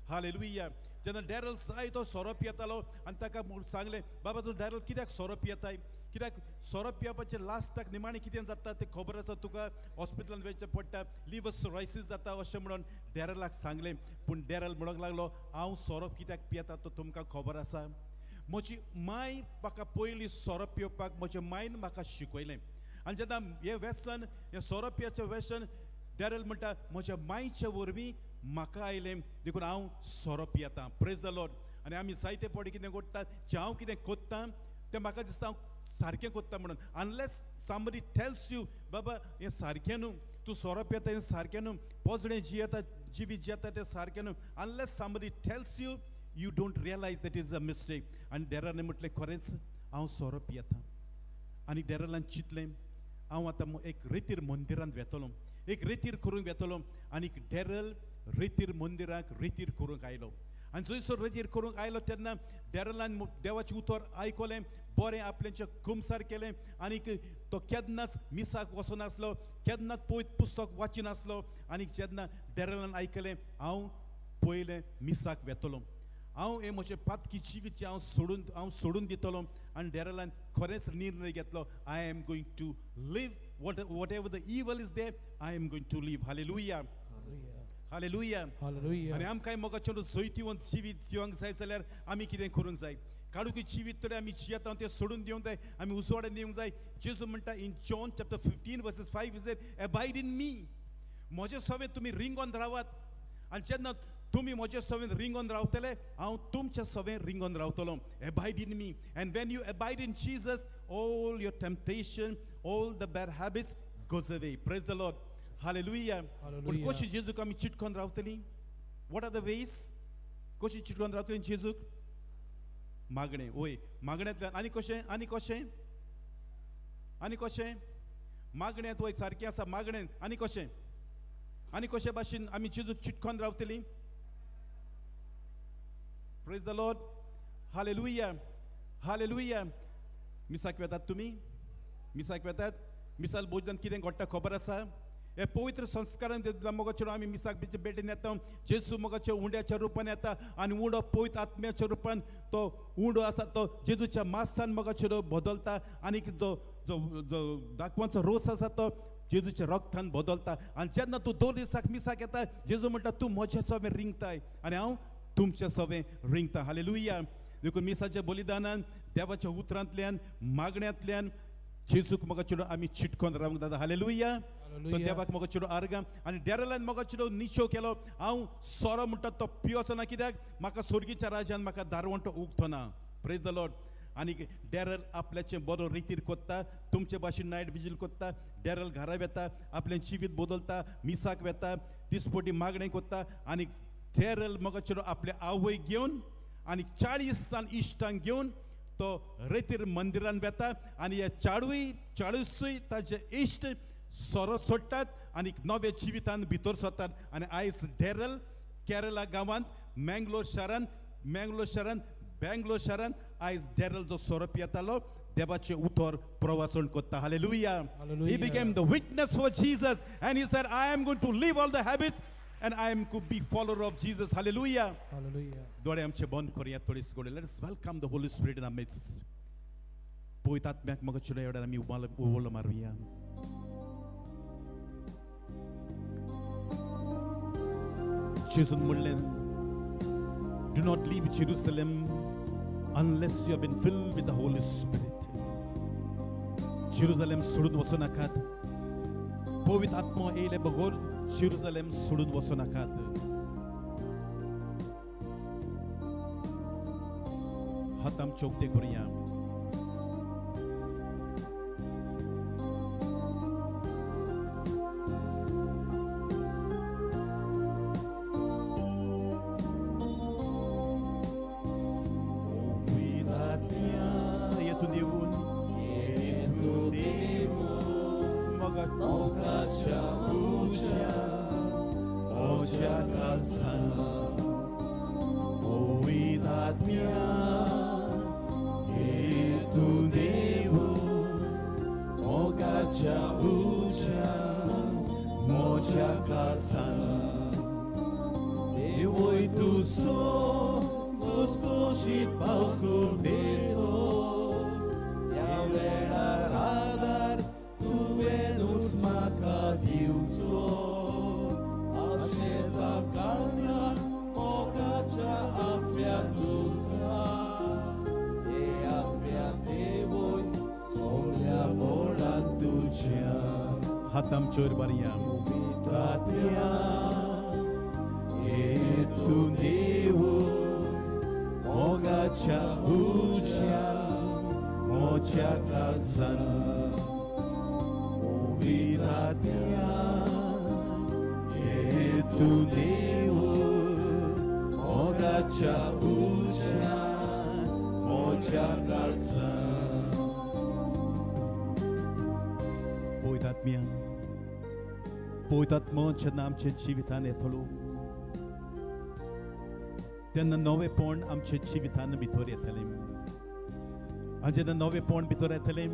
Hallelujah. जेन्ना डॅरल जायतो सोरो पियेतालो आनी ताका सांगलें, बाबा तूं डॅरल कित्याक सोरो पियेताय, कित्याक सोरो पियेवपाचें लास्टाक निमाणें कितें जाता तें खबर आसा तुका, हॉस्पिटलांत वचचें पडटा, लिवर सिरोसिस जाता अशें म्हणून डॅरलाक सांगलें. पूण डॅरल म्हणूंक लागलो, हांव सोरो कित्याक पियेता तो तुमकां खबर आसा. म्हजी माय म्हाका पयलीं सोरो पिवपाक म्हज्या मायन म्हाका शिकयलें. आनी जेन्ना हें व्यसन, हें सोरो पिवपाचें व्यसन डॅरल म्हणटा म्हज्या मायचे वरवीं म्हाका आयलें, देखून हांव सोरो पियेता. Praise the Lord. आनी आमी जायते फावटी कितें करतात, जें हांव कितें कोत्ता तें म्हाका दिसता हांव सारकें कोत्ता म्हणून, अनलेस समबडी टेल्स you, बाबा हें सारकें न्हू, तूं सोरो पियेता हें सारकें न्हू, पोजडें जियेता जिवीत जेता तें सारकें न्हू. Unless somebody tells you, you don't realise that is a mistake. आनी डेरलान म्हटलें खरेंच हांव सोरो पियेता. आनी डेरलान चिंतलें हांव आतां एक रेतीर मंदिरांत वेतलो, एक रेतीर करूंक वेतलो. आनी डेरल रेतीर मंदिराक रेतीर करूंक आयलो. आनी जंयसर रेतीर करूंक आयलो तेन्ना डेरलान देवाचें उतर आयकलें, बरें आपल्याचें कुमसार केलें. आनीक तो केन्नाच मिसाक वचनासलो, केन्नाच पवित्र पुस्तक वाचिनासलो. आनी जेन्ना डेरलान आयकलें हांव पयलें मिसाक वेतलो, हांव हें म्हजें पातकी जिवीत हांव सोडून दितलो. आनी डेरलान खरेंच निर्णय घेतलो, I am going to live whatever the evil is there, I am going to live. Hallelujah, hallelujah. आनी आमकां मोगाचें जैतिवंत जिवीत जिवंक जाय जाल्यार आमी कितें करूंक जाय? काळुकी जिवीत तरी आमी जियेता तें सोडून दिवंक जाय, आमी उजवाडान दिवंक जाय. जेजू म्हणटा in John chapter 15 verses 5 is there, abide in me. म्हजे सवें तुमी रिंगोन रावात. आनी जेन्ना तुमी म्हजे सवें रिंगोन रावतले, हांव तुमच्या सवें रिंगोन रावतलो. Abide in me. And when you abide in Jesus, all your temptation, all the bad habits goes away. Praise the Lord. Hallelujah. पूण कशी जेजूक आमी चिटकोन रावतली? What are the ways? कशी चिटकोन रावतली जेजूक? मागणें. वय, मागण्यांतल्यान. आनी कशें? आनी कशें? आनी कशें? मागण्यांत. वय, सारकें आसा मागणें. आनी कशें? आनी कशे भाशेन आमी जेजूक चिटकोन रावतली? Praise the Lord. Hallelujah, hallelujah. मिसाक वेतात तुमी? मिसाक वेतात? मिसाल भोजनान कितें घडटा खबर आसा? हे पवित्र संस्कारान मोगाचेर आमी मिसाक बेटीन येता. जेजू मोगाच्या उंड्याच्या रुपान येता आनी उंडो पवित्र आत्म्याच्या रुपान तो उंडो आसा तो जेजूच्या मासान मोगाचेर बदलता. आनी जो जो जो दाखवांचो रोस आसा तो जेजूच्या रक्तान बदलता. आनी जेन्ना तूं 2 दिसाक मिसाक येता, जेजू म्हणटा तूं म्हज्या सवें रिंगताय आनी हांव तुमच्या सवें रिंगता. हालेलुया. देखून मिसाच्या बलिदानान, देवाच्या उतरांतल्यान, मागण्यांतल्यान जेजूक म्हाका चेडूं आमी चिटकोन रावंक जाता. हालेलुया. तो देवाक म्हाका चेडूं आर्गां. आनी डेरलान म्हाका चेडूं निश्चय केलो, हांव सोरो म्हणटा तो पियोचो ना, कित्याक म्हाका स्वर्गीच्या राजान म्हाका दारवंटो उगतो ना. Praise the Lord. आनी डेरल आपल्याचें बरो रितीर कोत्ता, तुमचे भाशेन नायट विजील कोत्ता. डेरल घरा वेता, आपलें जिवीत बदलता, मिसाक वेता, दिसपटी मागणें कोत्ता. आनी डेरल म्हाका चेडूं आपले आवय घेवन आनी 40 जाण इश्टांक घेवन तो रेतीर मंदिरान वेता. आनी ह्या 40 ताजे इश्ट सोरो सोडटात आनी नव्या जिवितान भितर सरतात. आनी आयज डेरल केरला गांवांत, मँगलोर शारांत, बेंगलोर शारांत आयज डेरल जो सोरो पियेतालो देवाचें उतर प्रवाचन करता. Hallelujah. He became the witness for Jesus and he said, I am going to leave all the habits and I am to be follower of Jesus. Hallelujah.
Hallelujah.
दोळे आमचे बंद करूया थोडीच गोडे. Let us welcome the Holy Spirit in our midst. पवित्र आत्म्याक म्हाका चेडो एवढ्यान आमी उवलो मारुया. जेजून म्हणलें, do not leave Jerusalem unless you have been filled with the Holy Spirit. Jerusalem सोडून वचूं नाकात. पवित्र आत्मो येयले बगर जेरुसलेम सोडून वचूं नाकात. हात आमचे उक्ते करुया. हाताम चोर बारिया
Mocha
आत्म्या, पवित्र आत्मो जेन्ना आमच्या जिवितान येतलो तेन्ना नवेपण आमच्या जिवितान भितर येतलें आनी जेन्ना नवेपण भितर येतलें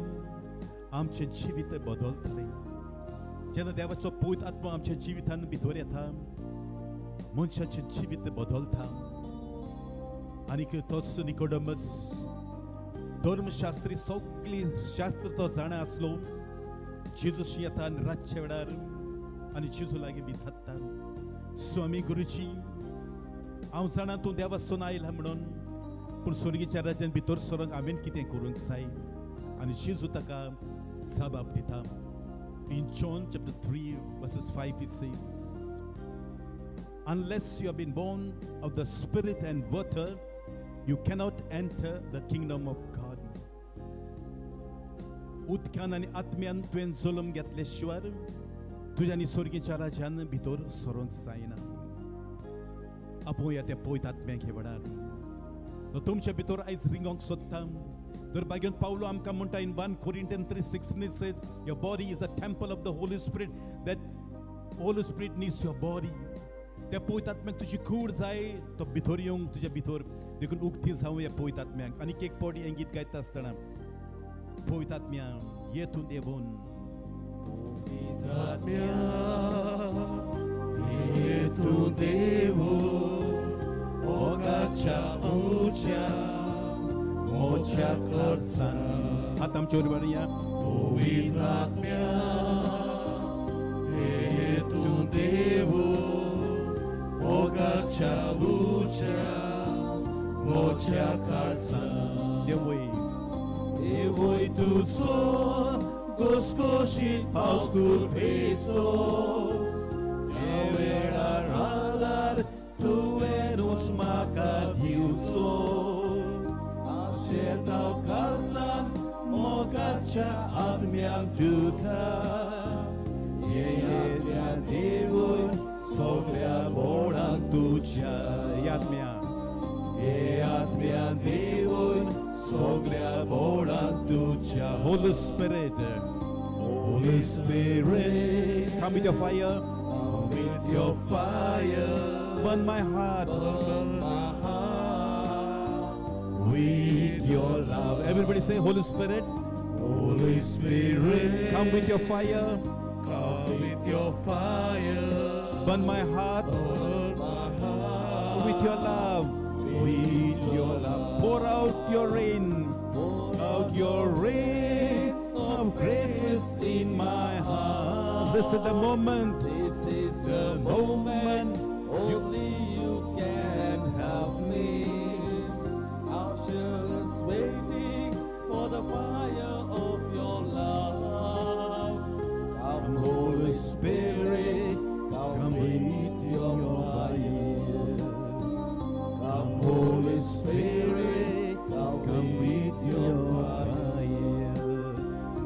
आमचें जिवीत बदलतलें. जेन्ना देवाचो पवित्र आत्मो आमच्या जिवितान भितर येता मनशाचें जिवीत बदलता. आनीक तोच निकोडमस धर्मशास्त्री सगळी शास्त्र तो जाणा आसलो. जेजूस येता आनी रातच्या वेळार आनी जेजू लागीं विचारता, स्वामी गुरुजी, हांव जाणा तूं देवासून आयला म्हणून, पूण स्वर्गीच्या राज्यान भितर सरोंक हांवें कितें करूंक जाय? आनी जेजू ताका जबाब दिता. In John chapter 3 verses 5 it says, unless you have been born of the Spirit and water, you cannot enter the kingdom of God. उदकान आनी आत्म्यान तुवें जल्म घेतले शिवाय तुज्यानी स्वर्गीच्या राज्यान भितर सरोंक जायना. आपोवया त्या पवित्र आत्म्याक हे वेळार तो तुमच्या भितर आयज रिंगोंक सोदता. तर भाग्यान पावलो आमकां म्हणटा in 1 Corinthians 3:16 says, your body is the temple of the Holy Spirit, that Holy Spirit needs your body. त्या पवित्र आत्म्याक तुजी कूड जाय, तो भितर येवंक तुज्या भितर. देखून उक्ती जावया पवित्र आत्म्याक. आनी एक पावटी हें गीत गायता आसतना पवित्र आत्म्या ये तूं देवून,
पवित्र आत्म्या ये तूं देवून, मोगाच्या उच्या मोच्या काळजान.
हात आमचे वयर या.
पवित्र आत्म्या ये तूं देवून, मोगाच्या उच्या मोच्या काळजान.
देवय
देवय तुजो घोसघोशीत पावस कृपेचो, ह्या वेळार आदार तुवेंच म्हाका दिवचो. आशेतां काळजान मोगाच्या आत्म्याक तुका, हे आत्म्या देवय सगळ्या बोळान तुज्या.
हे आत्म्या,
हे आत्म्या देवय सगळ्या बोळान तुज्या.
Holy Spirit,
Holy Spirit,
come with your fire,
come with your fire,
burn my heart,
burn my heart with your love.
Everybody say, Holy Spirit,
Holy Spirit,
come with your fire,
come with your fire,
burn my heart,
burn my heart
with your love,
with your love.
Pour out your rain,
pour
out your rain of graces in my heart. This is the moment,
this is the moment, only you can help me. I'm just waiting for the fire of your love. Come Holy Spirit, come with your fire. Come Holy Spirit, come with your fire.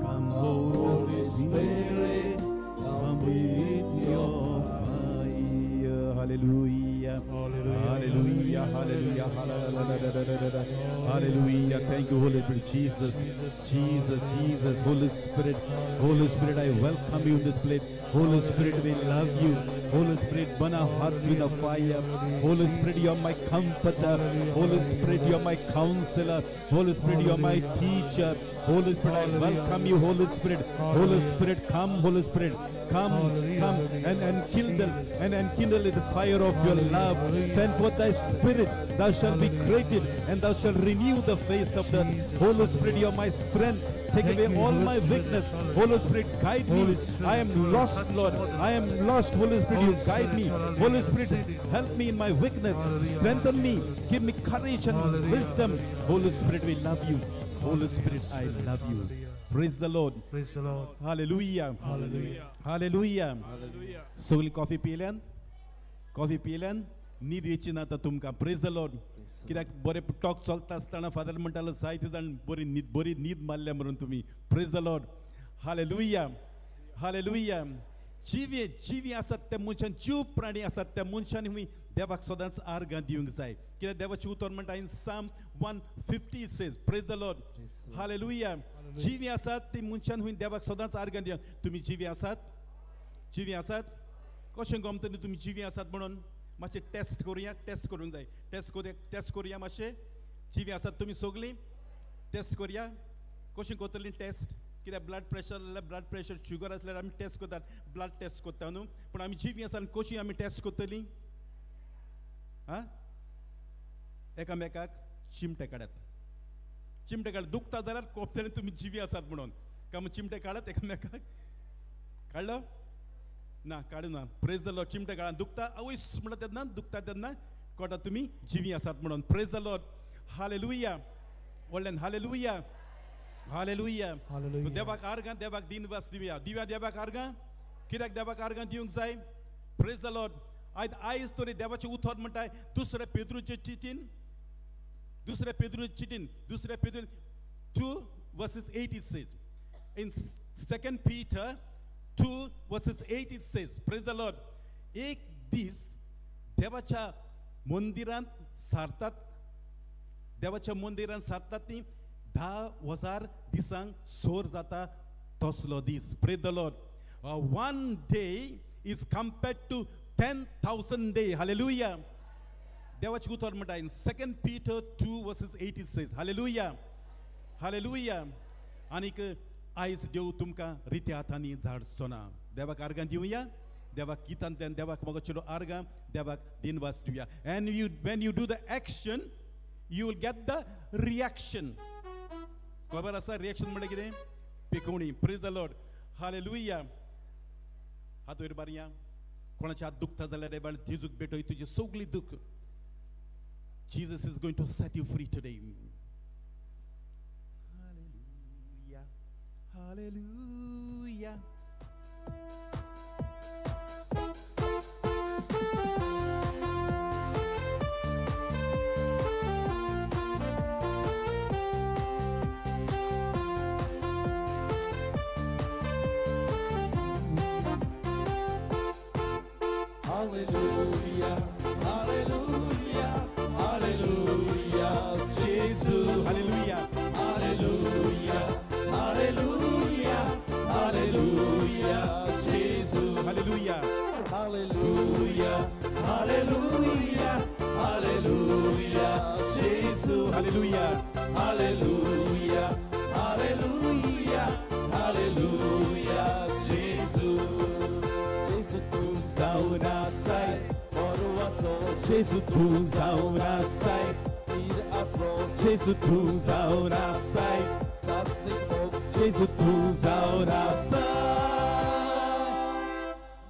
Come
Holy Spirit, come with your
fire. Hallelujah. Hallelujah. Hallelujah. Hallelujah. Thank you, Holy Spirit. Jesus, Jesus, Jesus. Holy Spirit, Holy Spirit, I welcome you in this place. Holy Spirit, we love you. Holy Spirit, burn our hearts with a fire. Holy Spirit, you are my comforter. Holy Spirit, you are my counselor. Holy Spirit, you are my teacher. Holy Spirit, I welcome you, Holy Spirit. Holy Spirit, come, Holy Spirit. Come, come and kindle and kindle the fire of your love. Send forth thy spirit, thou shalt be created, and thou shalt renew the face of the Holy Spirit. You are my strength. Take away all my weakness. Holy Spirit, guide me. I am lost, Lord. I am lost. Holy Spirit, you guide me. Holy Spirit, help me in my weakness. Strengthen me. Give me courage and wisdom. Holy Spirit, we love you. Holy Spirit, I love you. Praise the Lord.
Praise the Lord.
Hallelujah.
Hallelujah.
Hallelujah.
Hallelujah.
सगळी कॉफी पियेल्यान, कॉफी पियेल्यान न्हीद येची ना आतां तुमकां. Praise the Lord. कित्याक बरें टॉक चलता आसतना फादर म्हणटालो जायते जाण बरी न्हीद, बरी न्हीद मारल्या म्हणून तुमी. Praise the Lord. Hallelujah. Hallelujah. जिवी जिवी आसात त्या मनशान, जीव प्राणी आसात त्या मनशांनी देवाक सदांच आर्गां दिवंक जाय. कित्याक देवाचें उतर म्हणटा in Psalm 150 says, praise the Lord, hallelujah. जिवी आसात ती मनशान हुंय देवाक सदांच आर्गां दिवंक. तुमी जिवी आसात? जिवी आसात? कशें गमतली तुमी जिवी आसात म्हणून? मातशें टेस्ट करुया, टेस्ट करूंक जाय, टेस्ट करुया, टेस्ट करुया मातशें. जिवी आसात तुमी सगळीं? टेस्ट करुया. कशें करतलीं टेस्ट? कित्याक ब्लड प्रेशर जाल्यार ब्लड प्रेशर, शुगर आसल्यार आमी टेस्ट करतात, ब्लड टेस्ट करता न्हू. पूण आमी जिवी आसा आनी कशी आमी टेस्ट करतलीं? आं, एकामेकाक चिमटे काडात, चिमटे काडात. दुखता जाल्यार कोपतले तुमी जिवी आसात म्हणून. काय चिमटे काडात एकामेकाक. काडलो ना? काडू ना. Praise the Lord. चिमटे काडा, दुखता आवयस म्हणटा तेन्ना, दुखता तेन्ना कळटा तुमी जिवी आसात म्हणून. Praise the Lord, hallelujah. व्हडल्यान हालेलुया, हालेलुया. देवाक आर्गां, देवाक दिनवास दिवया, दिव्या देवाक आर्गां. कित्याक देवाक आर्गां दिवंक जाय? Praise the Lord. आयज आयज तरी देवाचें उतर म्हणटा दुसऱ्या पेद्रूचे चिटीन, दुसऱ्या पेद्रूचे चिटीन, दुसऱ्या Pedro 2:8 it says, in 2 Peter 2:8 it says, praise the Lord. एक दीस देवाच्या मंदिरांत सारतात, देवाच्या मंदिरांत सारतात ती 10,000 दिसांक सोर जाता तसलो दीस. Praise the Lord. 1 day is compared to 10,000 day. Hallelujah. देवाचें उतर म्हणटा in 2 Peter 2:8 it says, hallelujah, hallelujah. आनीक आयज देव तुमकां रित्या हातांनी धाडचो ना. देवाक आर्गां दिवया, देवाक गितांतल्यान देवाक मोगाचेलो आर्गां, देवाक दिनवास दिवया. And you when you do the action you will get the reaction. खबर आसा रिएक्शन म्हणल्यार कितें? पिकोवणी. Praise the Lord, hallelujah. हात वयर बारया. कोणाचे हात दुखता जाल्यार देवान जेजूक भेटय तुजी सगळी दुख. Jesus is going to set you free today. Hallelujah, hallelujah.
Hallelujah, hallelujah, hallelujah, Jesus.
Hallelujah,
hallelujah, hallelujah, hallelujah, Jesus.
Hallelujah,
hallelujah, hallelujah, hallelujah, Jesus.
Hallelujah,
hallelujah, hallelujah, hallelujah, Jesus.
Jesu tu zaurasai, Jesu tu zaurasai, Jesu tu zaurasai.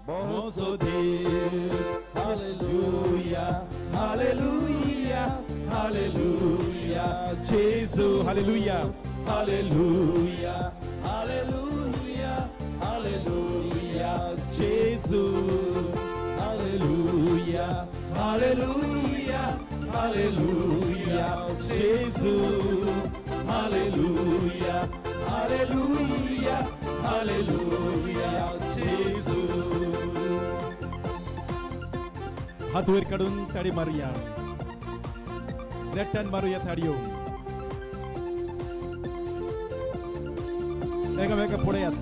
Mozo Deus,
hallelujah, hallelujah, hallelujah,
Jesu, hallelujah,
hallelujah, hallelujah, hallelujah,
Jesu.
Hallelujah, hallelujah, hallelujah,
Jesu.
Hallelujah, hallelujah, hallelujah,
Jesu. हात वयर काडून ताळी मारुया, नेट्यान मारुया ताळयो. एकामेका पळयात,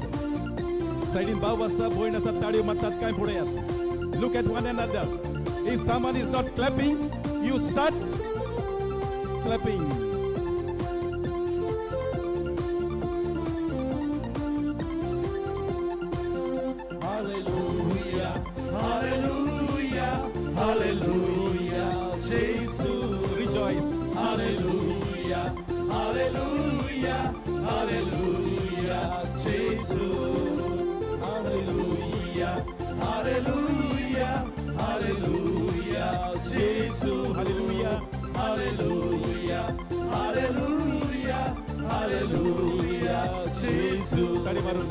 सायडीन भाव आसा, भयण आसा, ताळयो मारतात काय पळयात. Look at one another. If someone is not clapping, you start clapping.
Hallelujah, hallelujah, hallelujah,
Jesus. Rejoice.
Hallelujah, hallelujah, hallelujah, Jesus. Hallelujah, hallelujah, hallelujah,
Jesus. Hallelujah,
hallelujah, hallelujah, hallelujah,
Jesus. ताळी मारून.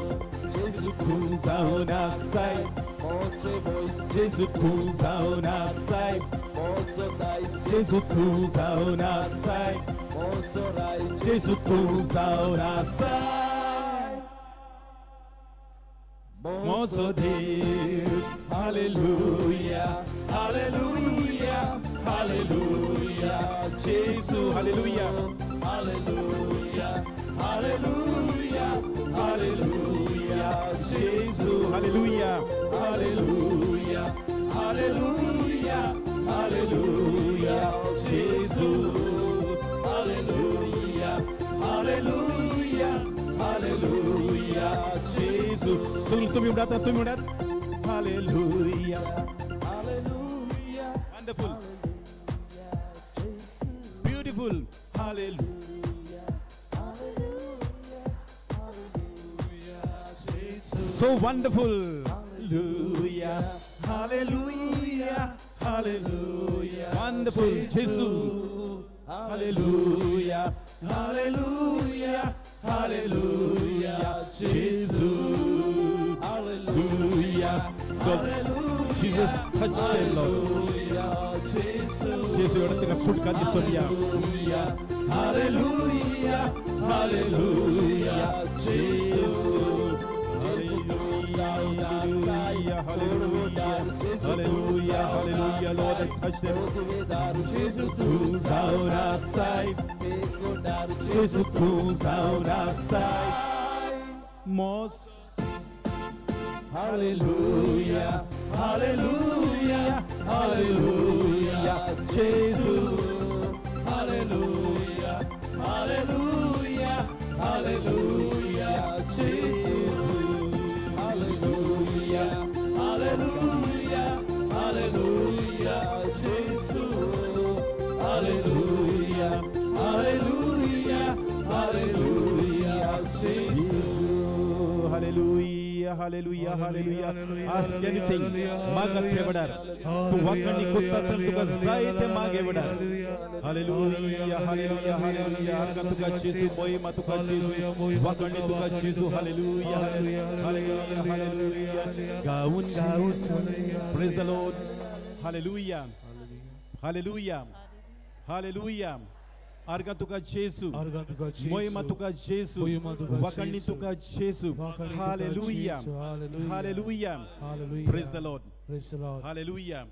Jesu tu zaurasai, Jesu tu zaurasai, Jesu tu zaurasai,
Jesu tu zaurasai. Mojo देव. Hallelujah, hallelujah, hallelujah Jesu. Hallelujah,
hallelujah, hallelujah, hallelujah Jesu.
Hallelujah,
hallelujah, hallelujah, hallelujah Jesu. Hallelujah, hallelujah, hallelujah Jesu.
सगळी तुम्ही म्हणतात, तुम्ही म्हणतात hallelujah,
hallelujah.
Wonderful, beautiful. Hallelujah, so wonderful. Hallelujah, hallelujah, hallelujah. Wonderful Jesu. Hallelujah, hallelujah, hallelujah Jesu. Hallelujah. God, Jesus touch him, Lord. Jesu एवढं सुटका दिसून या.
Hallelujah, hallelujah Jesu.
Hallelujah, hallelujah, hallelujah, hallelujah. Lord, I touch them.
Jesu
tu saurasai, Jesu tu saurasai. Mos.
Hallelujah, hallelujah, hallelujah Jesu. Hallelujah, hallelujah, hallelujah Jesu. Hallelujah, hallelujah, hallelujah Jesu. Hallelujah, hallelujah, hallelujah Jesu.
Hallelujah, hallelujah, hallelujah. Ask anything. मागत ते वडार. तू वाकणी कोत्ता तर तुका जाय ते मागे वडार. Hallelujah, hallelujah, hallelujah. आर्गां तुका जेजू, मोहिमा तुका जेजू, वाकणी तुका जेजू. Hallelujah, hallelujah, hallelujah. Gown gown. Praise the Lord. Hallelujah, hallelujah, hallelujah. आर्गां तुका जेजू, मोहिमा तुका जेजू, वाकणी तुका जेजू. Hallelujah, hallelujah. Praise the Lord. Hallelujah.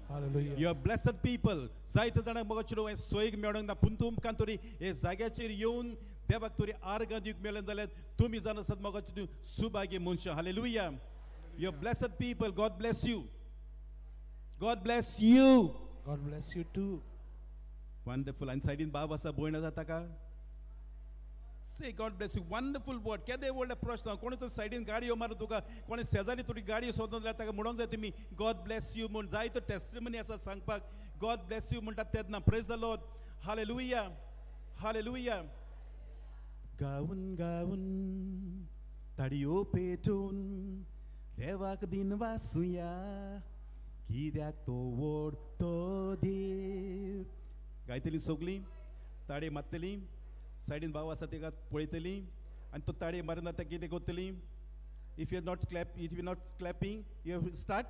You are blessed people. जायते जाणांक म्हाका चेडूं हें सोयीक मेळोंक ना, पूण तुमकां तरी हे जाग्याचेर येवन देवाक तरी आर्गां दिवंक मेळ्ळें जाल्यार तुमी जाण आसात म्हाका चेडूं सुभागी मनशां. Hallelujah. You are blessed people. God bless you. God bless you.
God bless you too.
Wonderful. आनी सायडीन बाब आसा, भयण आसा ताका Say God bless you. Wonderful word. केदे व्हडले प्रश्न. कोणी तो सायडीन गाडयो मारून तुका, कोणी शेजारी तुजी गाडयो सोदून जाल्यार ताका म्हणूंक जाय तुमी गॉड ब्लेस you म्हूण. जाय तो टेस्टिमनी आसा सांगपाक. गॉड ब्लेस you म्हणटात तेन्ना. Praise the Lord. Hallelujah, hallelujah. गावन गावन ताडयो पेटून देवाक दिन वासुया, कित्याक तो व्हड तो देव. गायतली सगळीं, ताडे मारतली, सायडीन भाव आसा तेका पळयतली आनी तो ताळये मारना ताका कितें करतली. If you not clap, if you not clapping, you have start.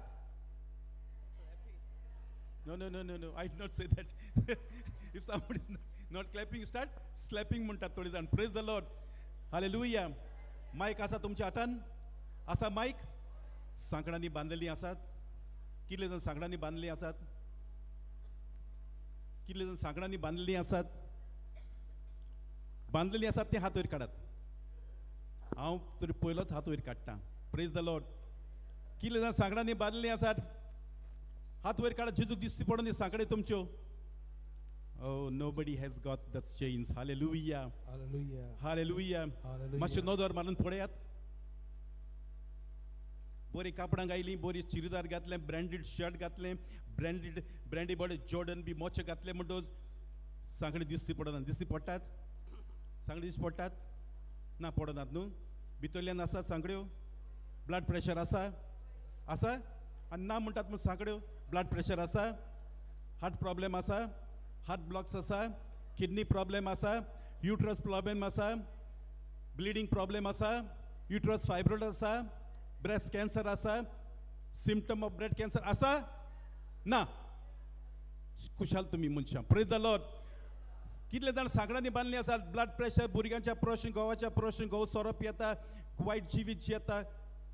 No, no, no, no, no, I did not say that. If somebody is not clapping, start slapping म्हणटात थोडे जाण. Praise the Lord. Hallelujah. Mic आसा तुमच्या हातान? आसा मायक? सांकडांनी बांदलेली आसात? कितले जाण सांकडांनी बांदली आसात? कितले जाण सांकडांनी बांदलेली आसात? बांदलेली आसात ते हात वयर काडात. हांव तरी पयलोच हात वयर काडटा. Praise the Lord. कितले जाण सांकडांनी बांदलेली आसात? हात वयर काडात. जेजूक दिसती पडून ती सांकडे तुमच्यो. Oh, nobody has got the chains. Hallelujah,
hallelujah,
hallelujah. मातशें नदर मारून पळयात. बरी कापडां घायलीं, बरी चिरीदार घातलें, ब्रँडेड शर्ट घातलें, ब्रँडेड ब्रँडी बरे जॉर्डन बी मोचे घातले म्हणटच सांकडी दिसती पडना. दिसती पडटात? सांकडी दिसती पडटात? ना, पडनात न्हू. भितरल्यान आसात सांकड्यो? ब्लड प्रेशर आसा? आसा? आनी ना म्हणटात म्हूण सांकड्यो. ब्लड प्रेशर आसा, हार्ट प्रॉब्लेम आसा, हार्ट ब्लॉक्स आसा, किडनी प्रॉब्लेम आसा, युट्रस प्रॉब्लेम आसा, ब्लिडींग प्रॉब्लेम आसा, युट्रस फायब्रॉइड आसा, ब्रेस्ट कॅन्सर आसा, सिम्पटम ऑफ ब्रेस्ट कॅन्सर आसा ना? खुशाल तुमी मनशां. Praise the Lord. कितले जाण सांकडांनी बांदली आसात? ब्लड प्रेशर, भुरग्यांच्या प्रश्न, घोवाच्या प्रश्न, घोव सोरो पियेता, वायट जिवीत जियेता.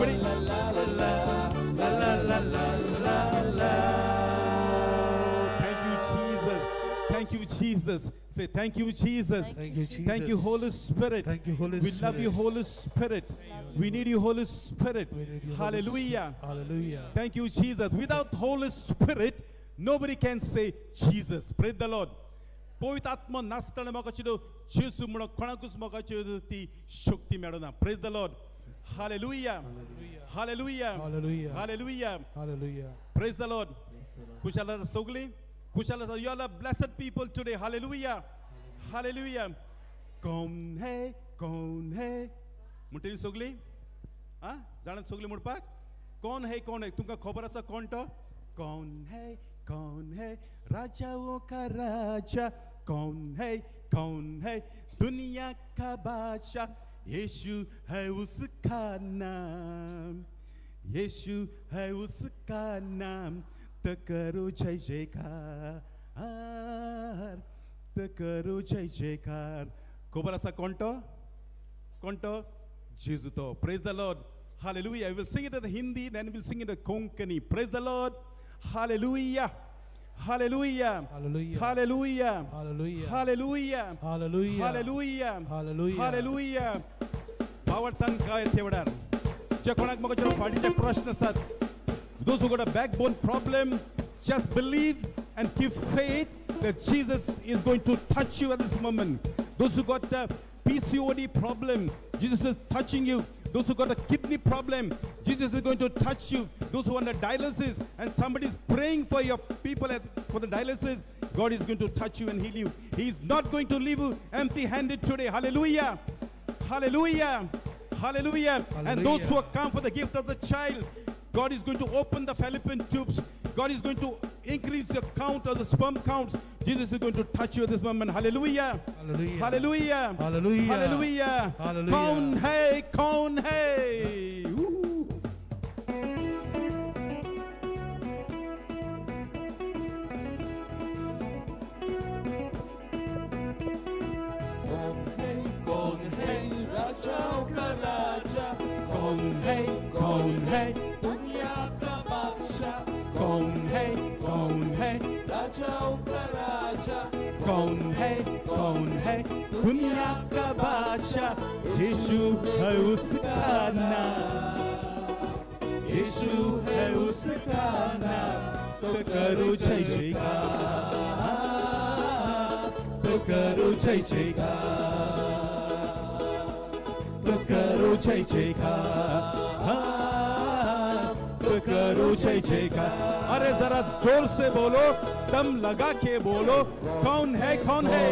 Everybody.
La la la la la la la la.
Thank you, Jesus. Thank you, Jesus. Say thank you, Jesus.
Thank you, Jesus.
Thank you, Holy Spirit.
Thank you, Holy
We love you,
Spirit.
Holy Spirit. We need you, Holy Spirit.
We need you, Holy
Hallelujah.
Spirit. Hallelujah.
Thank you, Jesus. Without Holy Spirit, nobody can say Jesus. Praise the Lord. पवित्र आत्मा नासतना म्हाका चितो जेजू म्हणून कोणाकूच म्हाका चितो ती शक्ती मेळना. Praise the Lord. Hallelujah. Hallelujah.
Hallelujah.
Hallelujah.
Hallelujah.
Praise the Lord. खुशाल आसा सगळीं, खुशाल आसा. You are blessed people today. Hallelujah. Hallelujah. कोण है, कोण है म्हणटली सगळीं? आं, जाणात सगळीं म्हणपाक? कोण है, कोण है? तुमकां खबर आसा कोण तो? कौन है, कौन है राजाओं का राजा, कौन है, कौन है दुनिया का बादशाह, यीशु है उसका नाम, यीशु है उसका नाम, तो करो जय जयकार, तो करो जय जयकार. खबर आसा कोण तो? कोण तो? जेजू तो. Praise the Lord. Hallelujah. We will sing it in Hindi, then we will sing it in Konkani. Praise the Lord. Hallelujah. Hallelujah.
Hallelujah.
Hallelujah.
Hallelujah.
Hallelujah.
Hallelujah.
Hallelujah.
Hallelujah.
Hallelujah. भावार्थान काय तेवढ्यार जे कोणाक म्हाका जे फाटीचे प्रश्न आसात, those who got a backbone problem, just believe and keep faith that Jesus is going to touch you at this moment. Those who got the PCOD problem, Jesus is touching you. Those who got a kidney problem, Jesus is going to touch you. Those who are on the dialysis and somebody is praying for your people for the dialysis, God is going to touch you and heal you. He is not going to leave you empty-handed today. Hallelujah. Hallelujah. Hallelujah. And those who have come for the gift of the child, God is going to open the fallopian tubes. God is going to increase the count of the sperm counts. Jesus is going to touch you at this moment. Hallelujah.
Hallelujah.
Hallelujah.
Hallelujah.
Hallelujah.
Hallelujah.
Kaun hai, kaun hai? Ooh.
कौन है राजाओं का राजा,
कौन है, कौन है
दुनिया का बादशाह,
कौन है, कौन है
राजाओं का राजा,
कौन है, कौन है दुनिया का बादशाह, यीशु है उसका नाम, यीशु है उसका नाम, तो करो जय जयकार, तो करो जय जयकार, तो करो जय जयकार, तो करो जय जयकार. अरे जरा जोर से बोलो, दम लगा के बोलो, कौन है, कौन है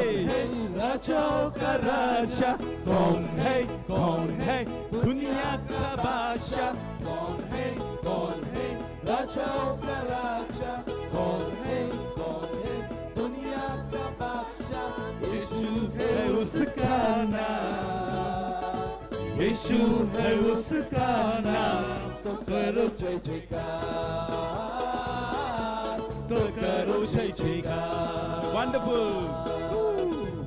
राजाओं का
राजा, कौन है, कौन है दुनिया का बादशाह,
कौन है, कौन है राजाओं का राजा, कौन है, कौन है दुनिया का बादशाह,
यीशु है उसका नाम, यीशु है उसका नाम,
तो करो जय जयकार,
तो करो जय जयकार. वंडरफुल.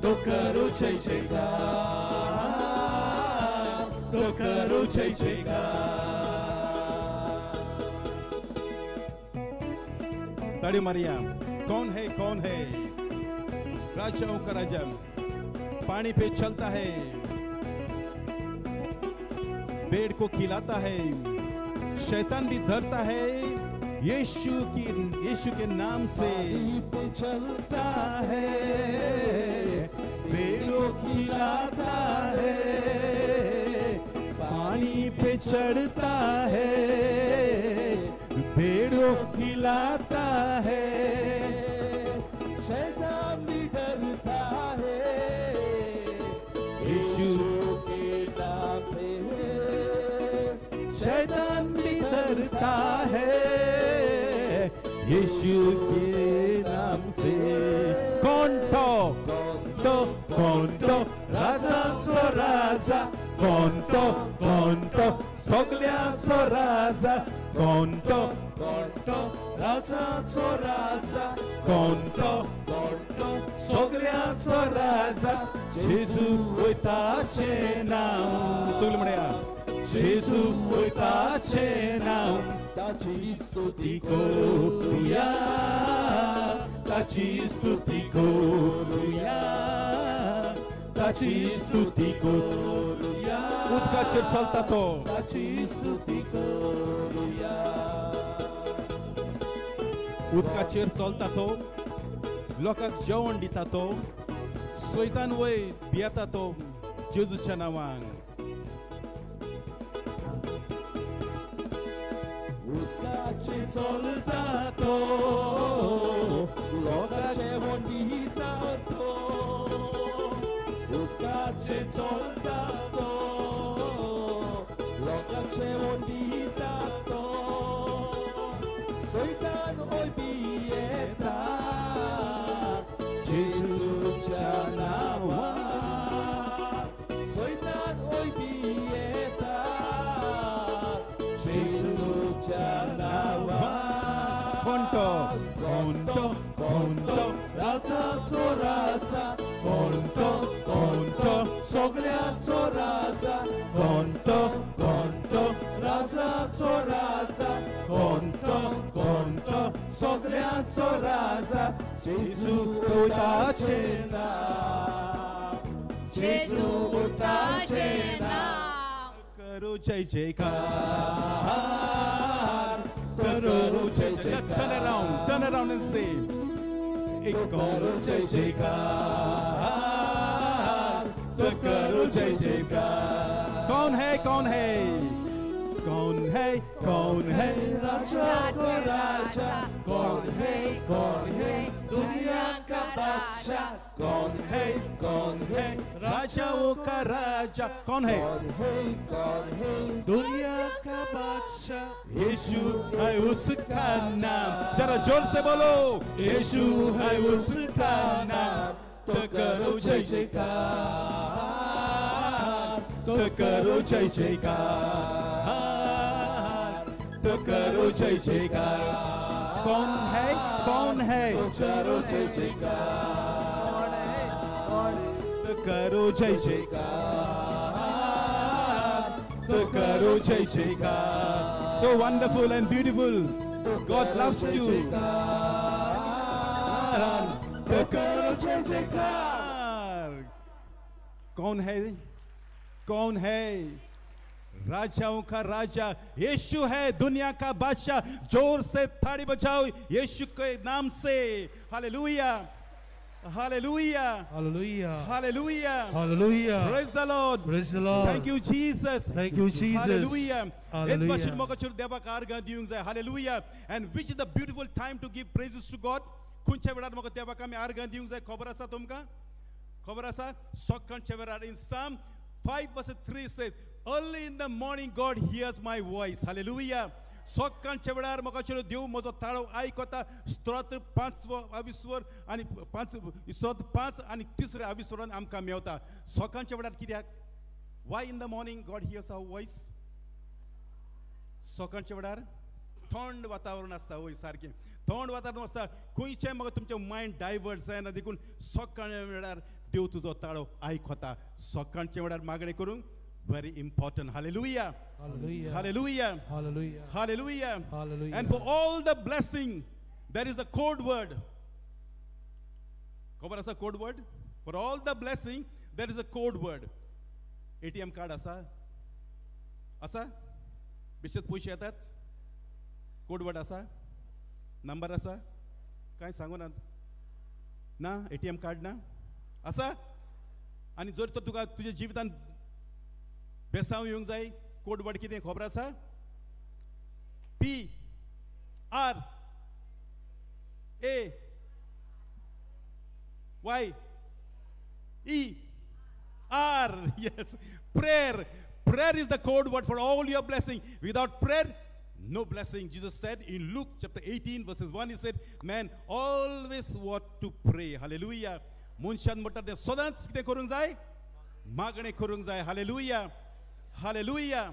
तो करो जय जयकार, तो करो जय जयकार. ताड़ी मारिया. कौन है, कौन है राजाओं का राजा, पानी पे चलता है, पेड़ को खिलाता है, शैतान भी धरता है, यीशु के नाम से
पे चलता
है, पेड़ों खिलाता है, पानी पे चढ़ता है, पेड़ों खिलाता है,
शैतान भी डरता है
यीशु
के नाम से,
शैतान भी डरता है यीशु के नाम से. कौन तो, तो कौन तो राजाचो राजा, कौन तो, कौन तो सगळ्यांचो राजा, कोण तो,
कोण तो राजाचो राजा,
कोण तो,
कोण तो
सगळ्यांचो राजा, जेजू वयताचें नांव. सगळीं म्हणया.
जेजू ताचें नांव ताची स्तुती करुया ताची स्तुती करुया ताची स्तुती करुया
उदकाचेर चलता तो
ताची स्तुती करुया
उदकाचेर चलता तो लोकांक जेवण दिता तो सैतान वय भियेता तो जेजूच्या नांवान
उदकाचेर चलता तो लोकांक जेवण दिता तो उदकाचेर चलता तो लोकांक जेवण दिता तो सैतान वय भियेता जेजूच्या नांवान सैतान वय भियेता जेजूच्या नांवान
कोण तो
कोण तो कोण तो राजाचो राजा कोण तो कोण तो सगळ्यांचो राजा कोण तो कोण तो राजाचो राजा कोण तो कोण तो सगळ्यांचो राजा जेजू ताचें नांव जेजू ताचें नांव
करो जय जयकार
करो जय जयकार
Turn around and say एक
करो जय जयकार तो करो जय जयकार
कौन है कौन है कौन है कौन है
राजा को राजा कौन है दुनिया का बादशाह कौन है
राजाओं का राजा कौन है
दुनिया का बादशाह
यीशु है उसका नाम जरा जोर से बोलो
यीशु है उसका नाम तो करो जय जयकार तो करो जय जयकार
तो करो जय जयकार कौन है कौन है
तो करो जय जयकार
तो करो जय जयकार तो करो जय जयकार So wonderful and beautiful. God loves you.
तो करो जय जयकार
कौन है कौन है राजाओं का राजा यीशु है दुनिया का बादशाह जोर से ताड़ी बजाओ यीशु के नाम से hallelujah hallelujah
hallelujah
hallelujah
hallelujah
Praise the Lord.
Praise the Lord.
Thank you, Jesus.
Thank you, Jesus.
Hallelujah.
Hallelujah.
एक भाशेन मोगाचेर देवाक आर्गां दिवंक जाय hallelujah and which is the beautiful time to give praises to God खंयच्या वेळार म्हाका देवाक आमी आर्गां दिवंक जाय खबर आसा तुमकां खबर आसा सकाळच्या वेळार in Psalm 5:3 says early in the morning God hears my voice. Hallelujah. सकाळच्या वेळार म्हाका देव म्हजो ताळो आयकता स्तोत्र 5 आविस्वर आनी 5 स्तोत्र 5 आनी तिसऱ्या आविस्वरान आमकां मेवता सकाळच्या वेळार कित्याक Why in the morning God hears our voice? सकाळच्या वेळार थंड वातावरण आसता वय सारकें थंड वातावरण आसता खंयचें म्हाका तुमचें मायंड डायवर्ट जायना देखून सकाळच्या वेळार देव तुजो ताळो आयकता सकाळच्या वेळार मागणें करूंक very important. Hallelujah.
Hallelujah.
Hallelujah.
Hallelujah.
Hallelujah.
Hallelujah.
And for all the blessing, there is a code word. खबर आसा code word? For all the blessing, there is a code word. ATM card आसा? आसा? बेश्टेच पयशे येतात? कोड वर्ड आसा? नंबर आसा? कांय सांगू ना? ना? ATM card ना? आसा? आनी जर तर तुका तुज्या जिवितान बेसांव येवंक जाय कोड वर्ड कितें खबर आसा? P R A Y E R. Yes, prayer. Prayer is the code word for all your blessing. Without prayer, no blessing. Jesus said in Luke chapter 18 verses 1, he said, man always ought to pray. Hallelujah. मनशान म्हणटा तें सदांच कितें करूंक जाय? मागणें करूंक जाय. Hallelujah. Hallelujah.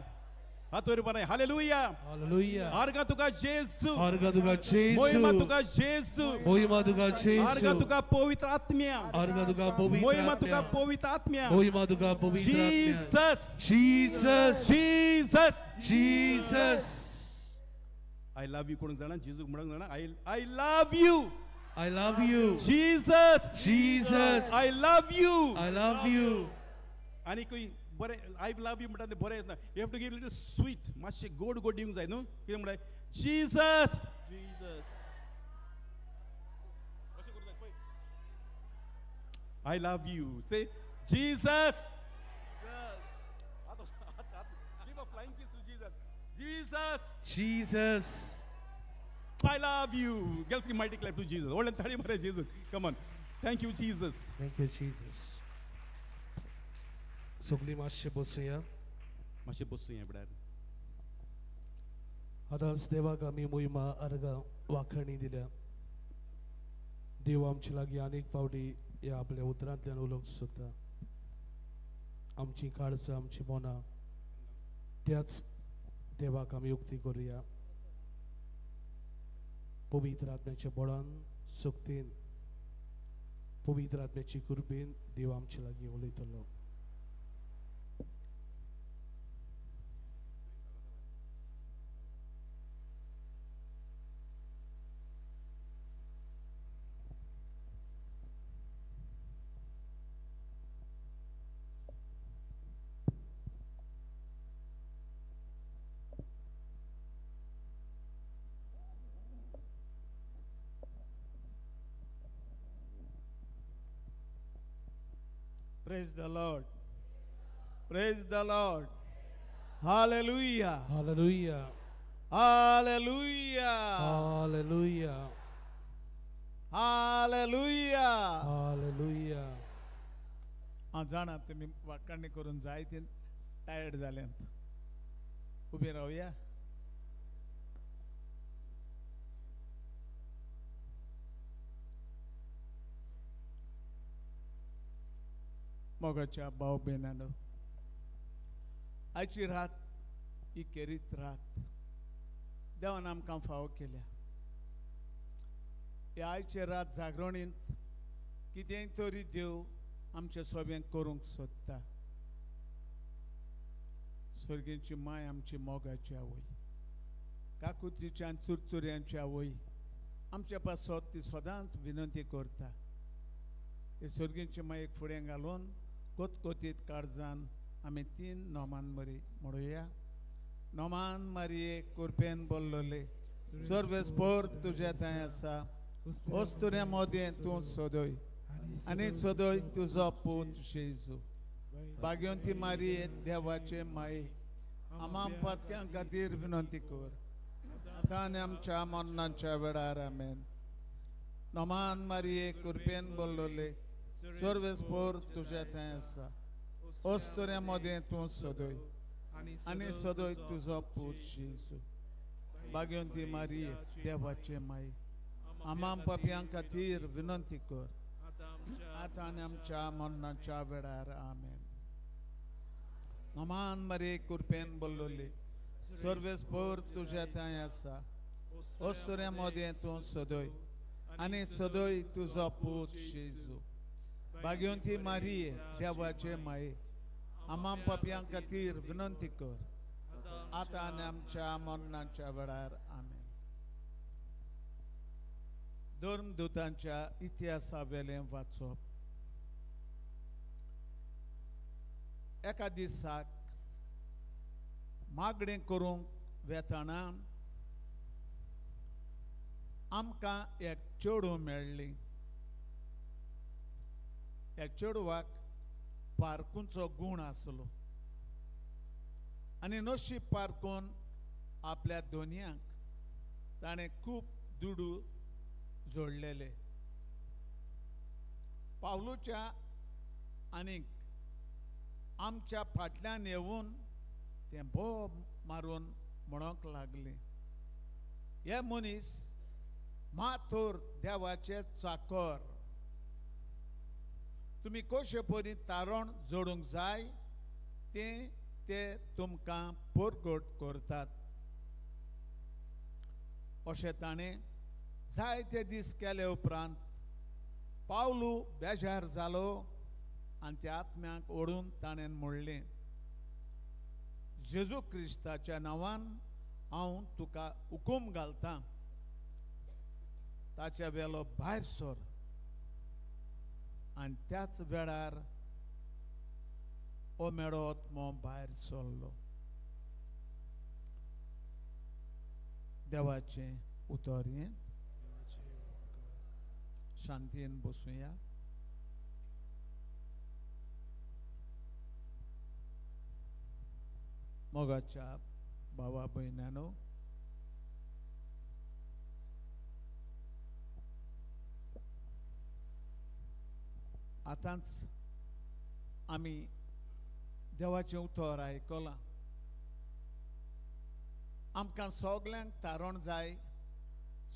हातोर बरें हालेलुया.
हालेलुया.
आर्गां तुका जेजू.
आर्गां तुका जेजू.
मोहिमा तुका जेजू.
मोहिमा तुका जेजू.
आर्गां तुका पवित्र आत्म्या.
आर्गां तुका पवित्र
मोहिमा तुका पवित्र आत्म्या.
मोहिमा तुका पवित्र आत्म्या.
Jesus.
Jesus.
Jesus. Jesus.
Jesus.
I love you कोण जाणा? जेजूक म्हणूंक जाणा? I love you.
I love you.
Jesus.
Jesus.
I love you.
I love you.
आनी खंय बरें I love you म्हणटा तें बरें ना. You have to give little sweet, मातशें गोड गोड दिवंक जाय न्हू. कितें म्हणटा? Jesus.
Jesus.
अशें करूंक जाय पळय. I love you. Say Jesus. Give a flying kiss to Jesus. Jesus.
Jesus.
I love you. Give a mighty clap to Jesus. Hold on, thadi mare Jesus. Come on. Thank you, Jesus.
Thank you, Jesus. सगळी मातशें बसुया.
मातशें बसुया बडार.
आतांच देवाक आमी मोहिमा अर्गां वाखणी दिल्या. देव आमचे लागीं अनेक फावटी ह्या आपल्या उतरांतल्यान उलोवंक सोदता. आमची काळजां, आमची मनां त्याच देवाक आमी उक्ती करुया. पवित्र आत्म्याच्या बळान, शक्तीन, पवित्र आत्म्याची कृपेन देव आमचे लागीं उलयतलो.
Praise the Lord. Praise the Lord. Hallelujah.
Hallelujah.
Hallelujah.
Hallelujah.
Hallelujah.
Hallelujah.
हांव जाणा तुमी वाकाणी करून जायते टायर्ड जाल्यात. उबे रावया. मोगाच्या भाव भयणांनो, आयची रात ही केरीत रात देवान आमकां फावो केल्या. ह्या आयचे रात जागरणींत कितेंय तरी देव आमच्या सोब्यांक करूंक सोदता. स्वर्गीची माय आमची मोगाची आवय, काकुतीच्या आनी चुरचुऱ्यांची आवय आमच्या पासत ती सदांच विनंती करता. हे स्वर्गीची मायेक फुडें घालून कोतकोतीत काळजान आमी 3 नोमान मरी म्हणुया. नोमान मारये कुरपेन बोल्लोले, सर्वेस्पोर तुज्या थंय आसा, वस्तुऱ्या मदें तूं सोदय आनी सोदय तुजो पूत जेजू. भाग्यवंती मारये देवाचे माये, आमां पातक्यां खातीर विनंती कर आतां आनी आमच्या मरणाच्या वेळार. आमेन. नोमान मारये कुरपेन बोल्लोले, सर्वेस्पोर तुज्या थंय आसा, वस्तुऱ्या मदें तूं सोदय आनी सोदय तुजो पूत जेजू. भाग्यवंती मारये देवाचे माये, आमां पापयां खातीर विनंती कर आतां आनी आमच्या मरणाच्या वेळार. आमेन. नोमान मारये कुरपेन बोल्लोले, सर्वेस्पोर तुज्या थंय आसा, वस्तुऱ्या मदें तूं सोदय आनी सोदय तुजो पूत जेजू. भाग्यवंती मारये देवाचे माये, आमां पापयां खातीर विनंती कर आतां आनी आमच्या मरणाच्या वेळार. आमेन. धर्मदूतांच्या इतिहासा वेलें वाचप. एका दिसाक मागणें करूंक वेतना आमकां एक चेडूं मेळ्ळी. ह्या चेडवाक पारकूंचो गूण आसलो आनी नशीब पारकून आपल्या दोनयांक ताणें खूब दुडू जोडलेले. पावलूच्या आनीक आमच्या फाटल्यान येवन तें बोब मारून म्हणूंक लागलें, हे मनीस माथोर देवाचे चाकर, तुमी कशे परी तारण जोडूंक जाय तें ते तुमकां परगट करतात. अशें ताणें जायते दीस केले उपरांत पावलू बेजार जालो आनी त्या आत्म्याक ओडून ताणें म्हणलें, जेजू क्रिस्ताच्या नांवान हांव तुका हुकूम घालतां, ताच्या वेलो भायर सर. आनी त्याच वेळार हो मेडो आत्मो भायर सरलो. देवाचें उतर हें. शांतीन बसुया. मोगाच्या भावा भयणांनो, आतांच आमी देवाचें उतर आयकलां. आमकां सगल्यांक तारण जाय,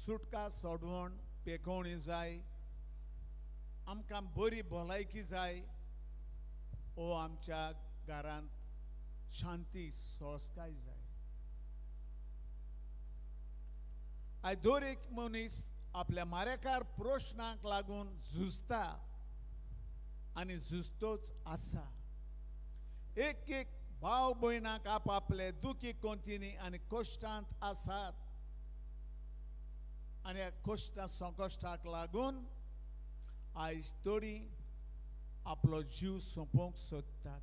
सुटका सोडवण पेकोवणी जाय, आमकां बरी भलायकी जाय, ओ आमच्या घरांत शांती सोंसकाय जाय. आयज दर एक मनीस आपल्या मारेकार प्रश्नांक लागून झुजता आनी झुजतोच आसा. एक एक भाव भयणाक आपआपले दुखी कोंतीनी आनी कश्टांत आसात आनी ह्या कश्टा संकश्टाक लागून आयज थोडी आपलो जीव सोंपोवंक सोदतात.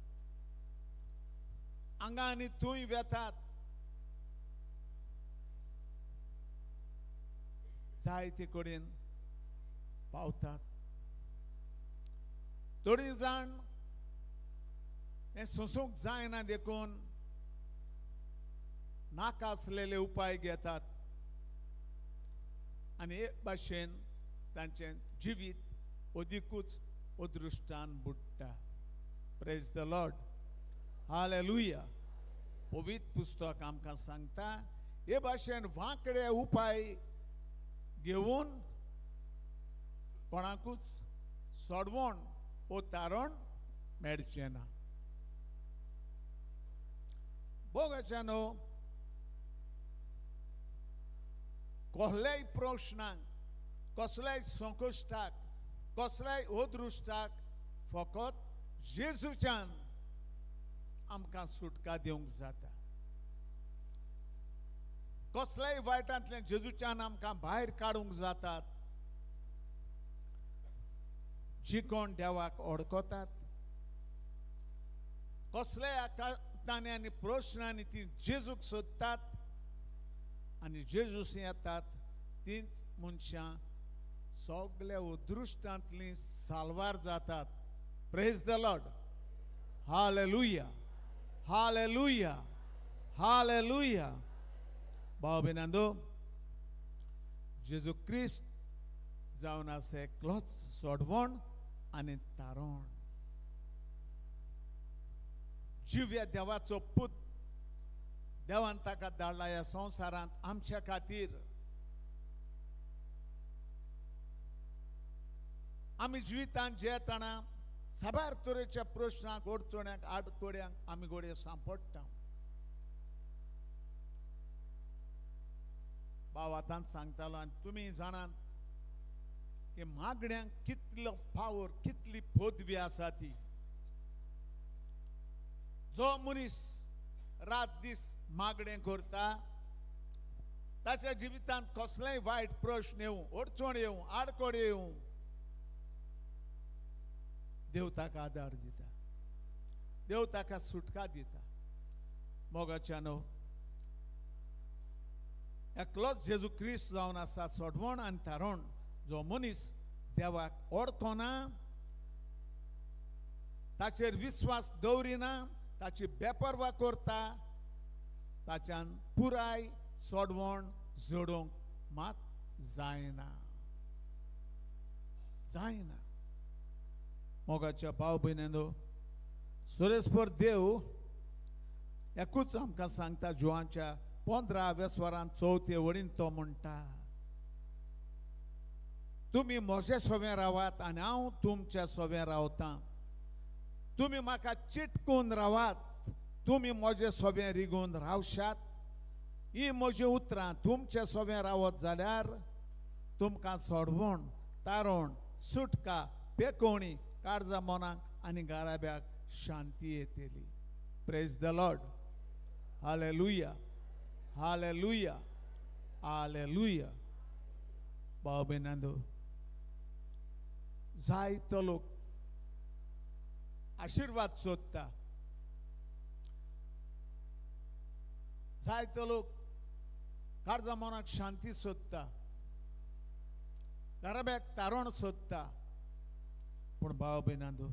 हांगा आनी थंय वेतात, जायते कडेन पावतात. थोडी जाण हें सोंसूंक जायना देखून नाका आसलेले उपाय घेतात आनी एक भाशेन तांचें जिवीत अदिकूच अदृश्टान बुडटा. Praise the Lord, hallelujah. पवित्र पुस्तक आमकां सांगता हे भाशेन वांकडे उपाय घेवन कोणाकूच सोडवण वो तारण मेळचें ना. बोगाच्यानो कसल्याय प्रश्नांक, कसल्याय संकश्टाक, कसल्याय अदृश्टाक फकत जेजूच्यान आमकां सुटका दिवंक जाता. कसल्याय वायटांतल्यान जेजूच्यान आमकां भायर काडूंक जातात. जी कोण देवाक अडकतात, कसल्याय आकांतांनी आनी प्रश्नांनी ती जेजूक सोदतात आनी जेजूस येतात, तींच मनशां सगल्या अदृश्टांतलीं साल्वार जातात. Praise the Lord, hallelujah, hallelujah, hallelujah. भाव भयणांनो, जेजू क्रिस्त जावन आसा एकलोच सोडवण आनी तारण. जिव्या देवाचो पूत देवान ताका धाडला ह्या संवसारांत आमच्या खातीर. आमी जिवितांत जियेतना साबार तरेच्या प्रश्नांक, अडचण्यांक, आडखळ्यांक आमी घडये सांपडटा. भाव आतांच सांगतालो आनी तुमी जाणात की मागण्यांक कितलो पावर, कितली पदवी आसा ती. जो मनीस रात दीस मागणें करता ताच्या जिवितांत कसलेय वायट प्रश्न येवं, अडचण येवं, आडखळ येवं, देव ताका आदार दिता, देव ताका सुटका दिता. मोगाच्यानो, एकलोच जेजू क्रिस्त जावन आसा सोडवण आनी तारण. जो मनीस देवाक ओळखना, ताचेर विस्वास दवरिना, ताची बेपर्वा करता, ताच्यान पुराय सोडवण जोडूंक मात जायना, जायना. मोगाच्या भाव भयणींनो, सुरेस्पर देव एकूच आमकां सांगता. जुवांच्या 15 वेसवारान 4 वडीन तो म्हणटा, तुमी म्हजे सोवें रावात आनी हांव तुमच्या सोवें रावतां. तुमी म्हाका चिटकून रावात, तुमी म्हजे सोवें रिगून रावशात. ही म्हजी उतरां तुमच्या सोवें रावत जाल्यार तुमकां सोडवण, तारण, सुटका, पेकोवणी, काळजा मनाक आनी घराब्याक शांती येतली. Praise the Lord, hallelujah, hallelujah, hallelujah. भाव भयणांनो, जायतो लोक आशिर्वाद सोदता, जायतो लोक काळजा मनाक शांती सोदता, घराब्याक तारण सोदता. पूण भाव भयणांनो,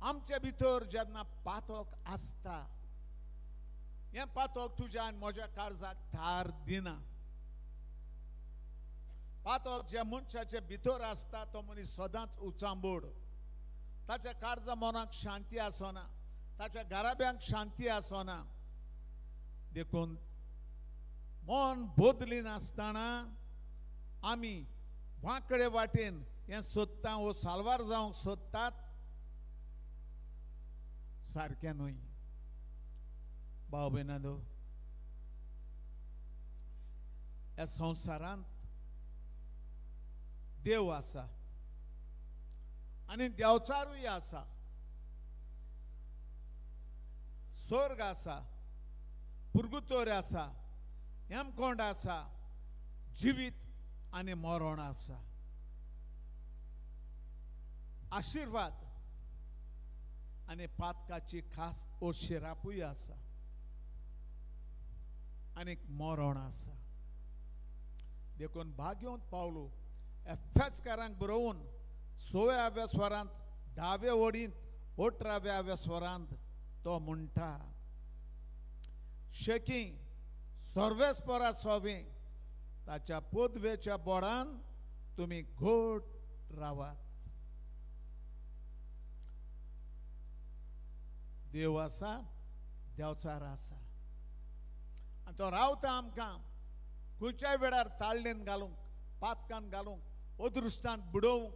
आमचे भितर जेन्ना पातक आसता, हें पातक तुज्या आनी म्हज्या काळजाक थार दिना. पातक ज्या मनशाचे भितर आसता तो मनीस सदांच उचांबोड, ताच्या काळजा मनाक शांती आसना, ताच्या घराब्यांक शांती आसना. देखून मन बदली नासतना आमी वांकडे वाटेन हें सोदता वो साल्वार जावंक सोदतात, सारकें न्हय. भाव भयणांनो, ह्या संवसारांत देव आसा आनी देवचारूय आसा, स्वर्ग आसा, पुर्गुतोर आसा, हेमकोंड आसा, जिवीत आनी मरण आसा. आशिर्वाद आनी पातकाची खास ओ शिरापूय आसा आनी मरण आसा. देखून भाग्यवंत पावलो एफेसकारांक बरोवन 6व्या स्वरांत 10व्या ओडींत 18व्या स्वरांत तो म्हणटा, शेकी सर्वेस्परा सोवे ताच्या पदवेच्या बोडान तुमी घोट रावात. देव आसा, देवचार आसा आनी तो रावता आमकां खंयच्याय वेळार ताळणेन घालूंक, पातकान घालूंक, अदृश्टान बुडोवंक.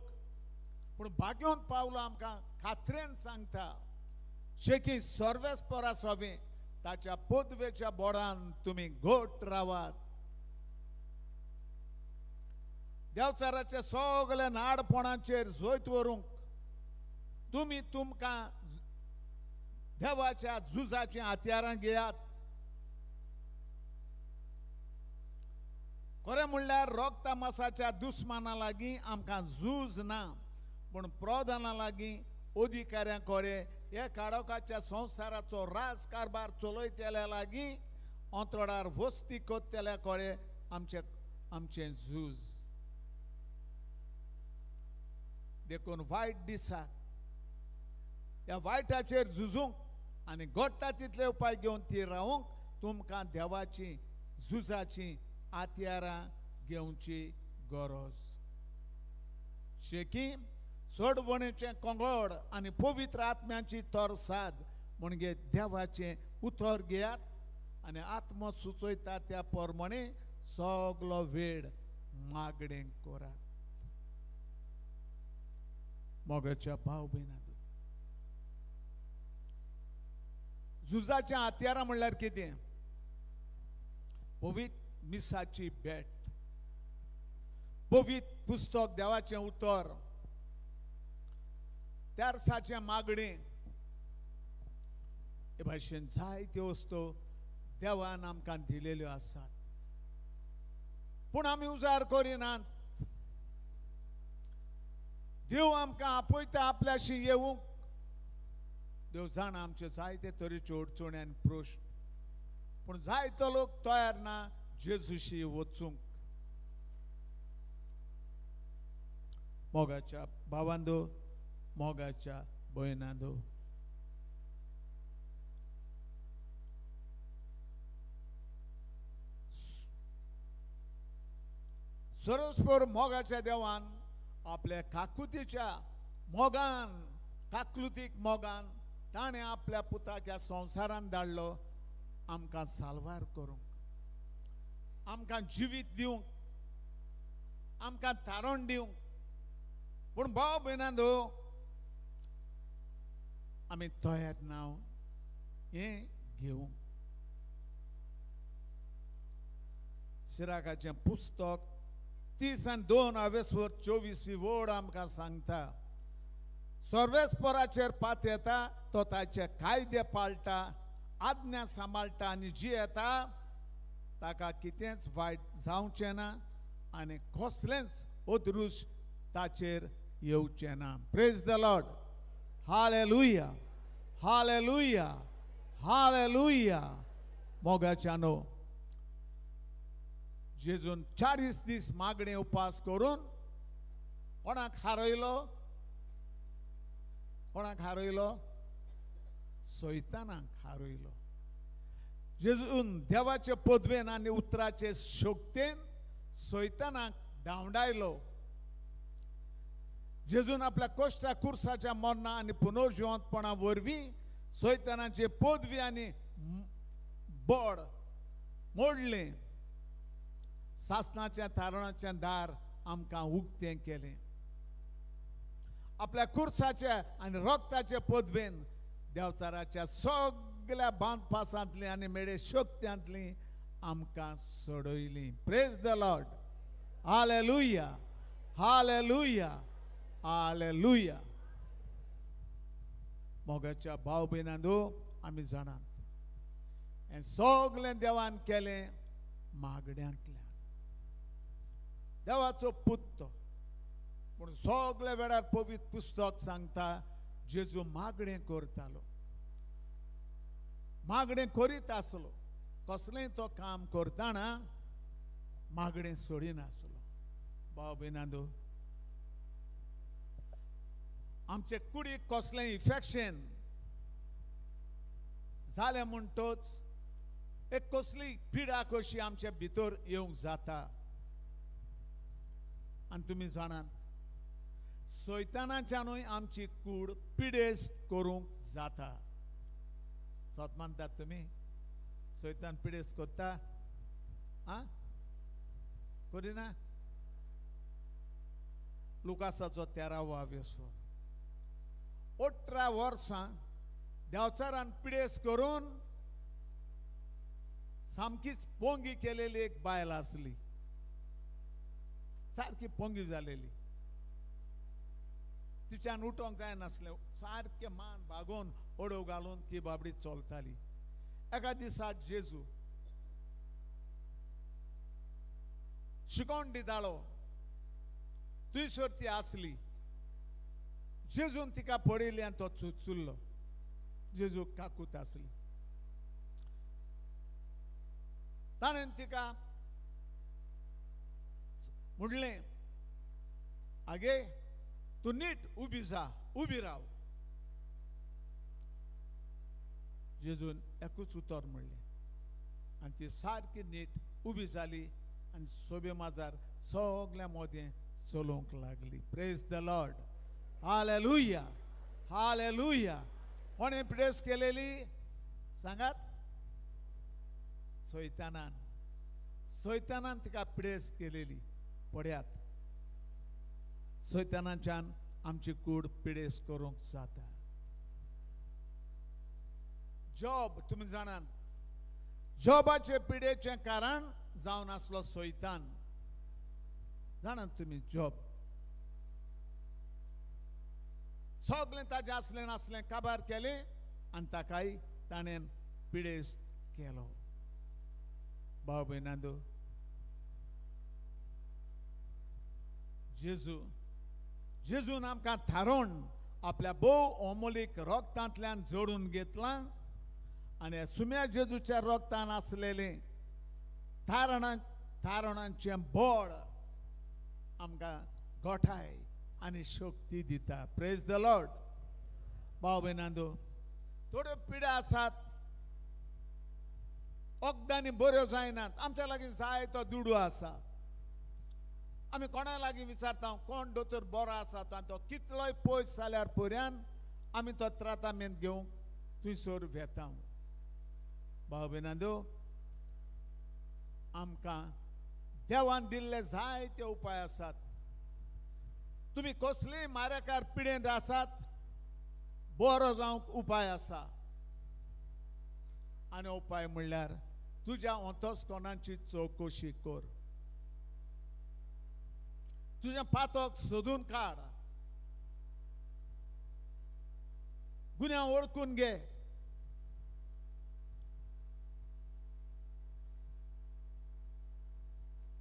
पूण भाग्यवंत पावलो आमकां खात्रेन सांगता, शेकी सर्वेस्परा सोवे ताच्या पदवेच्या बोडान तुमी घोट रावात. देवचाराच्या सगल्या नाडपणाचेर जैत व्हरूंक तुमी तुमकां देवाच्या झुजाचीं हत्यारां घेयात. खरें म्हणल्यार रोगता मासाच्या दुस्माना लागीं आमकां झूज ना, पूण प्रधाना लागीं, अधिकाऱ्यां कडेन, ह्या काळोखाच्या संवसाराचो राज कारभार चलयतल्या लागीं, अंतराळार वस्ती करतल्या कडेन आमचें आमचें झूज. देखून वायट दिसाक ह्या वायटाचेर झुजूंक आनी घडटा तितले उपाय घेवन ती रावूंक तुमकां देवाची झुजाची हत्यारां घेवची गरज. शेकी चडवणेचें कोंगोड आनी पवित्र आत्म्याची तरसाद म्हणजे देवाचें उतर घेयात आनी आत्मो सुचयता त्या प्रमाणे सगलो वेळ मागणें करात. मोगाच्या भाव भयणांनो, झुजाचें हत्यारां म्हणल्यार कितें? पवित्र मिसाची भेट, पवित्र पुस्तक देवाचें उतर, तेर्साचें मागणें, हे भाशेन जायत्यो वस्तू देवान आमकां दिलेल्यो आसात, पूण आमी उजार करिनात. देव आमकां आपयता आपल्याशी येवंक. देव जाणा आमचे जायते तरेच्यो अडचणी आनी प्रश्न, पूण जायतो लोक तयार ना जेजूशी वचूंक. मोगाच्या भावांदो, मोगाच्या भयणांदो, सरस्पर मोगाच्या देवान आपल्या काकुतीच्या मोगान, काकलुतीक मोगान ताणें आपल्या पुताक ह्या संवसारान धाडलो आमकां साल्वार करूंक, आमकां जिवीत दिवंक, आमकां तारण दिवंक. पूण भाव भयणांनो, आमी तयार ना हें घेवंक. सिराकाचें पुस्तक 32 आवेसवर 24 वड आमकां सांगता, सर्वेस्पराचेर पात येता तो ताचे कायदे पाळटा आज्ञा सांबाळटा आनी जियेता ताका कितेंच वायट जावचें ना आनी कसलेंच अदृश्ट ताचेर येवचें ना. Praise the Lord. Hallelujah, hallelujah, hallelujah. मोगाच्यानो, जेजून 40 दीस मागणे उपास करून कोणाक हारयलो? कोणाक हारयलो? सैतानाक हारयलो. जेजून देवाचे पदवेन आनी उतराचे शक्तेन सैतानाक धांवडायलो. जेजून आपल्या कश्टा कुर्साच्या मरणा आनी पुनर्जिवंतपणा वरवीं सैतानाचे पदवी आनी बळ मोडलें. सासणाच्या तारणाचें दार आमकां उक्तें केलें. आपल्या कुर्साच्या आनी रक्ताचे पदवेन देवचाराच्या सगळ्या बांदपासांतली आनी मेळे शक्त्यांतली आमकां सोडयली. Praise the Lord. Hallelujah, hallelujah, hallelujah. मोगाच्या भाव भयणांनो, आमी जाणात हें सगळें देवान केलें मागण्यांतल्यान. देवाचो पूत तो, पूण सगळ्या वेळार पवित्र पुस्तक सांगता जेजू मागणें करतालो, मागणें करीत आसलो. कसलेंय तो काम करतना मागणें सोडिनासलो. भाव भयणांनो, आमचे कुडीक कसलें इन्फेक्शन जालें म्हणटच एक कसली पिडा कशी आमचे भितर येवंक जाता. आनी तुमी जाणात सैतानाच्यानूय आमची कूड पिडेस्त करूंक जाता. सत मानतात तुमी? सैतान पिडेस्त करता? आं, करिना? लुकासाचो 13वो वेसो 18 वर्सां देवचारान पिडेस्त करून सामकीच पोंगी केलेली एक बायल आसली. सारकी पोंगी जालेली, तिच्यान उठोंक जायनासलें. सारकें मान बागोवन ओडो घालून ती बाबडी चलताली. एका दिसा जेजू शिकोवन दितालो, थंयसर ती आसली. जेजून तिका पळयली आनी तो चुचुल्लो. जेजू काकूत आसली. ताणें तिका म्हणलें, आगे तूं नीट उबी जा, उबी राव. जेजून एकूच उतर म्हणलें आनी ती सारकी नीट उबी जाली आनी सोबे माजार सगल्या मोदें चलोवंक लागली. Praise the Lord. Hallelujah, hallelujah. कोणें प्रेस केलेली सांगात? सैतानान. सैतानान तिका प्रेस केलेली. पळयात, सैतानाच्यान आमची कूड पिडेस करूंक जाता. जॉब, तुमी जाणात, जॉबाचे पिडेचें कारण जावन आसलो सैतान. जाणात तुमी? जॉब सगळें ताजें आसलें नासलें काबार केलें आनी ताकाय ताणें पिडेस्त केलो. भाव भयणांनो, जेजू जेजून आमकां थारोवन आपल्या भोव अमोलीक रोगतांतल्यान जोडून घेतलां आनी सुम्या जेजूच्या रोगतान आसलेलें थारणांचें बळ आमकां गोठाय आनी शक्ती दिता. Praise the Lord. भाव भयणांनो, थोड्यो पिड्या आसात वखदांनी बऱ्यो जायनात. आमच्या लागीं जाय तो दुडू आसा, आमी कोणा लागीं विचारता कोण दोतोर बरो आसा तो कितलोय पयस जाल्यार पर्यान आमी तो त्रातामेंत घेवंक थंयसर वेता. भाव भयणांनो, आमकां देवान दिल्ले जायते उपाय आसात. तुमी कसलेय मारेकार पिडेंत आसात, बरो जावंक उपाय आसा. आनी उपाय म्हणल्यार तुज्या अंतस्करणाची चवकशी कर, तुजें पातक सोदून काड, गुन्यांव वळखून घे.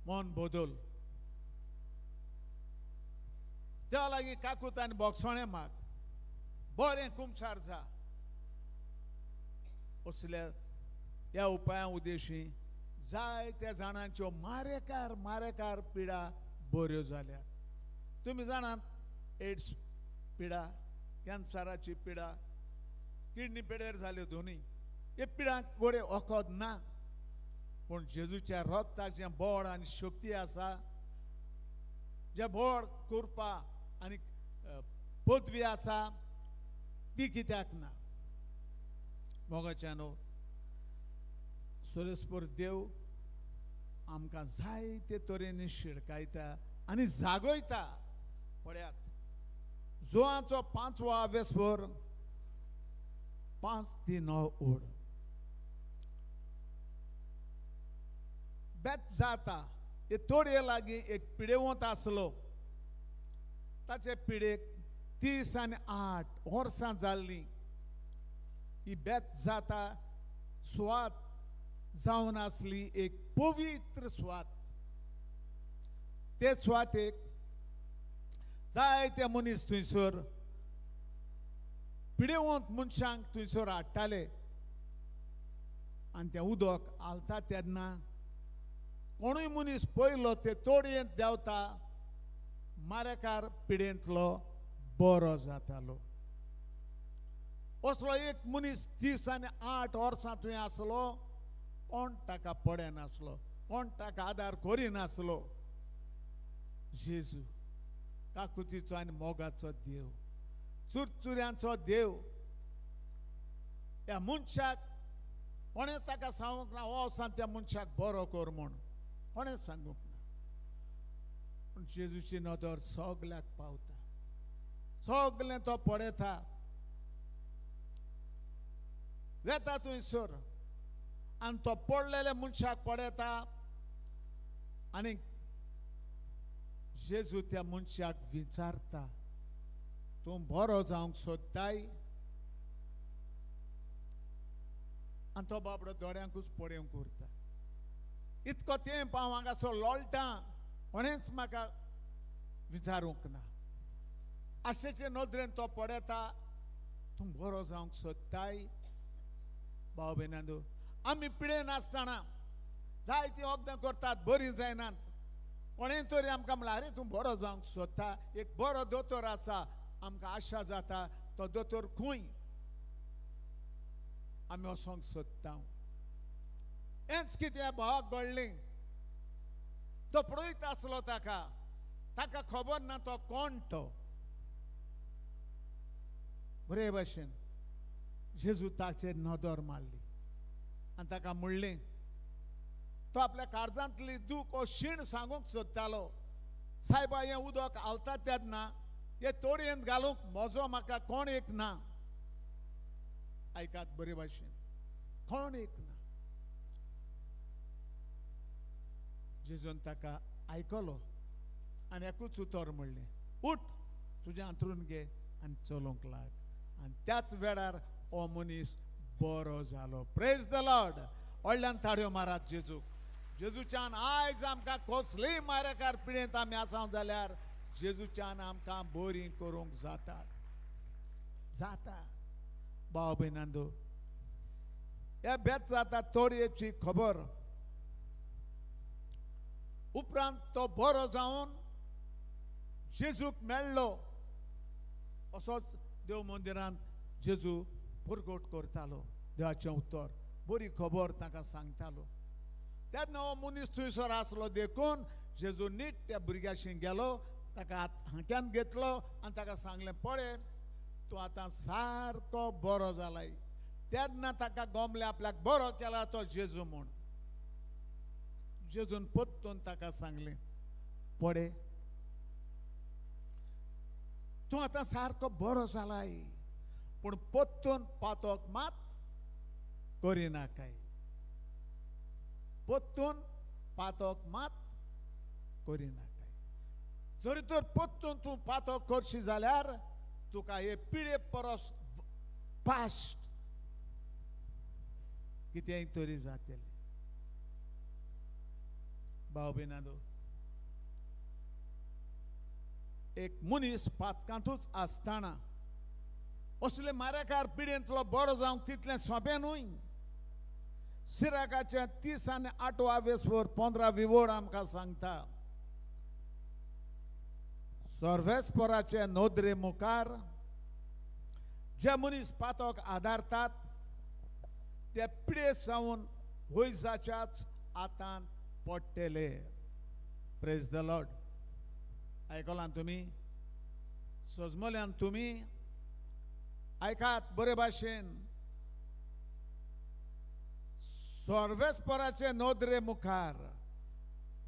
मन बदल, देवा लागीं काकूत आनी बोगसणें माग, बरें कुमसार जा. असल्या ह्या उपाया उद्देशी जायत्या जाणांच्यो मारेकार मारेकार पिडा बऱ्यो जाल्यात. तुमी जाणात एड्स पिडा, कॅन्सराची पिडा, किडनी पेडेर जाल्यो दोनूय. हे पिडांक गोडे वखद ना, पूण जेजूच्या रक्ताक जें बळ आनी शक्ती आसा, जें बळ करपा आनी पदवी आसा ती कित्याक ना. मोगाच्यानो, सोरेस्पर देव आमकां जायते तरेन शिडकायता आनी जागयता. पळयात जोआचो 5वो आवेस्पर 5 ते 9 ओड बेत जाता हे तोडये लागीं एक पिडेवंत आसलो. ताचे पिडेक 38 वर्सां जाल्लीं. ही बेत जाता सुवात जावन आसली एक पवित्र सुवात. ते सुवातेक जायते मनीस थंयसर पिडेवंत मनशांक थंयसर हाडटाले आनी तें उदक हालता तेन्ना कोणूय मनीस पयलो ते तोडयेंत देंवता, मारेकार पिडेंतलो बरो जातालो. असलो एक मनीस 38 वर्सां थंय आसलो. कोण ताका पडनासलो, कोण ताका आदार करिनासलो. जेजू काकुतीचो आनी मोगाचो देव, चुरचुऱ्यांचो देव, ह्या मनशाक कोणें ताका सांगूंक ना वचून त्या मनशाक बरो कर म्हूण, कोणें सांगूंक ना. पूण जेजूची नदर सगल्याक पावता, सगलें तो पळयता. वेता थंयसर आनी तो पडलेल्या मनशाक पळयता आनी जेजू त्या मनशाक विचारता, तूं बरो जावंक सोदताय? आनी तो बाबडो दोळ्यांकूच पळोवंक उरता. इतको तेंप हांव हांगासो लोळटा, कोणेंच म्हाका विचारूंक ना. आशेचे नदरेन तो पळयता, तूं बरो जावंक सोदताय? भाव भयणांनो, आमी पिडेन आसतना जायतीं वखदां करतात, बरीं जायनात. कोणें तरी आमकां म्हणल्यार आरे तूं बरो जावंक सोदता, एक बरो दोतोर आसा, आमकां आशा जाता तो दोतोर खंय, आमी वचोंक सोदता. हेंच कितें भावाक घडलें. तो पळयत आसलो ताका, ताका खबर ना तो कोण तो. बरे भशेन जेजू ताचेर नदर मारली आनी ताका म्हणलें, तो आपल्या काळजांतली दूख ओ शीण सांगूंक सोदतालो, सायबा हें उदक हालता तेन्ना हे तोडयेंत घालूंक म्हजो म्हाका कोण एक ना. आयकात बरे भाशेन, कोण एक ना. जेजून ताका आयकलो आनी एकूच उतर म्हणलें, उठ तुजें अंथरून घे आनी चलोवंक लाग. आनी त्याच वेळार हो मनीस बरो जालो. Praise the Lord. व्हडल्यान ताळयो मारात जेजूक. जेजूच्यान आयज आमकां कसलीय मारेकार पिडेंत आमी आसा जाल्यार जेजूच्यान आमकां बरीं करूंक जातात, जाता. भाव भयणांनो, ह्या बेत जाता तोडयेची खबर. उपरांत तो बरो जावन जेजूक मेळ्ळो. असोच देव मंदिरांत जेजू परगट करतालो, देवाचें उतर बरी खबर ताका सांगतालो. तेन्ना हो मनीस थंयसर आसलो देखून जेजू नीट त्या भुरग्याशी गेलो, ताका हांक्यान घेतलो आनी ताका सांगलें, पळय तूं आतां सारको बरो जालाय. तेन्ना ताका गोमलें आपल्याक बरो केला तो जेजू म्हूण. जेजून परतून ताका सांगलें, पळय तूं आतां सारको बरो जालाय, पूण परतून पातोक मात करिनाकाय, परतून पातोक मात करिनाकाय. जरी तर परतून तूं पातोक करशी जाल्यार तुका हे पिडे परस पास्ट कितेंय तरी जातलें. भाव भयणांनो, एक मनीस पातकांतूच आसतना असले मारेकार पिडेंतलो बरो जावंक तितलें सोंपें न्हय. सिराकाचे 30 आनी 8 वेसवर 15 विवोड आमकां सांगता, सर्वेस्पराचे नदरे मुखार जे मनीस पातक आदारतात ते पिडे जावन वयजाच्याच हातांत पडटले. Praise the Lord. आयकलां तुमी? सजमल्यान तुमी? आयकात बरे भाशेन. सर्वेस्पराचे नदरे मुखार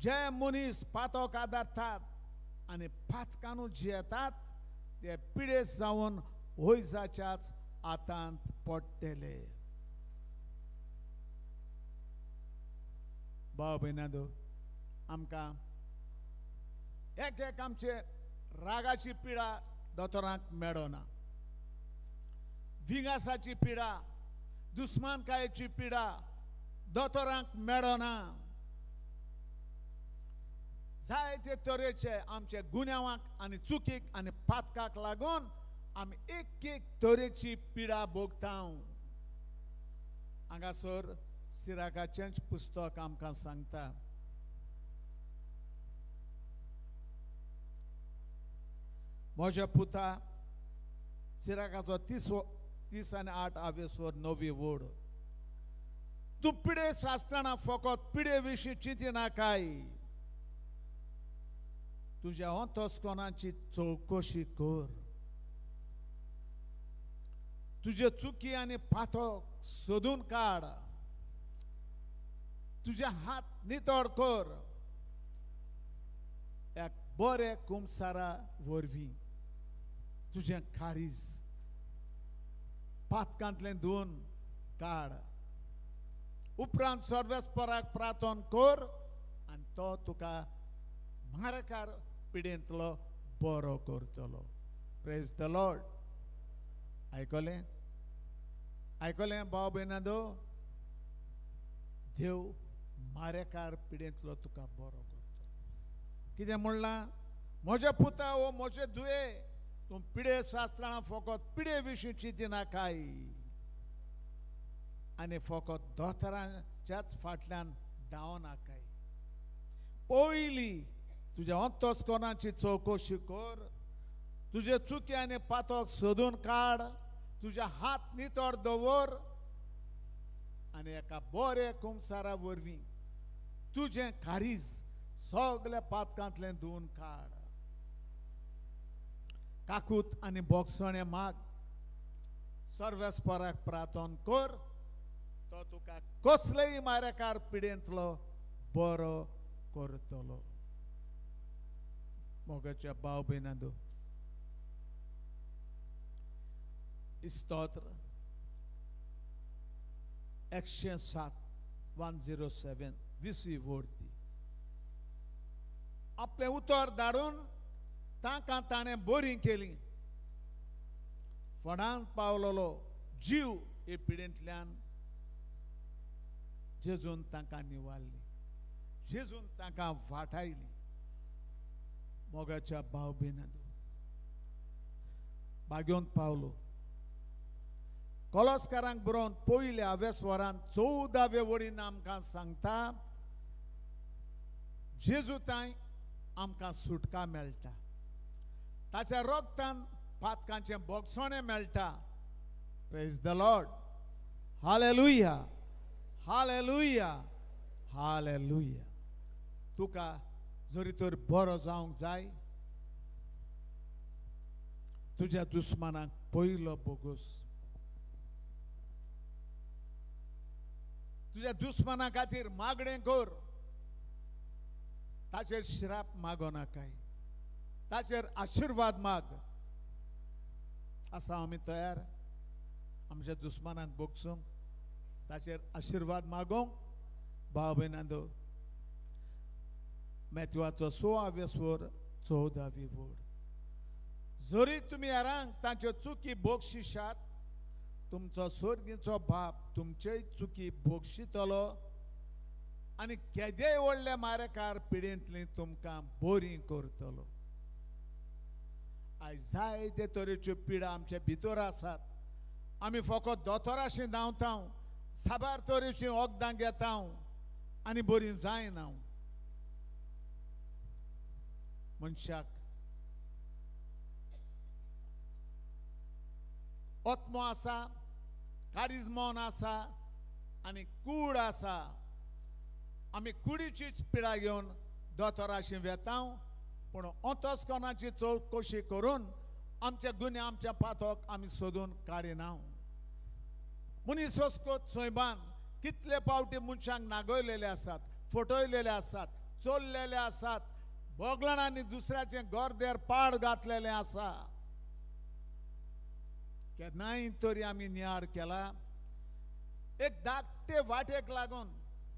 जे मनीस पातक आदारतात आनी पातकानू जियेतात ते पिडेस जावन वयजाच्याच हातांत पडटले. भाव भयणांनो, आमकां एक एक आमचे रागाची पिडा दोतोरांक मेळना, विंगासाची पिडा, दुस्मानकायेची पिडा दोतोरांक मेळना. जायते तरेचे आमचे गुन्यांवाक आनी चुकीक आनी पातकाक लागून आमी एक एक तरेची पिडा भोगता. हांगासर सिराकाचेंच पुस्तक आमकां सांगता, म्हज्या पुता, सिराकाचो 30 आनी 8 आवेसवर 9 वोड, तूं पिडेस आसतना फकत पिडे विशीं चिंतिनाकाय, तुज्या अंतस्करणाची चवकशी कर, तुजे चुकी आनी पातक सोदून काड, तुजे हात नितळ कर, एक बरे कुमसारा वरवीं तुजें काळीज पातकांतलें धुवन काड, उपरांत सर्वेस्पराक प्रार्थना कर आनी तो तुका मारकार पिडेंतलो बरो करतलो. Praise the Lord. आयकलें? आयकलें भाव भयणांनो? देव मारेकार पिडेंतलो तुका बरो करतलो. कितें म्हणलां? म्हज्या पुता वो म्हजे धुवे, तूं पिडे शास्त्रां फकत पिडे विशीं चिंतिनाकाय आनी फकत दोतोरांच्याच फाटल्यान धांवनाकाय. पयलीं तुज्या अंतस्करणाची चवकशी कर, तुजे चुकी आनी पातक सोदून काड, तुज्या हात नितळ दवर आनी एका बरे कुमसारा वरवीं तुजें काळीज सगल्या पातकांतलें धुवन काड. काकूत आनी बोगसणें माग, सर्वेस्पराक प्रार्थना कर, तो तुका कसलेय मारेकार पिडेंतलो बरो करतलो. मोगाच्या भाव भयणांनो, स्तोत्र 107 107 20 वोर्ती, आपलें उतर धाडून तांकां ताणें बरी केली, फणांत पावलेलो जीव हे पिडेंतल्यान जेजून तांकां निवारली, जेजून तांकां वाटायली. मोगाच्या भाव भयणांनो, भाग्योन पावलो कोलोस्कारांक बरोवन पयल्या वेसवरान 14 वडीन आमकां सांगता, जेजू तांय आमकां सुटका मेळटा, ताच्या रोगतान पातकांचें बोगसणें मेळटा. Praise the Lord. Hallelujah, hallelujah, hallelujah. तुका जरी तर बरो जावंक जाय, तुज्या दुस्मानाक पयलो बोगोस, तुज्या दुस्माना खातीर मागणें कर, ताचेर श्राप मागो नाकाय, ताचेर आशिर्वाद माग. आसा आमी तयार आमच्या दुस्मानाक बोगसूंक, ताचेर आशिर्वाद मागोंक? भाव भयणांनो, मॅथ्यूवाचो 16 14 वोड, जरी तुमी हेरांक तांच्यो चुकी बोगशिशात, तुमचो स्वर्गीचो बाप तुमचेय चुकी बोगशितलो आनी आनी केदेय व्हडले मारेकार पिडेंतली तुमकां बरी करतलो. आयज जायते तरेच्यो पिडा आमचे भितर आसात. आमी फकत दोतोराशी धांवता, साबार तरेचीं वखदां घेता आनी बरी जायना. मनशाक आत्मो आसा, काळीज मन आसा आनी कूड आसा. आमी कुडीचीच पिडा घेवन दोतोराशी वेता, पूण अंतस्करणाची चवकशी करून आमचे गुन्हे आमच्या पातक आमी सोदून काडिना. मनीस वस्कोत सैमान कितले पावटी मनशांक नागयलेले आसात, फटयलेले आसात, चोरलेले आसात, बोगलांनी दुसऱ्याचें गोरदेर पाड घातलेलें आसा. केन्नाय तरी आमी नियाळ केला, एक धाकटे वाटेक लागून,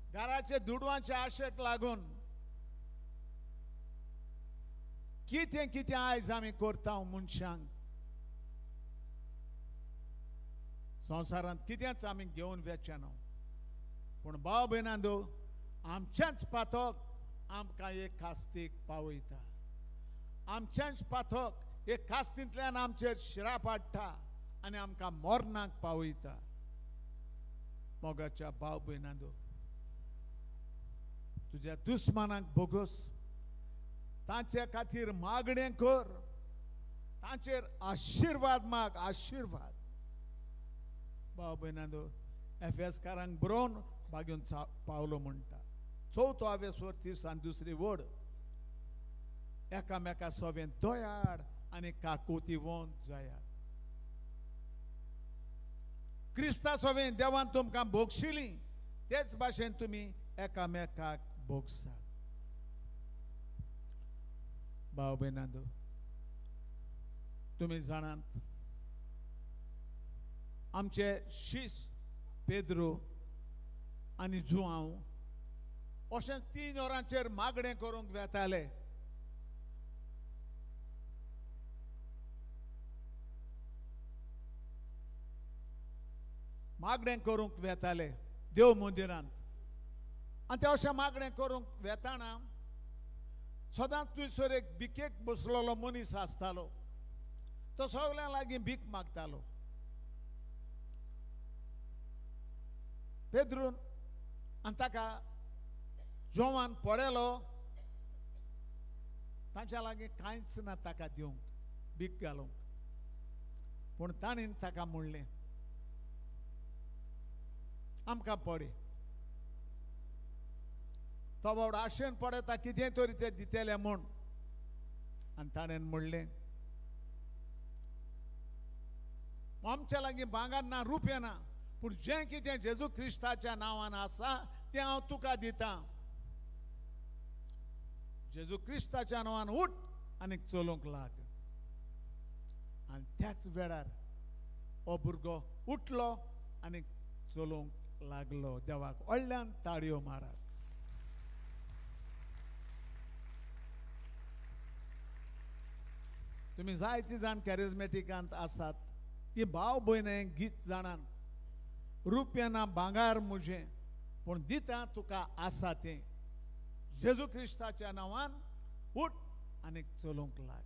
घराचे दुडवांचे आशेक लागून कितें कितें आयज आमी करता मनशांक. संवसारांत कितेंच आमी घेवन वेचें ना, पूण भाव भयणांनो आमचेंच पातक आमकां एक खास्तीक पावयता. आमचेंच पातक एक खास्तींतल्यान आमचेर शिरा पाडटा आनी आमकां मरणाक पावयता. मोगाच्या भाव भयणांनो, तुज्या दुस्मानाक भोगोस, तांचे खातीर मागणें कर, तांचेर आशिर्वाद माग, आशिर्वाद. भाव भयणांनो, एफएसकारांक बरोवन बागेवन पावलो म्हणटा, चवथो आवेस 30 आनी दुसरी वड, एकामेका सोवें दयाळ आनी काकुतीवंत जायात. क्रिस्ता सोवें देवान तुमकां भोगशिली, तेच भाशेन तुमी एकामेकाक भोगसात. भाव भयणांनो, तुमी जाणात आमचे शीस पेद्रो आनी जुआंव अशें 3 वरांचेर मागणें करूंक वेताले. मागणें करूंक वेताले देव मंदिरांत. आनी ते अशें मागणें करूंक वेताना सदांच थंयसर एक भिकेक बसलेलो मनीस आसतालो. तो सगळ्यां लागीं भीक मागतालो. पेद्रून आनी ताका जोवान पळयलो, तांच्या लागीं कांयच ना ताका दिवंक, भीक घालूंक. पूण ताणें ताका म्हणलें, आमकां पडे. तो बावडो आशेन पळयता कितें तरी ते दितले म्हूण. आनी ताणें म्हणलें, आमच्या लागीं भांगर ना, रुपया ना, पूण जें कितें जेजू क्रिस्ताच्या नांवान आसा तें हांव तुका दितां. जेजू क्रिस्ताच्या नांवान उठ आनी चलूंक लाग. आनी त्याच वेळार हो भुरगो उठलो आनी चलूंक लागलो. देवाक व्हडल्यान ताळयो मारात. तुमी जायतीं जाण कॅरिज्मॅटिकांत आसात, ती भाव भयण गीत जाणात, रुपया ना भांगार म्हजें, पूण दिता तुका आसा तें. जेजू क्रिस्ताच्या नांवान उठ आनी चलूंक लाग.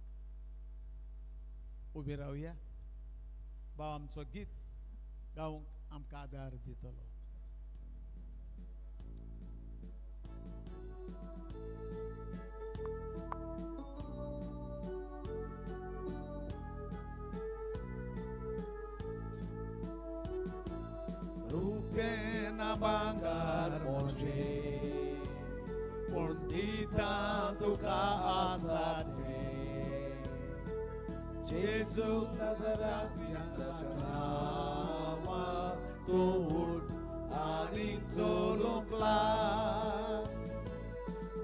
उबी रावया. भाव आमचो गीत गावंक आमकां आदार दितलो.
रुपें ना भांगार म्हजें, पूण दिता तुका आसा तें. जेजू नाजराच्या नांवान तूं उठ आनी चलूंक लाग.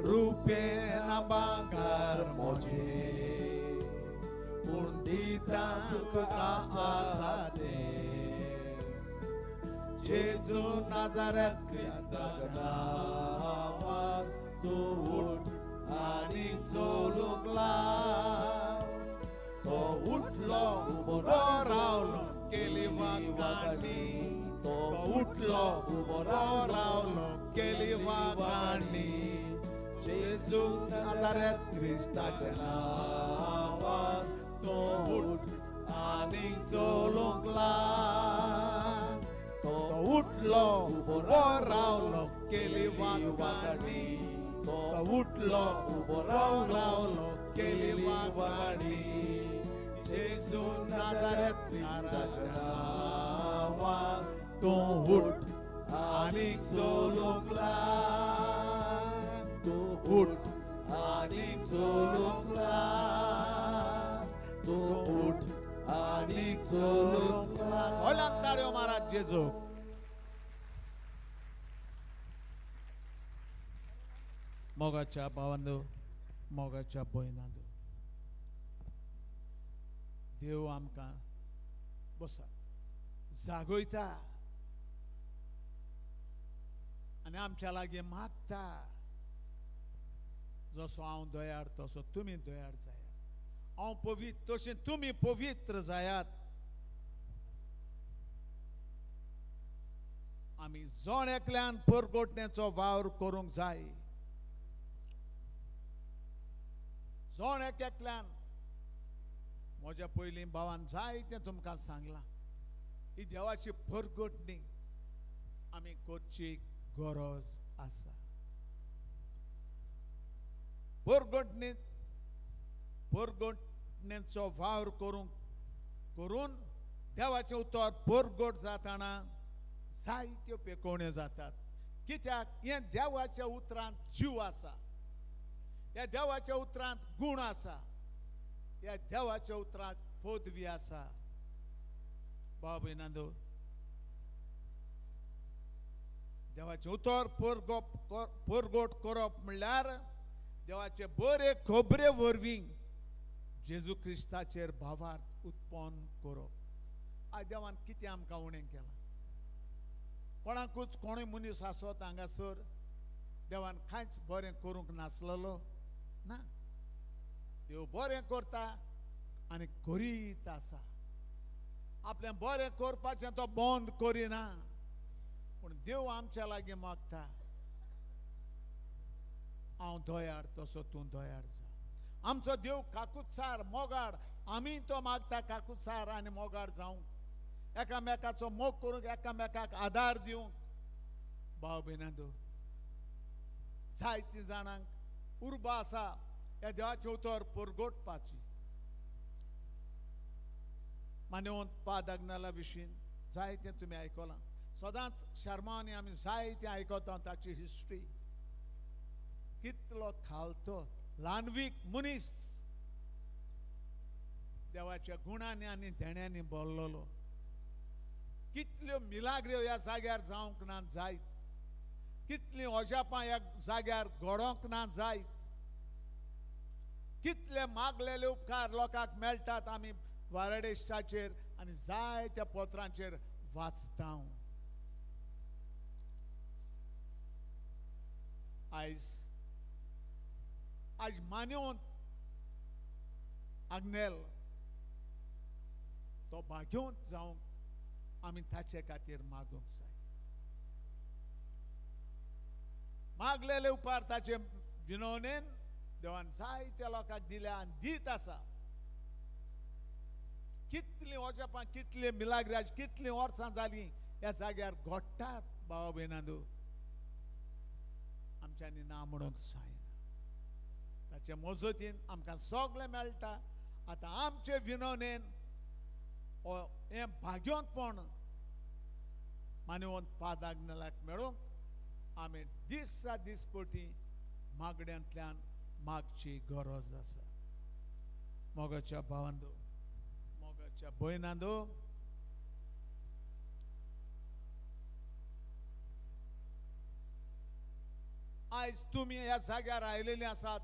रुपें ना भांगार म्हजें, पूण दिता तुका आसा तें. जेजू नाजारेत क्रिस्ताच्या नांवान तूं उठ आनी चलूंक लाग. तो उठलो उबो रावलो केली वागाणी, तो उठलो उबो रावलो केली वागाणी, जेजू नाजारेत क्रिस्ताच्या नांवान तो उठ आनी चलूंक लाग. तो उठलो उबो रावलो केली वागाणी, तो उठलो उबो रावलो केली वागाणी, जेजू नाजारेत क्रिस्ताच्या नांवान तो उठ आनी चलूंक लाग. तूं उठ आनी चलूंक लाग, तूं उठ आनी चलूंक लाग.
व्हडल्यान ताळयो मारात जेजू. मोगाच्या भावांनो, मोगाच्या भयणांनो, देव आमकां बसात जागयता आनी आमच्या लागीं मागता, जसो हांव दयाळ तसो तुमी दयाळ जायात, हांव पवित्र तशें तुमी पवित्र जायात. आमी जण एकल्यान परगटण्याचो वावर करूंक जाय. जण एक एकल्यान म्हज्या पयलीं भावान जायतें तुमकां सांगलां, ही देवाची परगटणी आमी करची गरज आसा. परगटणी परगटणेचो वावर करून देवाचें उतर परगट जाताना जायत्यो पेकोवण्यो जातात. कित्याक हें देवाच्या उतरांत जीव आसा, ह्या देवाच्या उतरांत गूण आसा, ह्या देवाच्या उतरांत पदवी आसा. भाव भयणांनो, देवाचें उतर परगट करप म्हणल्यार देवाचे बरे खबरे वरवीं जेजू क्रिस्ताचेर भावार्थ उत्पन्न करप. आयज देवान कितें आमकां उणें केलां? कोणाकूच कोणूय मनीस आसत हांगासर देवान कांयच बरें करूंक नासलेलो ना. देव बरें करता आनी करीत आसा. आपलें बरें करपाचें तो बंद करिना, पूण देव आमच्या लागीं मागता, हांव दयाळ तसो तूं दयाळ जा. आमचो देव काकुत्सार मोगाड, आमी तो मागता काकुत्सार आनी मोगाड जावंक, एकामेकाचो मोग करूंक, एकामेकाक आदार दिवंक. भाव भयणांनो, जायतीं जाणांक उर्बा आसा ह्या देवाचें उतर परगटपाची. मान्यवंत पादाग्नाला विशीं जायतें तुमी आयकलां. सदांच शर्मांनी आमी जायतें आयकता ताची हिस्ट्री. कितलो खालतो ल्हानवीक मनीस देवाच्या गुणांनी आनी देण्यांनी बोल्लोलो. कितल्यो मिलाग्र्यो ह्या जाग्यार जावंक ना जायत, कितलीं अजापां ह्या जाग्यार घडोवंक ना जायत, कितले मागलेले उपकार लोकांक मेळटात आमी वाराडेशाचेर आनी जायत्या पत्रांचेर वाचता. आयज आयज मान्यवंत आग्नेल तो भाग्यवंत जावंक आमी ताचे खातीर मागूंक जाय. मागलेले उपकार ताचे विनवणेन देवान जायत्या लोकांक दिल्या आनी दीत आसा. कितलीं अजापां, कितलीं मिलाग्राज, कितलीं वर्सां जालीं ह्या जाग्यार घडटात. भावा भयणांनो, आमच्यांनी ना म्हणूंक जायना. ताचे मजतीन आमकां सगळें मेळटा. आतां आमचे विनवणेन हें भाग्यवंतपण मान्यवंत पादाग्नेलाक मेळूंक आमी दिसा दिसपटी मागण्यांतल्यान मागची गरज आसा. मोगाच्या भावांनो, मोगाच्या भयणांनो, आयज तुमी ह्या जाग्यार आयलेले आसात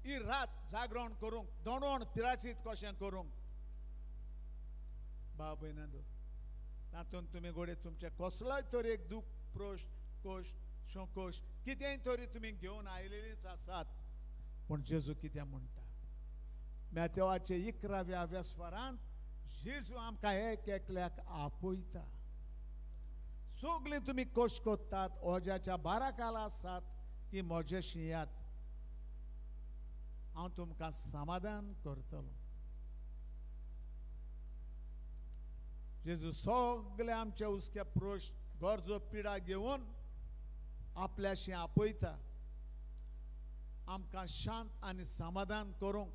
ही रात जागरण करूंक, दोणोण पिराचीत कशें करूंक. भाव भयणांनो, तातूंत तुमी घडये तुमचें कसलोय तर एक दूख, प्रश्न, कोश, शोकोश कितेंय तरी तुमी घेवन आयलेलीच आसात. पूण जेजू कितें म्हणटा? मॅथेवाचे 11व्या वेस्वरांत जेजू आमकां एक एकल्याक आपयता. सगळीं तुमी कश्ट करतात, ओज्याच्या बाराकाला आसात, ती म्हजेशी येयात, हांव तुमकां समाधान करतलो. जेजू सगळे आमचे हुस्के प्रश्न गरजो पिडा घेवन आपल्याशी आपयता, आमकां शांत आनी समाधान करूंक.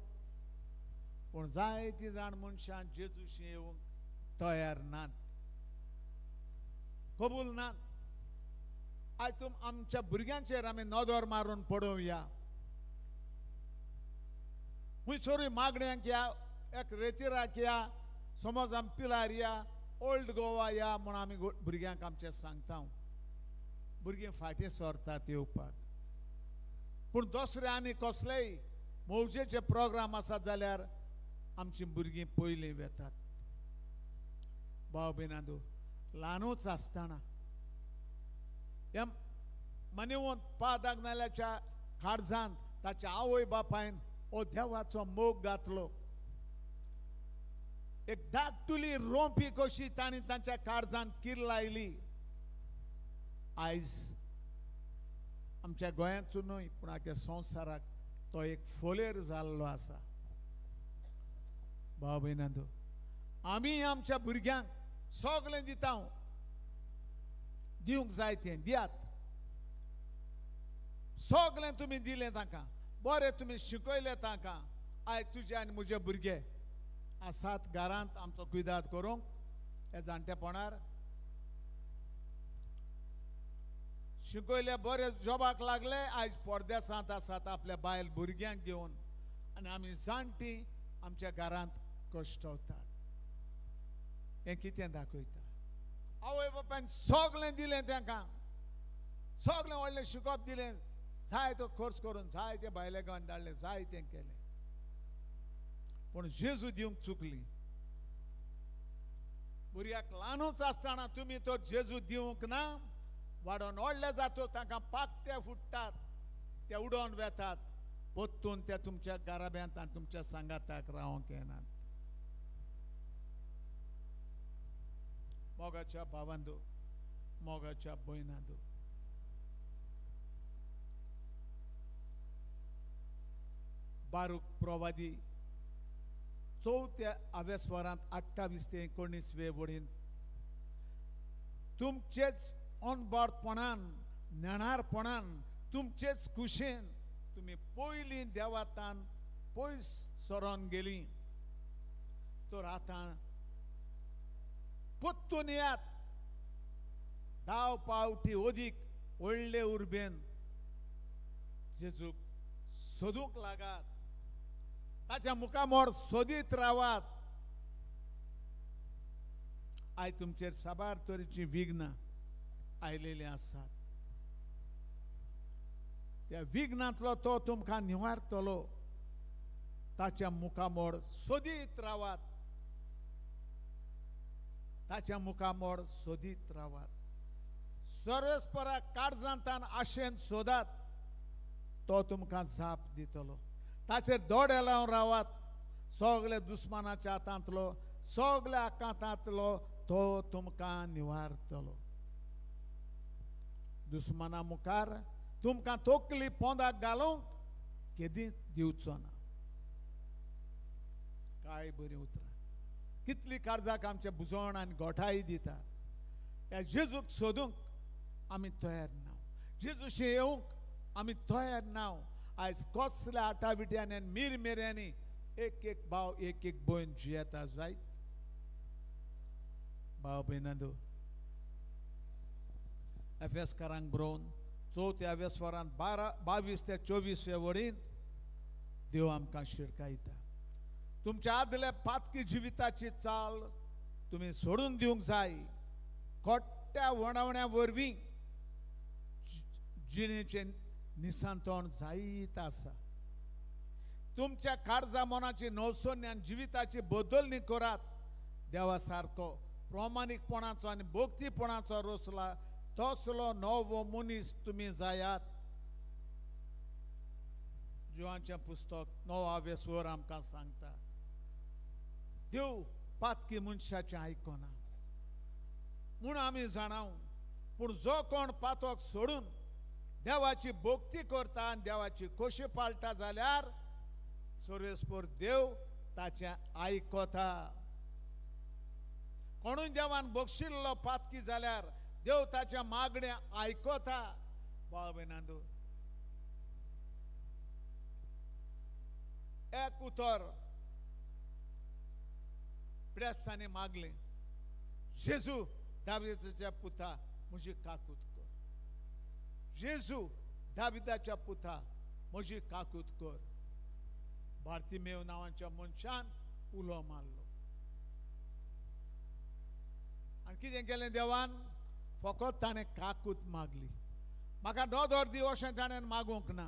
पूण जायती जाण मनशां जेजूशी येवंक तयार नात, कबूल नात. आयज तुम आमच्या भुरग्यांचेर आमी नदर मारून पळोवया. खंयसरूय मागण्यांक या, एक रेतिराक या, समज आमी पिलार या, ओल्ड गोवा या म्हूण आमी भुरग्यांक आमचे सांगता. भुरगीं फाटीं सरतात येवपाक. पूण दुसरे आनी कसलेय मौजेचे प्रोग्राम आसात जाल्यार आमचीं भुरगीं पयलीं वेतात. भाव भयणांनो, ल्हानूच आसतना ह्या मनिवंत पादागनाल्याच्या काळजांत ताच्या आवय बापायन हो देवाचो मोग घातलो. एक धाकटुली रोंपी कशी तांणी तांच्या काळजांत कीर लायली. आयज आमच्या गोंयांतूच न्हय पूण आख्या संवसाराक तो एक फोलेर जाल्लो आसा. भाव भयणांनो, आमी आमच्या भुरग्यांक सगळें दिता, दिवंक जाय तें दियात. सगळें तुमी दिलें तांकां, बरें तुमी शिकयलें तांकां. आयज तुजे आनी म्हजे भुरगे आसात घरांत आमचो कुयदाद करूंक ह्या जाणटेपणार. शिकयले, बरे जॉबाक लागले, आयज परदेसांत आसात आपल्या बायल भुरग्यांक घेवन, आनी आमी जाणटीं आमच्या घरांत कश्टवतात. हें कितें दाखयता? आवय बापायन सगळें दिलें तांकां, सगळें व्हडलें शिकप दिलें, जाय तो खर्च करून जाय तें भायल्या गांवांत धाडलें, जाय तें केलें, पूण जेजू दिवंक चुकली. भुरग्याक ल्हानूच आसतना तुमी तो जेजू दिवंक ना, वाडोवन व्हडले जातो तांकां पाकते फुट्टात, ते उडोवन वेतात, परतून ते तुमच्या घराब्यांत आनी तुमच्या सांगाताक रावंक येनात. मोगाच्या भावांदो, मोगाच्या भयणांदो, बारूक प्रवादी चवथ्या आव्यास्वरांत 28 ते 19 वे वडीन तुमचेच अनबोडपणान, नेणारपणान, तुमचेच खुशेन तुमी पयलीं देवातान पयस सरोन गेली, तर आतां परतून येयात. 10 पावटी अदीक व्हडले उर्बेन जेजूक सोदूंक लागात, ताच्या मुखामोर सोदीत रावात. आयज तुमचेर साबार तरेचीं विघ्नां आयलेलीं आसात. त्या विघ्नांतलो तो तुमकां निवारतलो. ताच्या मुखामोर सोदीत रावात, ताच्या मुखामोर सोदीत रावात. सरस्परा काळजांतान आशेन सोदात, तो तुमकां जाप दितलो. ताचेर दोळे लावन रावात, सगळे दुस्मानाच्या हातांतलो, सगळ्या आकांतांतलो तो तुमकां निवारतलो. दुस्माना मुखार तुमकां तकली पोंदाक घालूंक केदींच दिवचो ना. काय बरीं उतरां, कितली काळजाक आमच्या बुजवण आनी गोठाय दिता. ह्या जेजूक सोदूंक आमी तयार ना, जेजूशी येवंक आमी तयार ना. आयज कसल्या आटाविट्यांनी आनी मिरमिऱ्यांनी एक एक भाव, एक एक भयण जियेता जायत. भाव भयणांनो, एफेसकारांक बरोवन चवथ्या वेस्वरांत 22 ते 24 वे वडीन देव आमकां शिरकायता. तुमच्या आदल्या पातकी जिविताची चाल तुमी सोडून दिवंक जाय. खोट्या वणावण्या वरवीं जिणेचें निसांतण जायत आसा. तुमच्या काळजा मनाची नवसोन्य आनी जिविताची बदलणी करात. देवा सारको प्रामाणीकपणाचो आनी भक्तीपणाचो रचला तसलो नवो मनीस तुमी जायात. जिवांचें पुस्तक 9 स्वर आमकां सांगता, देव पातकी मनशाचें आयकना. म्हूण आमी जाणाव पूण जो कोण पातक सोडून देवाची भक्ती करता आनी देवाची खोशी पाळटा जाल्यार सर्वेस्पर देव ताचें आयकता. कोणूय देवान बक्षिल्लो पातकी जाल्यार देव ताचें मागणें आयकता. भाव भयणांनो, एक उतर पिडेस्तांनी मागलें, जेजू दाविदाच्या पुता म्हजी काकूत कर. जेजू दाविदाच्या पुता म्हजी काकूत कर. बार्तिमेव नांवाच्या मनशान उलो मारलो आनी कितें केलें देवान? फकत ताणें काकूत मागली. म्हाका नदर दी अशें ताणें मागूंक ना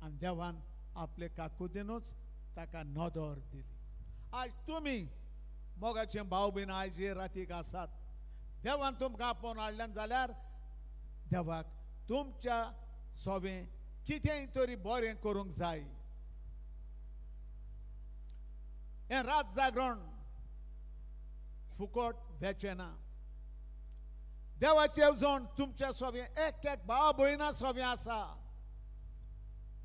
आनी देवान आपले काकुतीनूच ताका नदर दिली. आज तुमी मोगाचे भाव भयण आयज हे रातीक आसात, देवान तुमकां आपोवन हाडल्यान जाल्यार देवाक तुमच्या सोवें कितेंय तरी बरें करूंक जाय. हें रात जागरण फुकट वेचें ना. देवाची येवजण तुमच्या सोवें एक एक भाव भयणा सोवें आसा.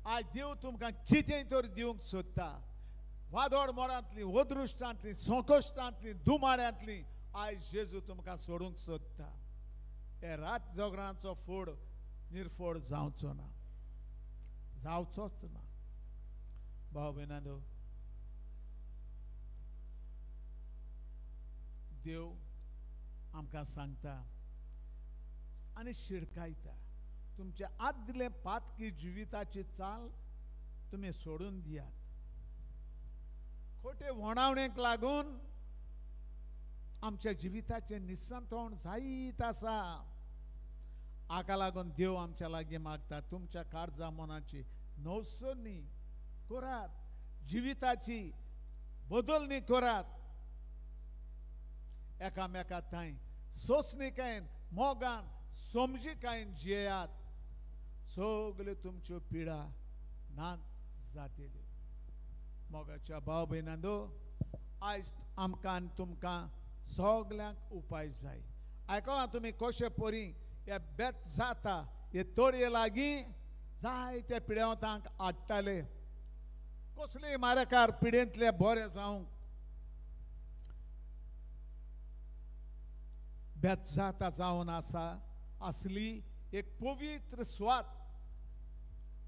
आज देव तुमकां कितेंय तरी दिवंक सोदता. वादळ मोडांतली, अदृश्टांतली, संकश्टांतली, दुमाड्यांतली आयज जेजू तुमकां सोडूंक सोदता. हे रात जागरणाचो फोड निर्फोड जावचो ना, जावचोच ना. भाव भयणांनो, देव आमकां सांगता आनी शिडकायता, तुमच्या आदले पातकी जिविताची चाल तुमी सोडून दियात. खोटे वणावणेक लागून आमच्या जिविताचें निसंतवण जायत आसा. हाका लागून देव आमच्या लागीं मागता, तुमच्या काळजा मनाची नवसरणी करात, जिविताची बदलणी करात, एकामेका थंय सोंसणीकायेन, मोगान, समजिकायेन जियेयात. सगल्यो तुमच्यो पिडा ना जातल्यो. मोगाच्या भाव भयणांनो, आयज आमकां आनी तुमकां सगल्यांक उपाय जाय. आयकलां तुमी कशे परी हे बेत जाता हे तोडये लागीं जायते पिड्यांक हाडटाले. कसले मारेकार पिडेंतले बरे जावंक बेत जाता जावन आसा आसली एक पवित्र सुवात,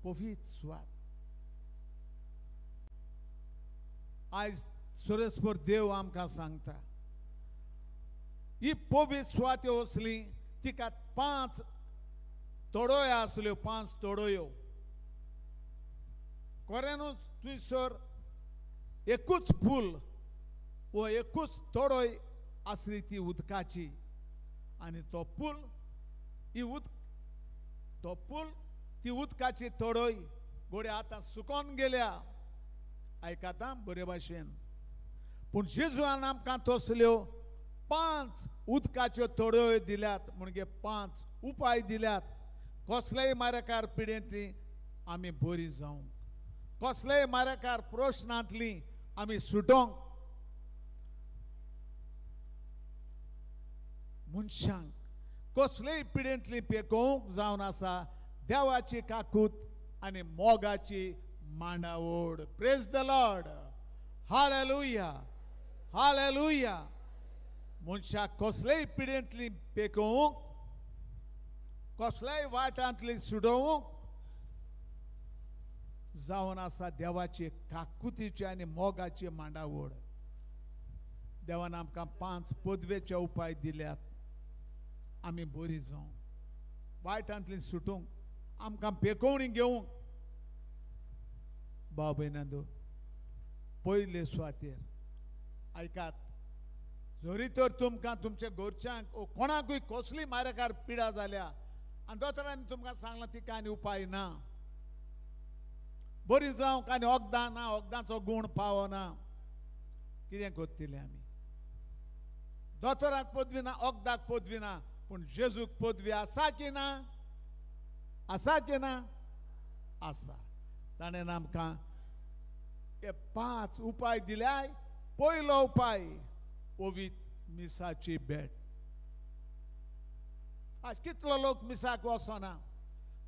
पवित्र सुवात. आयज सुरेशपूर देव आमकां सांगता, ही पवित्र सुवात वसली तिका 5 तोडयो आसल्यो, 5 तोडयो. कोऱ्यानूच थंयसर एकूच फूल वो एकूच तोडय आसली ती उदकाची, आनी तो पूल ही उदक तो पूल ती उदकाची तोडय गोडे आतां सुकोन गेल्या. आयकाता बरे भाशेन. पूण जेजून आमकां तसल्यो 5 उदकाच्यो तोडयो दिल्यात, म्हणजे 5 उपाय दिल्यात. कसलेय मारेकार पिडेंतली आमी बरी जावंक, कसलेय मारेकार प्रश्नांतली आमी सुटोंक, मनशांक कसलेय पिडेंतली पेकोवंक जावन आसा देवाची काकूत आनी मोगाची मांडावड. Praise the Lord, hallelujah, hallelujah. मनशाक कसलेय पिडेंतली पेकोवंक, कसल्याय वाटांतली सुडोवंक जावन आसा देवाची काकुतीची आनी मोगाची मांडावड. देवान आमकां 5 पदवेचे उपाय दिल्यात आमी बरी जावंक, वायटांतली सुटूंक, आमकां पेकोवणी घेवंक. भाव भयणांनो, पयले सुवातेर आयकात, जरी तर तुमकां तुमच्या घरच्यांक ओ कोणाकूय कसली मारेकार पिडा जाल्या आनी दोतोरांनी तुमकां सांगलां तिका आनी उपाय ना, बरी जावंक आनी वखदां ना, वखदांचो गूण पावना, कितें करतले आमी? दोतोराक पदवी ना, वखदाक पदवी ना, पूण जेजूक पदवी आसा की ना? आसा की ना? आसा. ताणें आमकां हे 5 उपाय दिल्याय. पयलो उपाय पवित्र मिसाची भेट. आज कितलो लोक मिसाक वचना,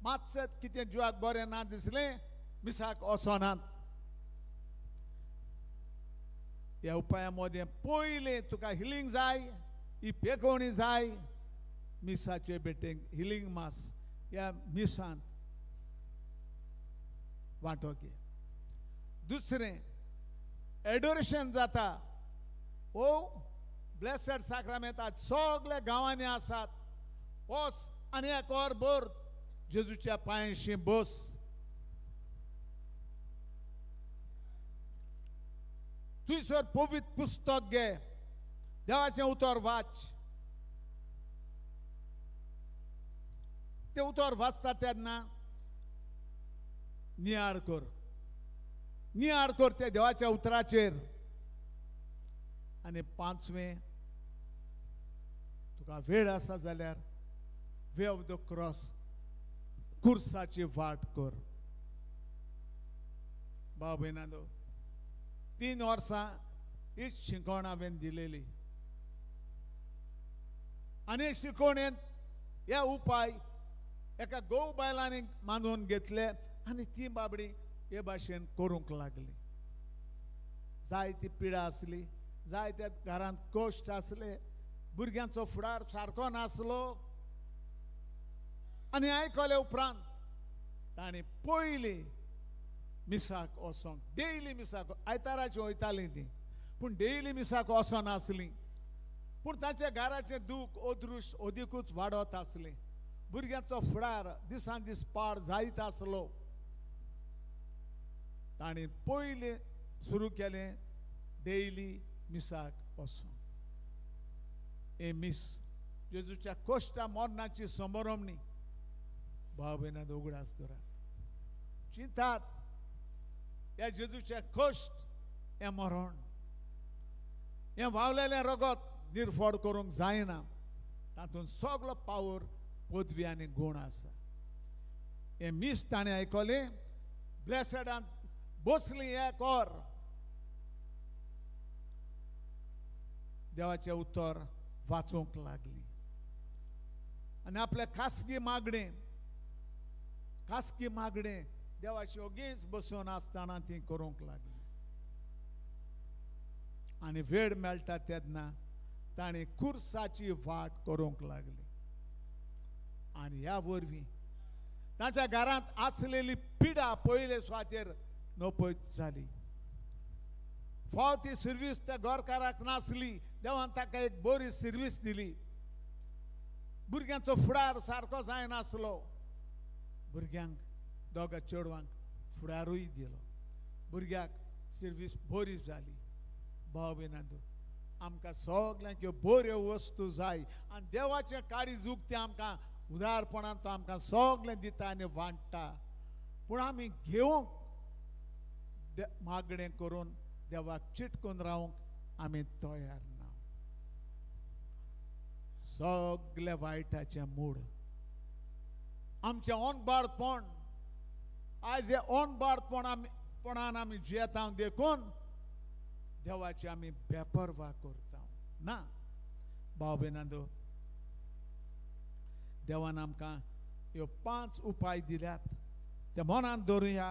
मातशें कितें जिवाक बरें ना दिसलें मिसाक वचनात. ह्या उपाया मदें पयलें तुका हिलींग जाय, ही पेकोवणी जाय, मिसाचे भेटेक हिलींग मास ह्या मिसान वांटो घे. दुसरें एडोरेशन जाता. ओ ब्लेसड साक्रामेंत आज सगल्या गांवांनी आसात. वच आनी एक वर भर जेजूच्या पांयांशी बस. थंयसर पवित्र पुस्तक घे, देवाचें उतर वाच. तें उतर वाचता तेन्ना नियाळ कर, नियाळ कर त्या देवाच्या उतराचेर. आनी पांचवें, तुका वेळ आसा जाल्यार वे ऑफ the cross, कुर्साची वाट कर. भाव भयणांनो, 3 वर्सां हीच शिकवण हांवें दिलेली आनी शिकवणेंत हे उपाय एका गोव बायलांनी मानून घेतले आनी ती बाबडी हे भाशेन करूंक लागली. जायती पिडा आसली, जायत्या घरांत कश्ट आसले, भुरग्यांचो फुडार सारको नासलो. आनी आयकले उपरांत तांणी पयलीं मिसाक वचोंक, डेली मिसाक, आयताराची वयतालीं ती, पूण डेली मिसाक वचनासलीं. पूण तांच्या घराचें दूख अदृश्ट अदिकूच वाडत आसलें. भुरग्यांचो फुडार दिसान दीस पाड जायत आसलो. तांणी पयलें सुरू केलें डेली मिसाक वचोंक. हे मीस जेजूच्या कश्टा मरणाची समरमणी. भाव भयणां उगडास दवरात, चिंतात ह्या जेजूचें कश्ट, हें मरण, हें व्हांवलेलें रगत निर्फोड करूंक जायना. तातूंत सगलो पावर, पदवी आनी गूण आसा. हें मीस ताणें आयकलें, ब्लेसडांत बसली एक वर, देवाचें उतर वाचूंक लागली आनी आपलें खासगी मागणें, खासगी मागणें देवाशी ओगीच बसून आसतना ती करूंक लागली. आनी वेळ मेळटा तेन्ना ताणें कुर्साची वाट करूंक लागली. आनी ह्या वरवीं तांच्या घरांत आसलेली पिडा पयले सुवातेर नपयत जाली. फाव ती सर्वीस त्या गोरकाराक नासली, देवान ताका एक बरी सर्वीस दिली. भुरग्यांचो फुडार सारको जायनासलो, भुरग्यांक दोगा चेडवांक फुडारूय दिलो, भुरग्याक सर्वीस बरी जाली. भाव भयणांनो, आमकां सगल्यांक ह्यो बऱ्यो वस्तू जाय आनी देवाचें काळीज उक्तें आमकां उदारपणान तो आमकां सगलें दिता आनी वांट्टा. पूण आमी घेवंक मागणें करून देवाक चिटकून रावंक आमी तयार ना. सगळे वायटाचें मूळ आमचें अनबाडपण. आयज हें अनबाडपण आमी पणान आमी जियेता देखून देवाची आमी बेपर्वा करता ना. भाव भयणांनो, देवान आमकां ह्यो 5 उपाय दिल्यात, ते मनांत दवरुया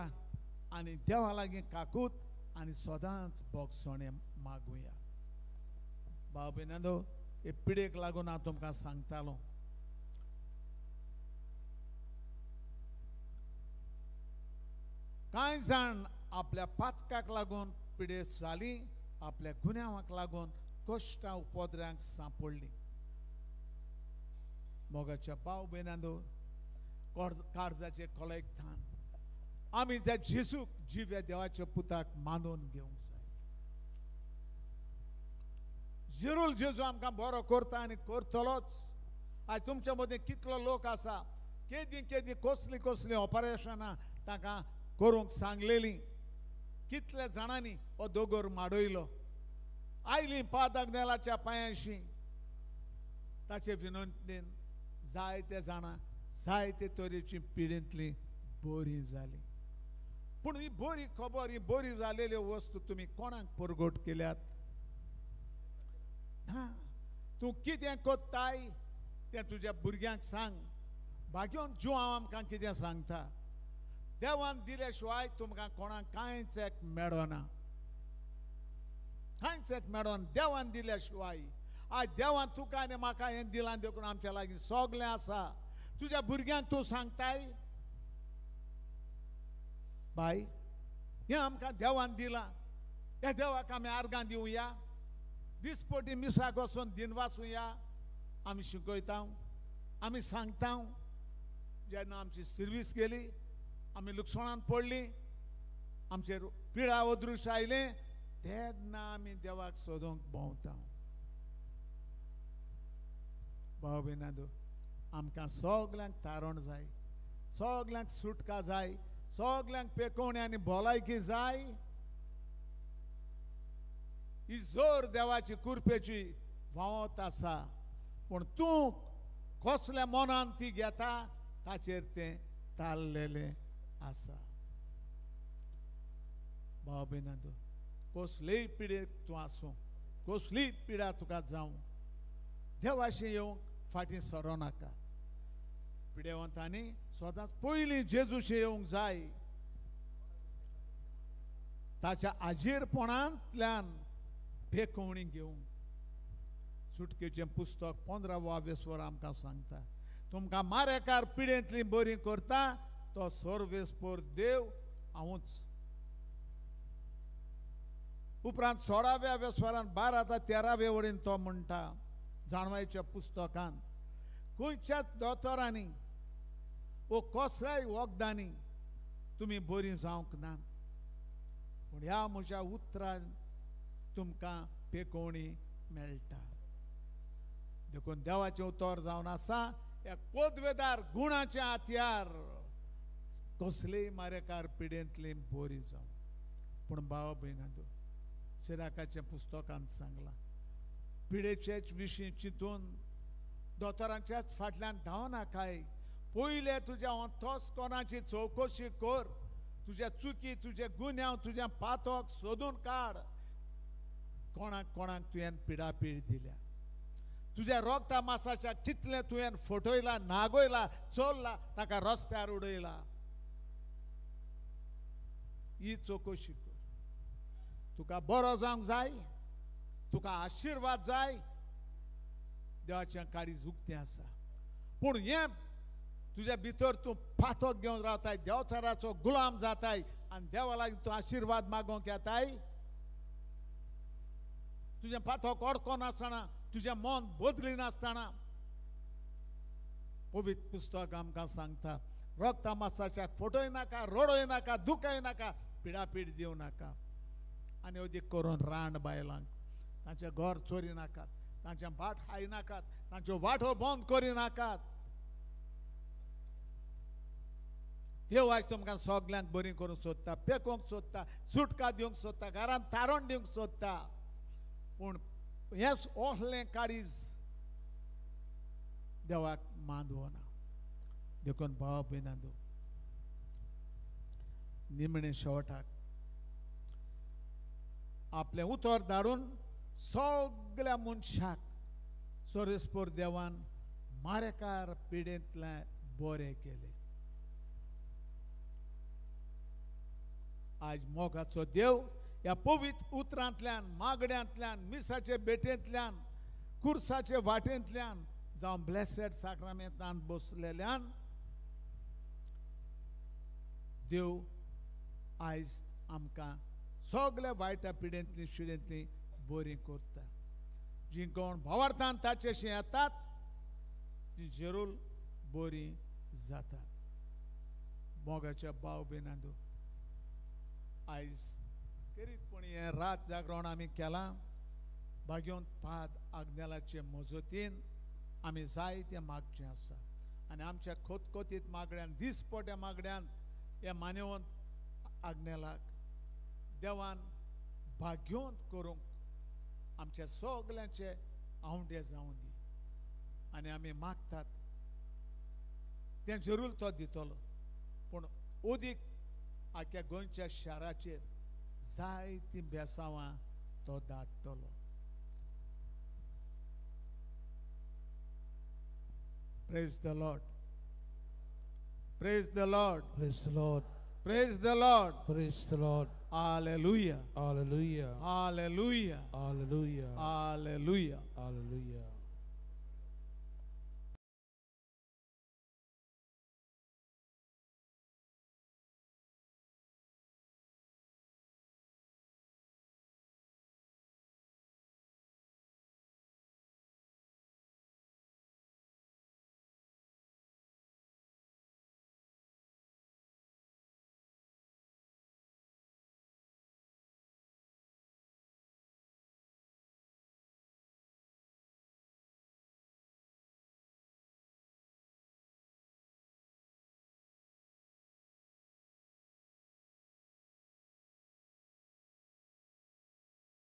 आनी देवा लागीं काकूत आनी सदांच भोगसणें मागुया. भाव भयणांनो, हे पिडेक लागून हांव तुमकां सांगतालो, कांय जाण आपल्या पातकाक लागून पिडेस्त जाली, आपल्या गुन्यांवाक लागून कश्टां उपद्र्यांक सांपडली. मोगाच्या भाव भयणांनो, काळजाचें कलेक्थान आमी त्या जेजूक जिव्या देवाच्या पुताक मानून घेवंक जाय. जेरूल जेजू आमकां बरो करता आनी करतलोच. आयज तुमच्या मदीं कितलो लोक आसा, केदी केदी कसलीं कसलीं ऑपरेशनां तांकां करूंक सांगलेलीं, कितल्या जाणांनी हो दोगोर माडयलो. आयलीं पादाग्नेलाच्या पांयांशी, ताचे विनंतीन जायते जाणां जायते तरेची पिडेंतली बरी जाली. पूण ही बरी खबर, ही बरी जालेल्यो वस्तू तुमी कोणाक परगट केल्यात? ना. तूं कितें कोत्ताय तें तुज्या भुरग्यांक सांग. भाग्योन जुवांव आमकां कितें सांगता, देवान दिल्या शिवाय तुमकां कोणाक कांयच एक मेळना, कांयच एक मेळना देवान दिल्या शिवाय. आयज देवान तुका आनी म्हाका हें दिलां देखून आमच्या लागीं सगळें आसा. तुज्या भुरग्यांक तूं सांगताय बाय हें आमकां देवान दिलां, ह्या देवाक आमी आर्गां दिवया, दिसपटी मिसाक वचून दिनवासुया. आमी शिकयता, आमी सांगता. जेन्ना आमची सर्वीस गेली, आमी लुकसाणान पडली, आमचेर पिडा अदृश्य आयलें, तेन्ना आमी देवाक सोदूंक भोंवता. भाव भयणांनो, आमकां सगल्यांक तारण जाय, सगल्यांक सुटका जाय, सगल्यांक पेकोवणी आनी भलायकी जाय. ही जोर देवाची कुरपेची व्हांवत आसा, पूण तूं कसल्या मनान ती घेता ताचेर तें ताल्लेलें आसा. भाव भयणांनो, कसलीय पिडेक तूं आसूं, कसलीय पिडा तुका जावं, देवाशी येवंक फाटीं सरो नाका. पिडेवंतांनी सदांच पयलीं जेजूशी येवंक जाय. ताच्या आजीरपणांतल्यान पेकोवणी घेवंक. सुटकेचें पुस्तक 15 वेसवर आमकां सांगता, तुमकां मारेकार पिडेंतली बरी करता तो सर्वेस्पर देव हांवूच. उपरांत 16व्या वेसवरान 12 ते 13व्या वडीन तो म्हणटा जाणवायच्या पुस्तकान, खंयच्याच दोतोरांनी वो कसल्याय वखदांनी तुमी बरी जावंक ना, पूण ह्या म्हज्या उतरान तुमकां पेकोवणी मेळटा. देखून देवाचें उतर जावन आसा ह्या पदवेदार गुणाचें हत्यार, कसलेय मारेकार पिडेंतली बरी जावं. पूण भावा भयणांनो, सिराकाच्या पुस्तकांत सांगलां, पिडेचेच विशीं चिंतून दोतोरांच्याच फाटल्यान धांवनाकाय. पयले तुज्या अंतस्करणाची चवकशी कर, तुज्या चुकी, तुजे गुन्यांव, तुज्या पातक सोदून काड. कोणाक कोणाक तुवें पिडापीड दिल्या, तुज्या रोगता मासाच्या कितलें तुवें फटयला, नागयला, चोरला, ताका रस्त्यार उडयला. ही चवकशी कर. तुका बरो जावंक जाय, तुका आशिर्वाद जाय, देवाचें काळीज उक्तें आसा. पूण हें तुज्या भितर तूं पातक घेवन रावताय, देवचाराचो गुलाम जाताय आनी देवा लागीं तूं आशिर्वाद मागोवंक येताय. तुजें पातक अडकनासतना, तुजें मन बदली नासतना पवित्र पुस्तक आमकां सांगता, रगता मासाच्या फटोय नाका, रडोय नाका, दुखय नाका, पिडापीड दिवं नाका. आनी अदीक करून रांड बायलांक तांचें घर चोरी नाकात, तांचें भाट खाय नाकात, तांच्यो वांटो बंद करी नाकात. देव आयज तुमकां सगल्यांक बरी करूंक सोदता, पेकोवंक सोदता, सुटका दिवंक सोदता, घरांत तारण दिवंक सोदता. पूण हें असलें काळीज देवाक मानवना. देखून भावा भयणांनो, निमणे शेवटाक आपलें उतर धाडून सगल्या मनशाक सर्वेस्पर देवान मारेकार पिडेंतलें बरें केलें. आयज मोगाचो देव ह्या पवित्र उतरांतल्यान, मागण्यांतल्यान, मिसाचे भेटेंतल्यान, कुर्साचे वाटेंतल्यान, जावं ब्लेसेड साक्रामेंतान बसलेल्यान देव आयज आमकां सगल्या वायटा पिडेंतली शिडेंतली बरी करता. जी कोण भावार्थान ताचेशी येतात ती जरूर बरी जातात. मोगाच्या भाव भयणांनो, आयज करीतपणी हें रात जागरण आमी केलां. भाग्योन पाद आग्नेलाचे मजतीन आमी जायतें मागचें आसा आनी आमच्या खोतखोतीत मागण्यान, दिसपट्या मागण्यान ह्या मानेवंत आग्नेलाक देवान भाग्योंत करूंक आमच्या सगल्यांचे आंवडे जावं दी. आनी आमी मागतात तें जरूर तो दितलो, पूण अदीक आख्या गोंयच्या शाराचेर जायतीं बेसांवां तो धाडटलो. Praise the Lord. Praise the Lord.
Praise the Lord.
Praise the Lord.
Praise the Lord.
Hallelujah.
Hallelujah.
Hallelujah.
Hallelujah.
Hallelujah.
Hallelujah.